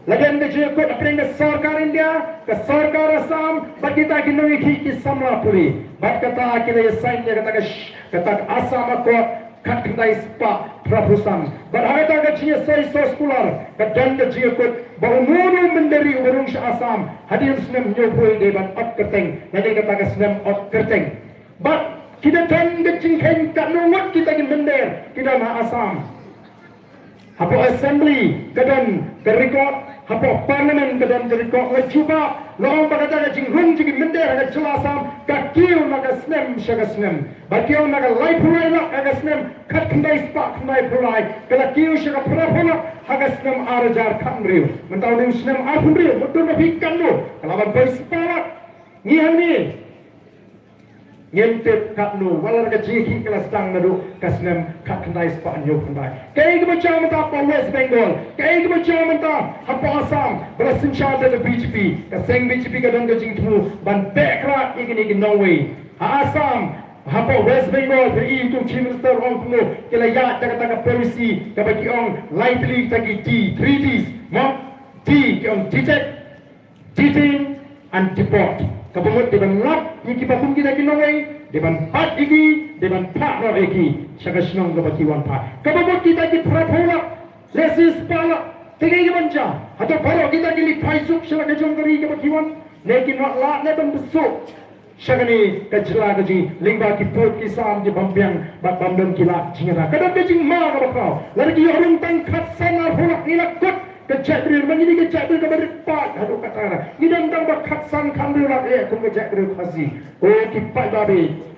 La don ka jingïakut hapdeng ka sorkar India, ka sorkar Assam bad kita ki nongïakhih ki samla pule. Bad kata ki la ïasain ïa kata ka sh-, kata ka Assam Accord khatkhyndai spah phraphew san. Bad ha kata ka jingïasai soskular ka don ka jingïakut ba uno uno u mynder ri uba rung sha Assam hadien u snem hynñiewphew dei ban ot kyrteng, lane kata ka snem ot kyrteng. Bad ki da don ka jingkheiñ katno ngut kita ki mynder ki don ha Assam. Hapoh Assembly ka don ka record, hapoh Parliament ka don ka record, la jubab, la ong ba kata ka jingrung jong ki mynder ha ka jylla Assam ka kiew na ka snem sha ka snem. Ba kiew na ka laiphew lai lak ha ka snem khatkhyndai spah khyndaiphew lai, ka la kiew sha ka phraphew lak ha ka snem ar hajar khathynriew. Mynta u dei u snem arphew hynriew, mutdur ba phi katno, ka la ban poi spah lak. Ngi hangne ngim tip katno, wat la ka jingïakhih ka la sdang naduh ka snem khatkhyndai spah hynñiewphew khyndai. Kaei kaba jia mynta hapoh West Bengal, kaei kaba jia mynta hapoh Assam, ba la synshar da ka B J P, ka seng B J P ka don ka jingthmu ban beh krad ïa kine ki nongwei. Ha Assam, hapoh West Bengal, phi i u Chief Minister u ong kumno, ki la ïaid da kata ka policy kaba ki ong lai tylli kita ki D, three Ds, mo, D, ki ong detect, detain and deport. Kaba mut dei ban lap ïa kiba kum kita ki nongwei, dei ban bat ïa ki, dei ban phah noh ïa ki sha ka shnong kaba ki wan phah. Kaba mut kita ki phraphew lak, lehse spah lak, Te kaei kaban jia? Hato baroh kita ki leit phai suk sha la ka jong ka ri kaba ki wan? Ne kin wan lah ne ban pyrshah sha kane ka jylla ka jong ngi lyngba ki pud ki sam ki bym biang bad bym don ki lad jingïada. Ka don ka jingma kaba khraw. Lada ki ïoh rung tang khatsan arphew lak, ngi la kut ka jaitbynriew, ma ngi dei ka jaitbynriew kaba rit paid haduh katta katta. Ngi don tang ba khatsan khathynriew lak eh kum ka jaitbynriew Khasi. O ki paidbah,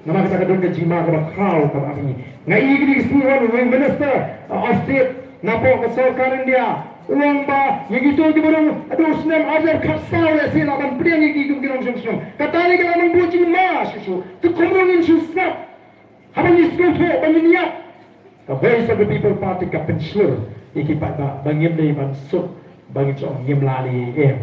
namar kata ka don ka jingma kaba khraw kaba ap ïa ngi. Nga ïohi kine ki sngi u Minister of State napoh ka sorkar India u ong ba ïa kito kiba rung haduh u snem ar hajar khatsaw lehse lah ban pdiang ïa ki kum ki nongshong shnong. Kata lei ka la nang buh jingma shuh shuh. Te kumno ngin shu sngap haba ngi sngewthuh, ba ngin ïap? Ka Voice of the People Party ka pynshlur ïa ki paidbah ba ngim dei ban suk, ba ngin ong ngim lah leh ei ei.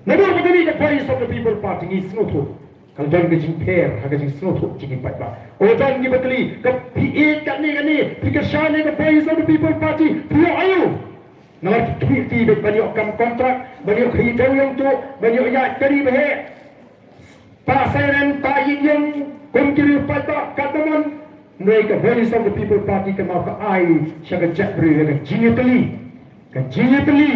Naduh ba kane ka Voice of the People Party ngi sngewthuh, ka la don ka jingpher ha ka jingsngewthuh jong ki paidbah. O don kiba kylli, ka phi ïeit katne katne, phi kyrshan ïa ka Voice of the People Party, phi ïoh aïu? Namar ki khmih ti beit ban ïoh kam kontrak, ban ïoh khaïi dewïong tuh, ban ïoh ïaid kari baheh, pah siren, pah ïit ïong kum ki riew paidbah katba mon. Hynrei ka Voice of the People Party ka mut ka ai sha ka jaitbynriew ïa ka jingïatylli. Ka jingïatylli.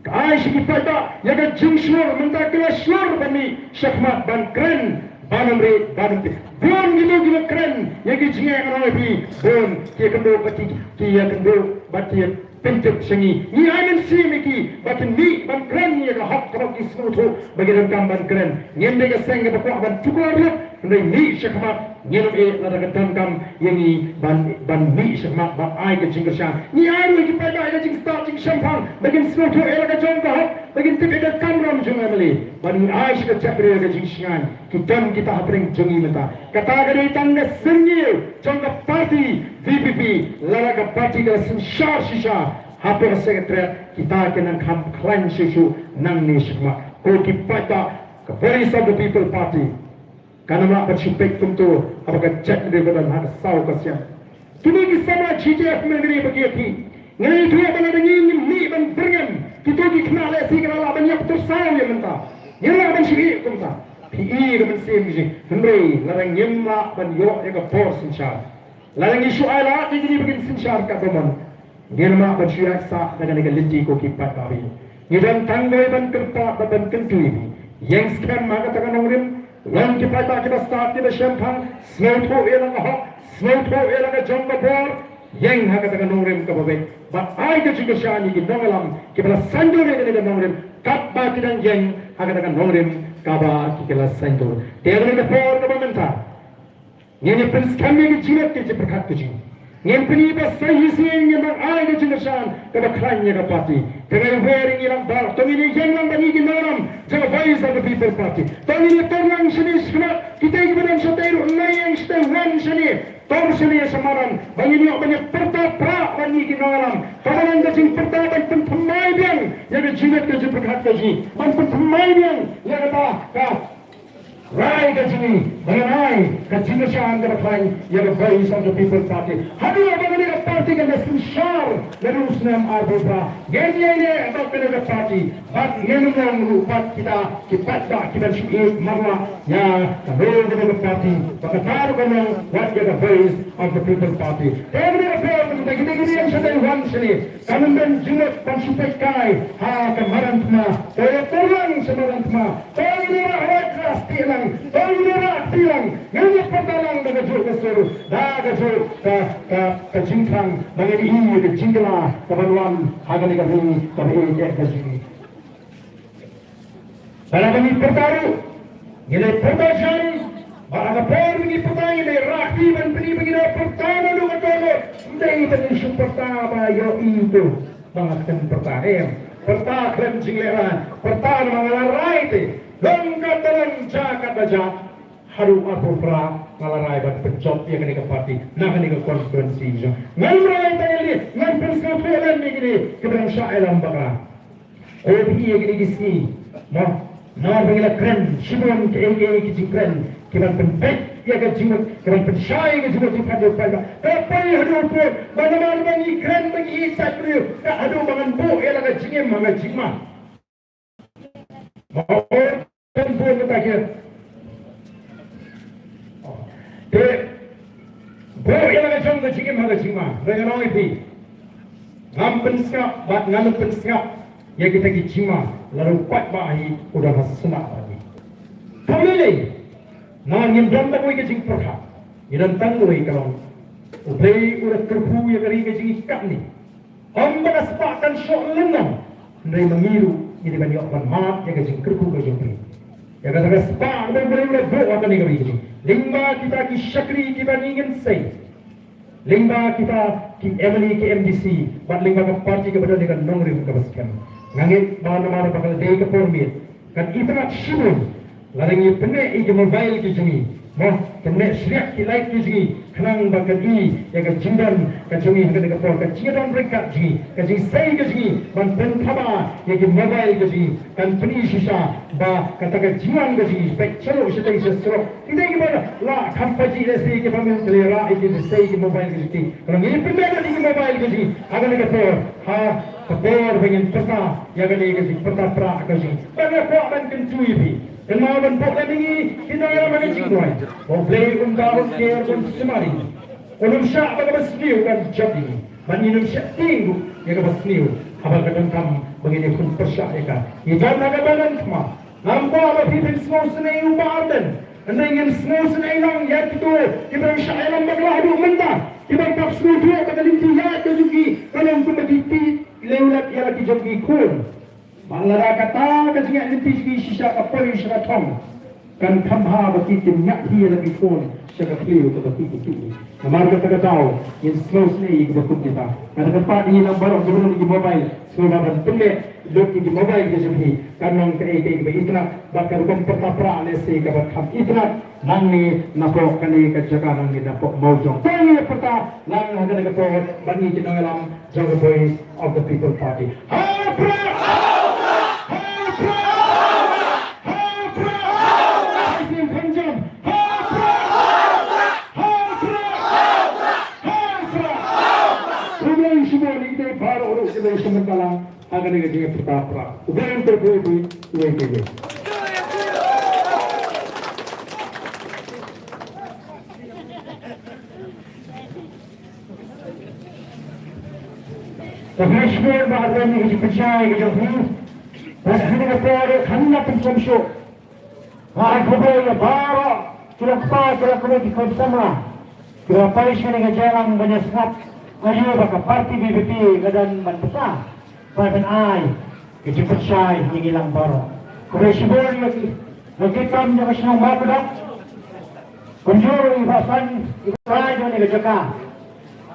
Ka ai sha ki paidbah ïa ka jingshlur, mynta ki la shlur ban mih shakhmat ban kren, ban ym rieh, ban ym tih. Bun kito kiba kren ïa ki jingeh, nga ong ïa phi, bun ki ïakynduh bad ki, ki ïakynduh bad ki pyntip sha ngi. Ngi ai mynsiem ïa ki ba kin mih ban kren ïa ka hok kaba ki sngewthuh ba ki donkam ban kren. Ngim dei ka seng kaba kwah ban tuklar lut, hynrei mih shakhmat, ngin ym eh lada ka donkam ïa ngi ban, ban mih shakhmat ban ai ka jingkyrshan. Ngi ai ruh ïa ki paidbah ïa ka jingstad jingshemphang ba kin sngewthuh ïa la ka jong ka hok, ba kin tip ïa ka kamram jong u M L A. Bad ngi ai sha ka jaitbynriew ïa ka jingshngaiñ. Ki don kita hapdeng jong ngi mynta. Kata ka dei tang ka syrngiew jong ka party V P P. Lada ka party ka la synshar shisha hapoh ka Secretariat, kita kin nang kham khlaiñ shuh shuh nangne shakhmat. Ko ki paidbah, ka Voice of the People Party kan ym lah ban shu peit kumto haba ka jaitbynriew ka don ha ka saw ka sian. Kine ki samla G T F mynta ba ki ïa ki, nga ïathuh ba lada ngi ngim mih ban byrngem, kito ki khynnah lehse ki la lah ban ïap tyrsaw ïa mynta. Ngim lah ban shu ïeh kumta. Phi i ka mynsiem ki jong ngi. Hynrei lada ngim lah ban ïoh ïa ka bor synshar, lada ngi shu ai lad ïa kine ba kin synshar katba mon, ngin ym lah ban shu ïaid sah da kane ka lynti ko ki paidbah. Ngi don tang kawei ban kyrpad bad ban kyntu ïa phi. Ïeng skhem ha kata ka nongrim. Long ki paidbah kiba stad kiba shemphang, sngewthuh ïa la ka hok, sngewthuh ïa la ka jong ka bor. Ïeng ha kata ka nongrim kaba beit bad ai ka jingkyrshan ïa ki nongïalam kiba la saiñdur ïa kane ka nongrim, katba ki dang ïeng ha kata ka nongrim kaba ki, ki la saiñdur. Te ha kane ka por kaba mynta, ngin ïa pynskhem ïa ka jingmut ka jingpyrkhat ka jong ngi. Ngin pyni ba sa shisien ngin dang ai ka jingkyrshan kaba khlaiñ ïa ka party. Te nga wer ïa ngi lang baroh, to ngin ïa ïeng lang bad ngi ki nongïalam jong ka Voice of the People Party. To ngin ïa tur lang shane shakhmat, kita kiba don shatei ruh, ngin ïeng shatei, wan shane, tur shane sha madan, ba ngin ïoh ban ïa pyrta prah bad ngi ki nongïalam. Kaba long ka jingpyrta ban pynthymmai biang ïa ka jingmut ka jingpyrkhat ka jong ngi, ban pynthymmai biang ïa kata ka rai ka jong ngi, ba ngan ai ka jingkyrshan kaba khlaiñ ïa ka Voice of the People Party. Haduh ba kane ka party kan da synshar naduh u snem arphew phra, ngin ïaineh bad kane ka party bad ngin ym long ruh pat kita ki paidbah kiban shu ïeit marwah ïa kane ka party. Ba kata ruh kan long wat ïa ka Voice of the People Party. Te kane ka por kita, kita ki ïeng shatei, wan shane. Kan ym don jingmut ban shu peit kai ha ka madan thma. To ïa tur lang sha madan thma. To ïa rah wait rah kti lang. To ïa rah kti lang. Ngin ïa pyrta lang da kajuh ka sur, da kajuh ka, ka, ka jingthrang, ba ngin ïohi ïa ka jingkylla kaban wan ha kane ka ri kaba ïeit ka jong ngi. Bad haba ngi pyrta ruh, ngi dei pyrta jan, bad ha ka por ba ngi pyrta ngi dei rah kti ban pyni ba ngi dei pyrta naduh ka dohnud. Ym dei ban ngi shu pyrta ba ïohi to ba nga khlem pyrta, em. Pyrta khlem jinglehrain, pyrta namar nga la rai te. Long katba long, jia katba jia, haduh arphew phra nga la rai ban pynjop ïa kane ka party na kane ka constituency jong nga. Ngam rai tang ïa lade, ngan pynsngewthuh lem ïa kine kiba dang shah ïalam bakla. Ko phi ïa kine ki sngi, mo, namar ba ngi la kren shibun kiei kiei ki jingkren kiban pynbeit ïa ka jingmut, kiban pynshai ïa ka jingmut jingpyrkhat jong u paidbah. Ka poi haduh u pud ba namar ba ngi kren ba ngi ïeit ïa ka briew, ka haduh ba ngan buh ïa la ka jingim ha ka jingma. Mo, kan buh kata ki. Te buh ïa la ka jong ka jingim ha ka jingma. Hynrei ngan ong ïa phi, ngam pynsngap bad ngan pynsngap ïa kita ki jingma, lada u paidbah hi u don ha sla bad ngi. Kam lei lei, namar ngim don tang wei ka jingpyrkhat, ngi don tang wei ka long U Blei u la kyrkhu ïa ka ri ka jong ngi katne. Ym ba ka spah kan shoh lyngkhuh, hynrei ma ngi ruh ngi dei ban ïoh ban mad ïa ka jingkyrkhu ka jong U Blei. Ïa kata ka spah kaba U Blei u la buh ha kane ka ri ka jong ngi, lyngba kita ki shakri kiba ngi ngin sei, lyngba kita ki M L A, ki M D C, bad lyngba ka party kaba don ïa ka nongrim kaba skhem. Nga ngeit ba namar ba ka la dei ka por miet, kan itynnad shibun lada ngi pynneh ïa ki mobile ki jong ngi, mo, pynneh shriah ki light ki jong ngi, khnang ba kan i ïa ka jingdon ka jong ngi ha kane ka por, ka jingdon ryngkat jong ngi, ka jingsei ka jong ngi ban pynthaba ïa ki mobile ka jong ngi, kan pyni shisha ba kata ka jingwan ka jong ngi, peit shalor shatei sha surok. Kita kiba la kham pajih lehse kiba mih, ki la rah ïa ki, sei ki mobile ki jong ki. Ka long ngi pynbeit ïa ki mobile ki jong ki ha kane ka por, ha ka por ba ngin pyrta ïa kane ka jingpyrta pra ka jong ki. Ba nga kwah ban kyntu ïa phi, kynmaw ban buh lem ïa ngi ki nongïalam ha ka jingduwai. Ba U Blei un da, un ker, un sumar ïa ngi. Un ym shah ba kaba sniew kan jop ïa ngi, bad ngin ym shah tieng ruh ïa kaba sniew haba ka donkam ba ngin ïakhun pyrshah ïa ka. Ngi don ha kaba donkam. Ngam kwah ba phi phin sngewsynei ïa u Bah Ardent, hynrei ngin sngewsynei lang ïa kito kiba shah ïalam bakla haduh mynta, kiba pap sngewthuh ba ka lynti ïaid ka jong ki ka long kumba ki tih lew lep ïa la ki jong ki khun. Bad lada kata ka jingïaid lynti jong ki shisha ka poi sha ka thong, kan kham bha ba ki kin ñiah hi ïa la ki khun sha ka khliew kaba tih tih. Namar kata ka daw ngin sngewsynei ïa kiba kum kita. Nga da kyrpad ïa ngi lang baroh kiba don ïa ki mobile, sngewbha ban pynleh lut ïa ki mobile ka jong phi. Kan long kaei kaei kaba itynnad bad ka rukom pyrta pra lehse kaba kham itynnad nangne napoh kane ka jaka nangne napoh Mawjong. To ngin pyrta lang ha kane ka por bad ngi ki nongïalam jong ka Voice of the People Party. Ha u Prah! Ha u Prah! Ha u Prah! Ha u Prah! Ha u Prah! Khublei shibun ïa kita baroh ruh, khublei shibun. Ka la ha kane ka jingïapyrta pra. U Blei un kyrkhu ïa phi, uwei pa uwei. Ka khublei shibun Bah Ardent ïa ka jingpynshai ka jong phi. Bad ha kane ka por khamtam pynshong shuh, nga ai khublei ïa baroh ki longkpa, ki longkmie, ki khun samla kiba poi sha kane ka jingïalang ban ïasngap aïu ba ka party V P P ka don ban pynshai, ban pynai ka jingpynshai ïa ngi lang baroh. Khublei shibun ïa ki, ïa ki kam jong ka shnong Mawkdok. Kumjuh i Bah San, i Bah Rai jong kane ka jaka,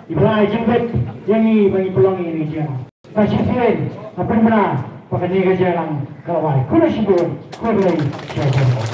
i Bah Rai jingbit ïa ngi ba ngi pynlong ïa ngi jia. Sa shisien nga pynbna ba kane ka jingïalang ka la wai. Khublei shibun, khublei shibun.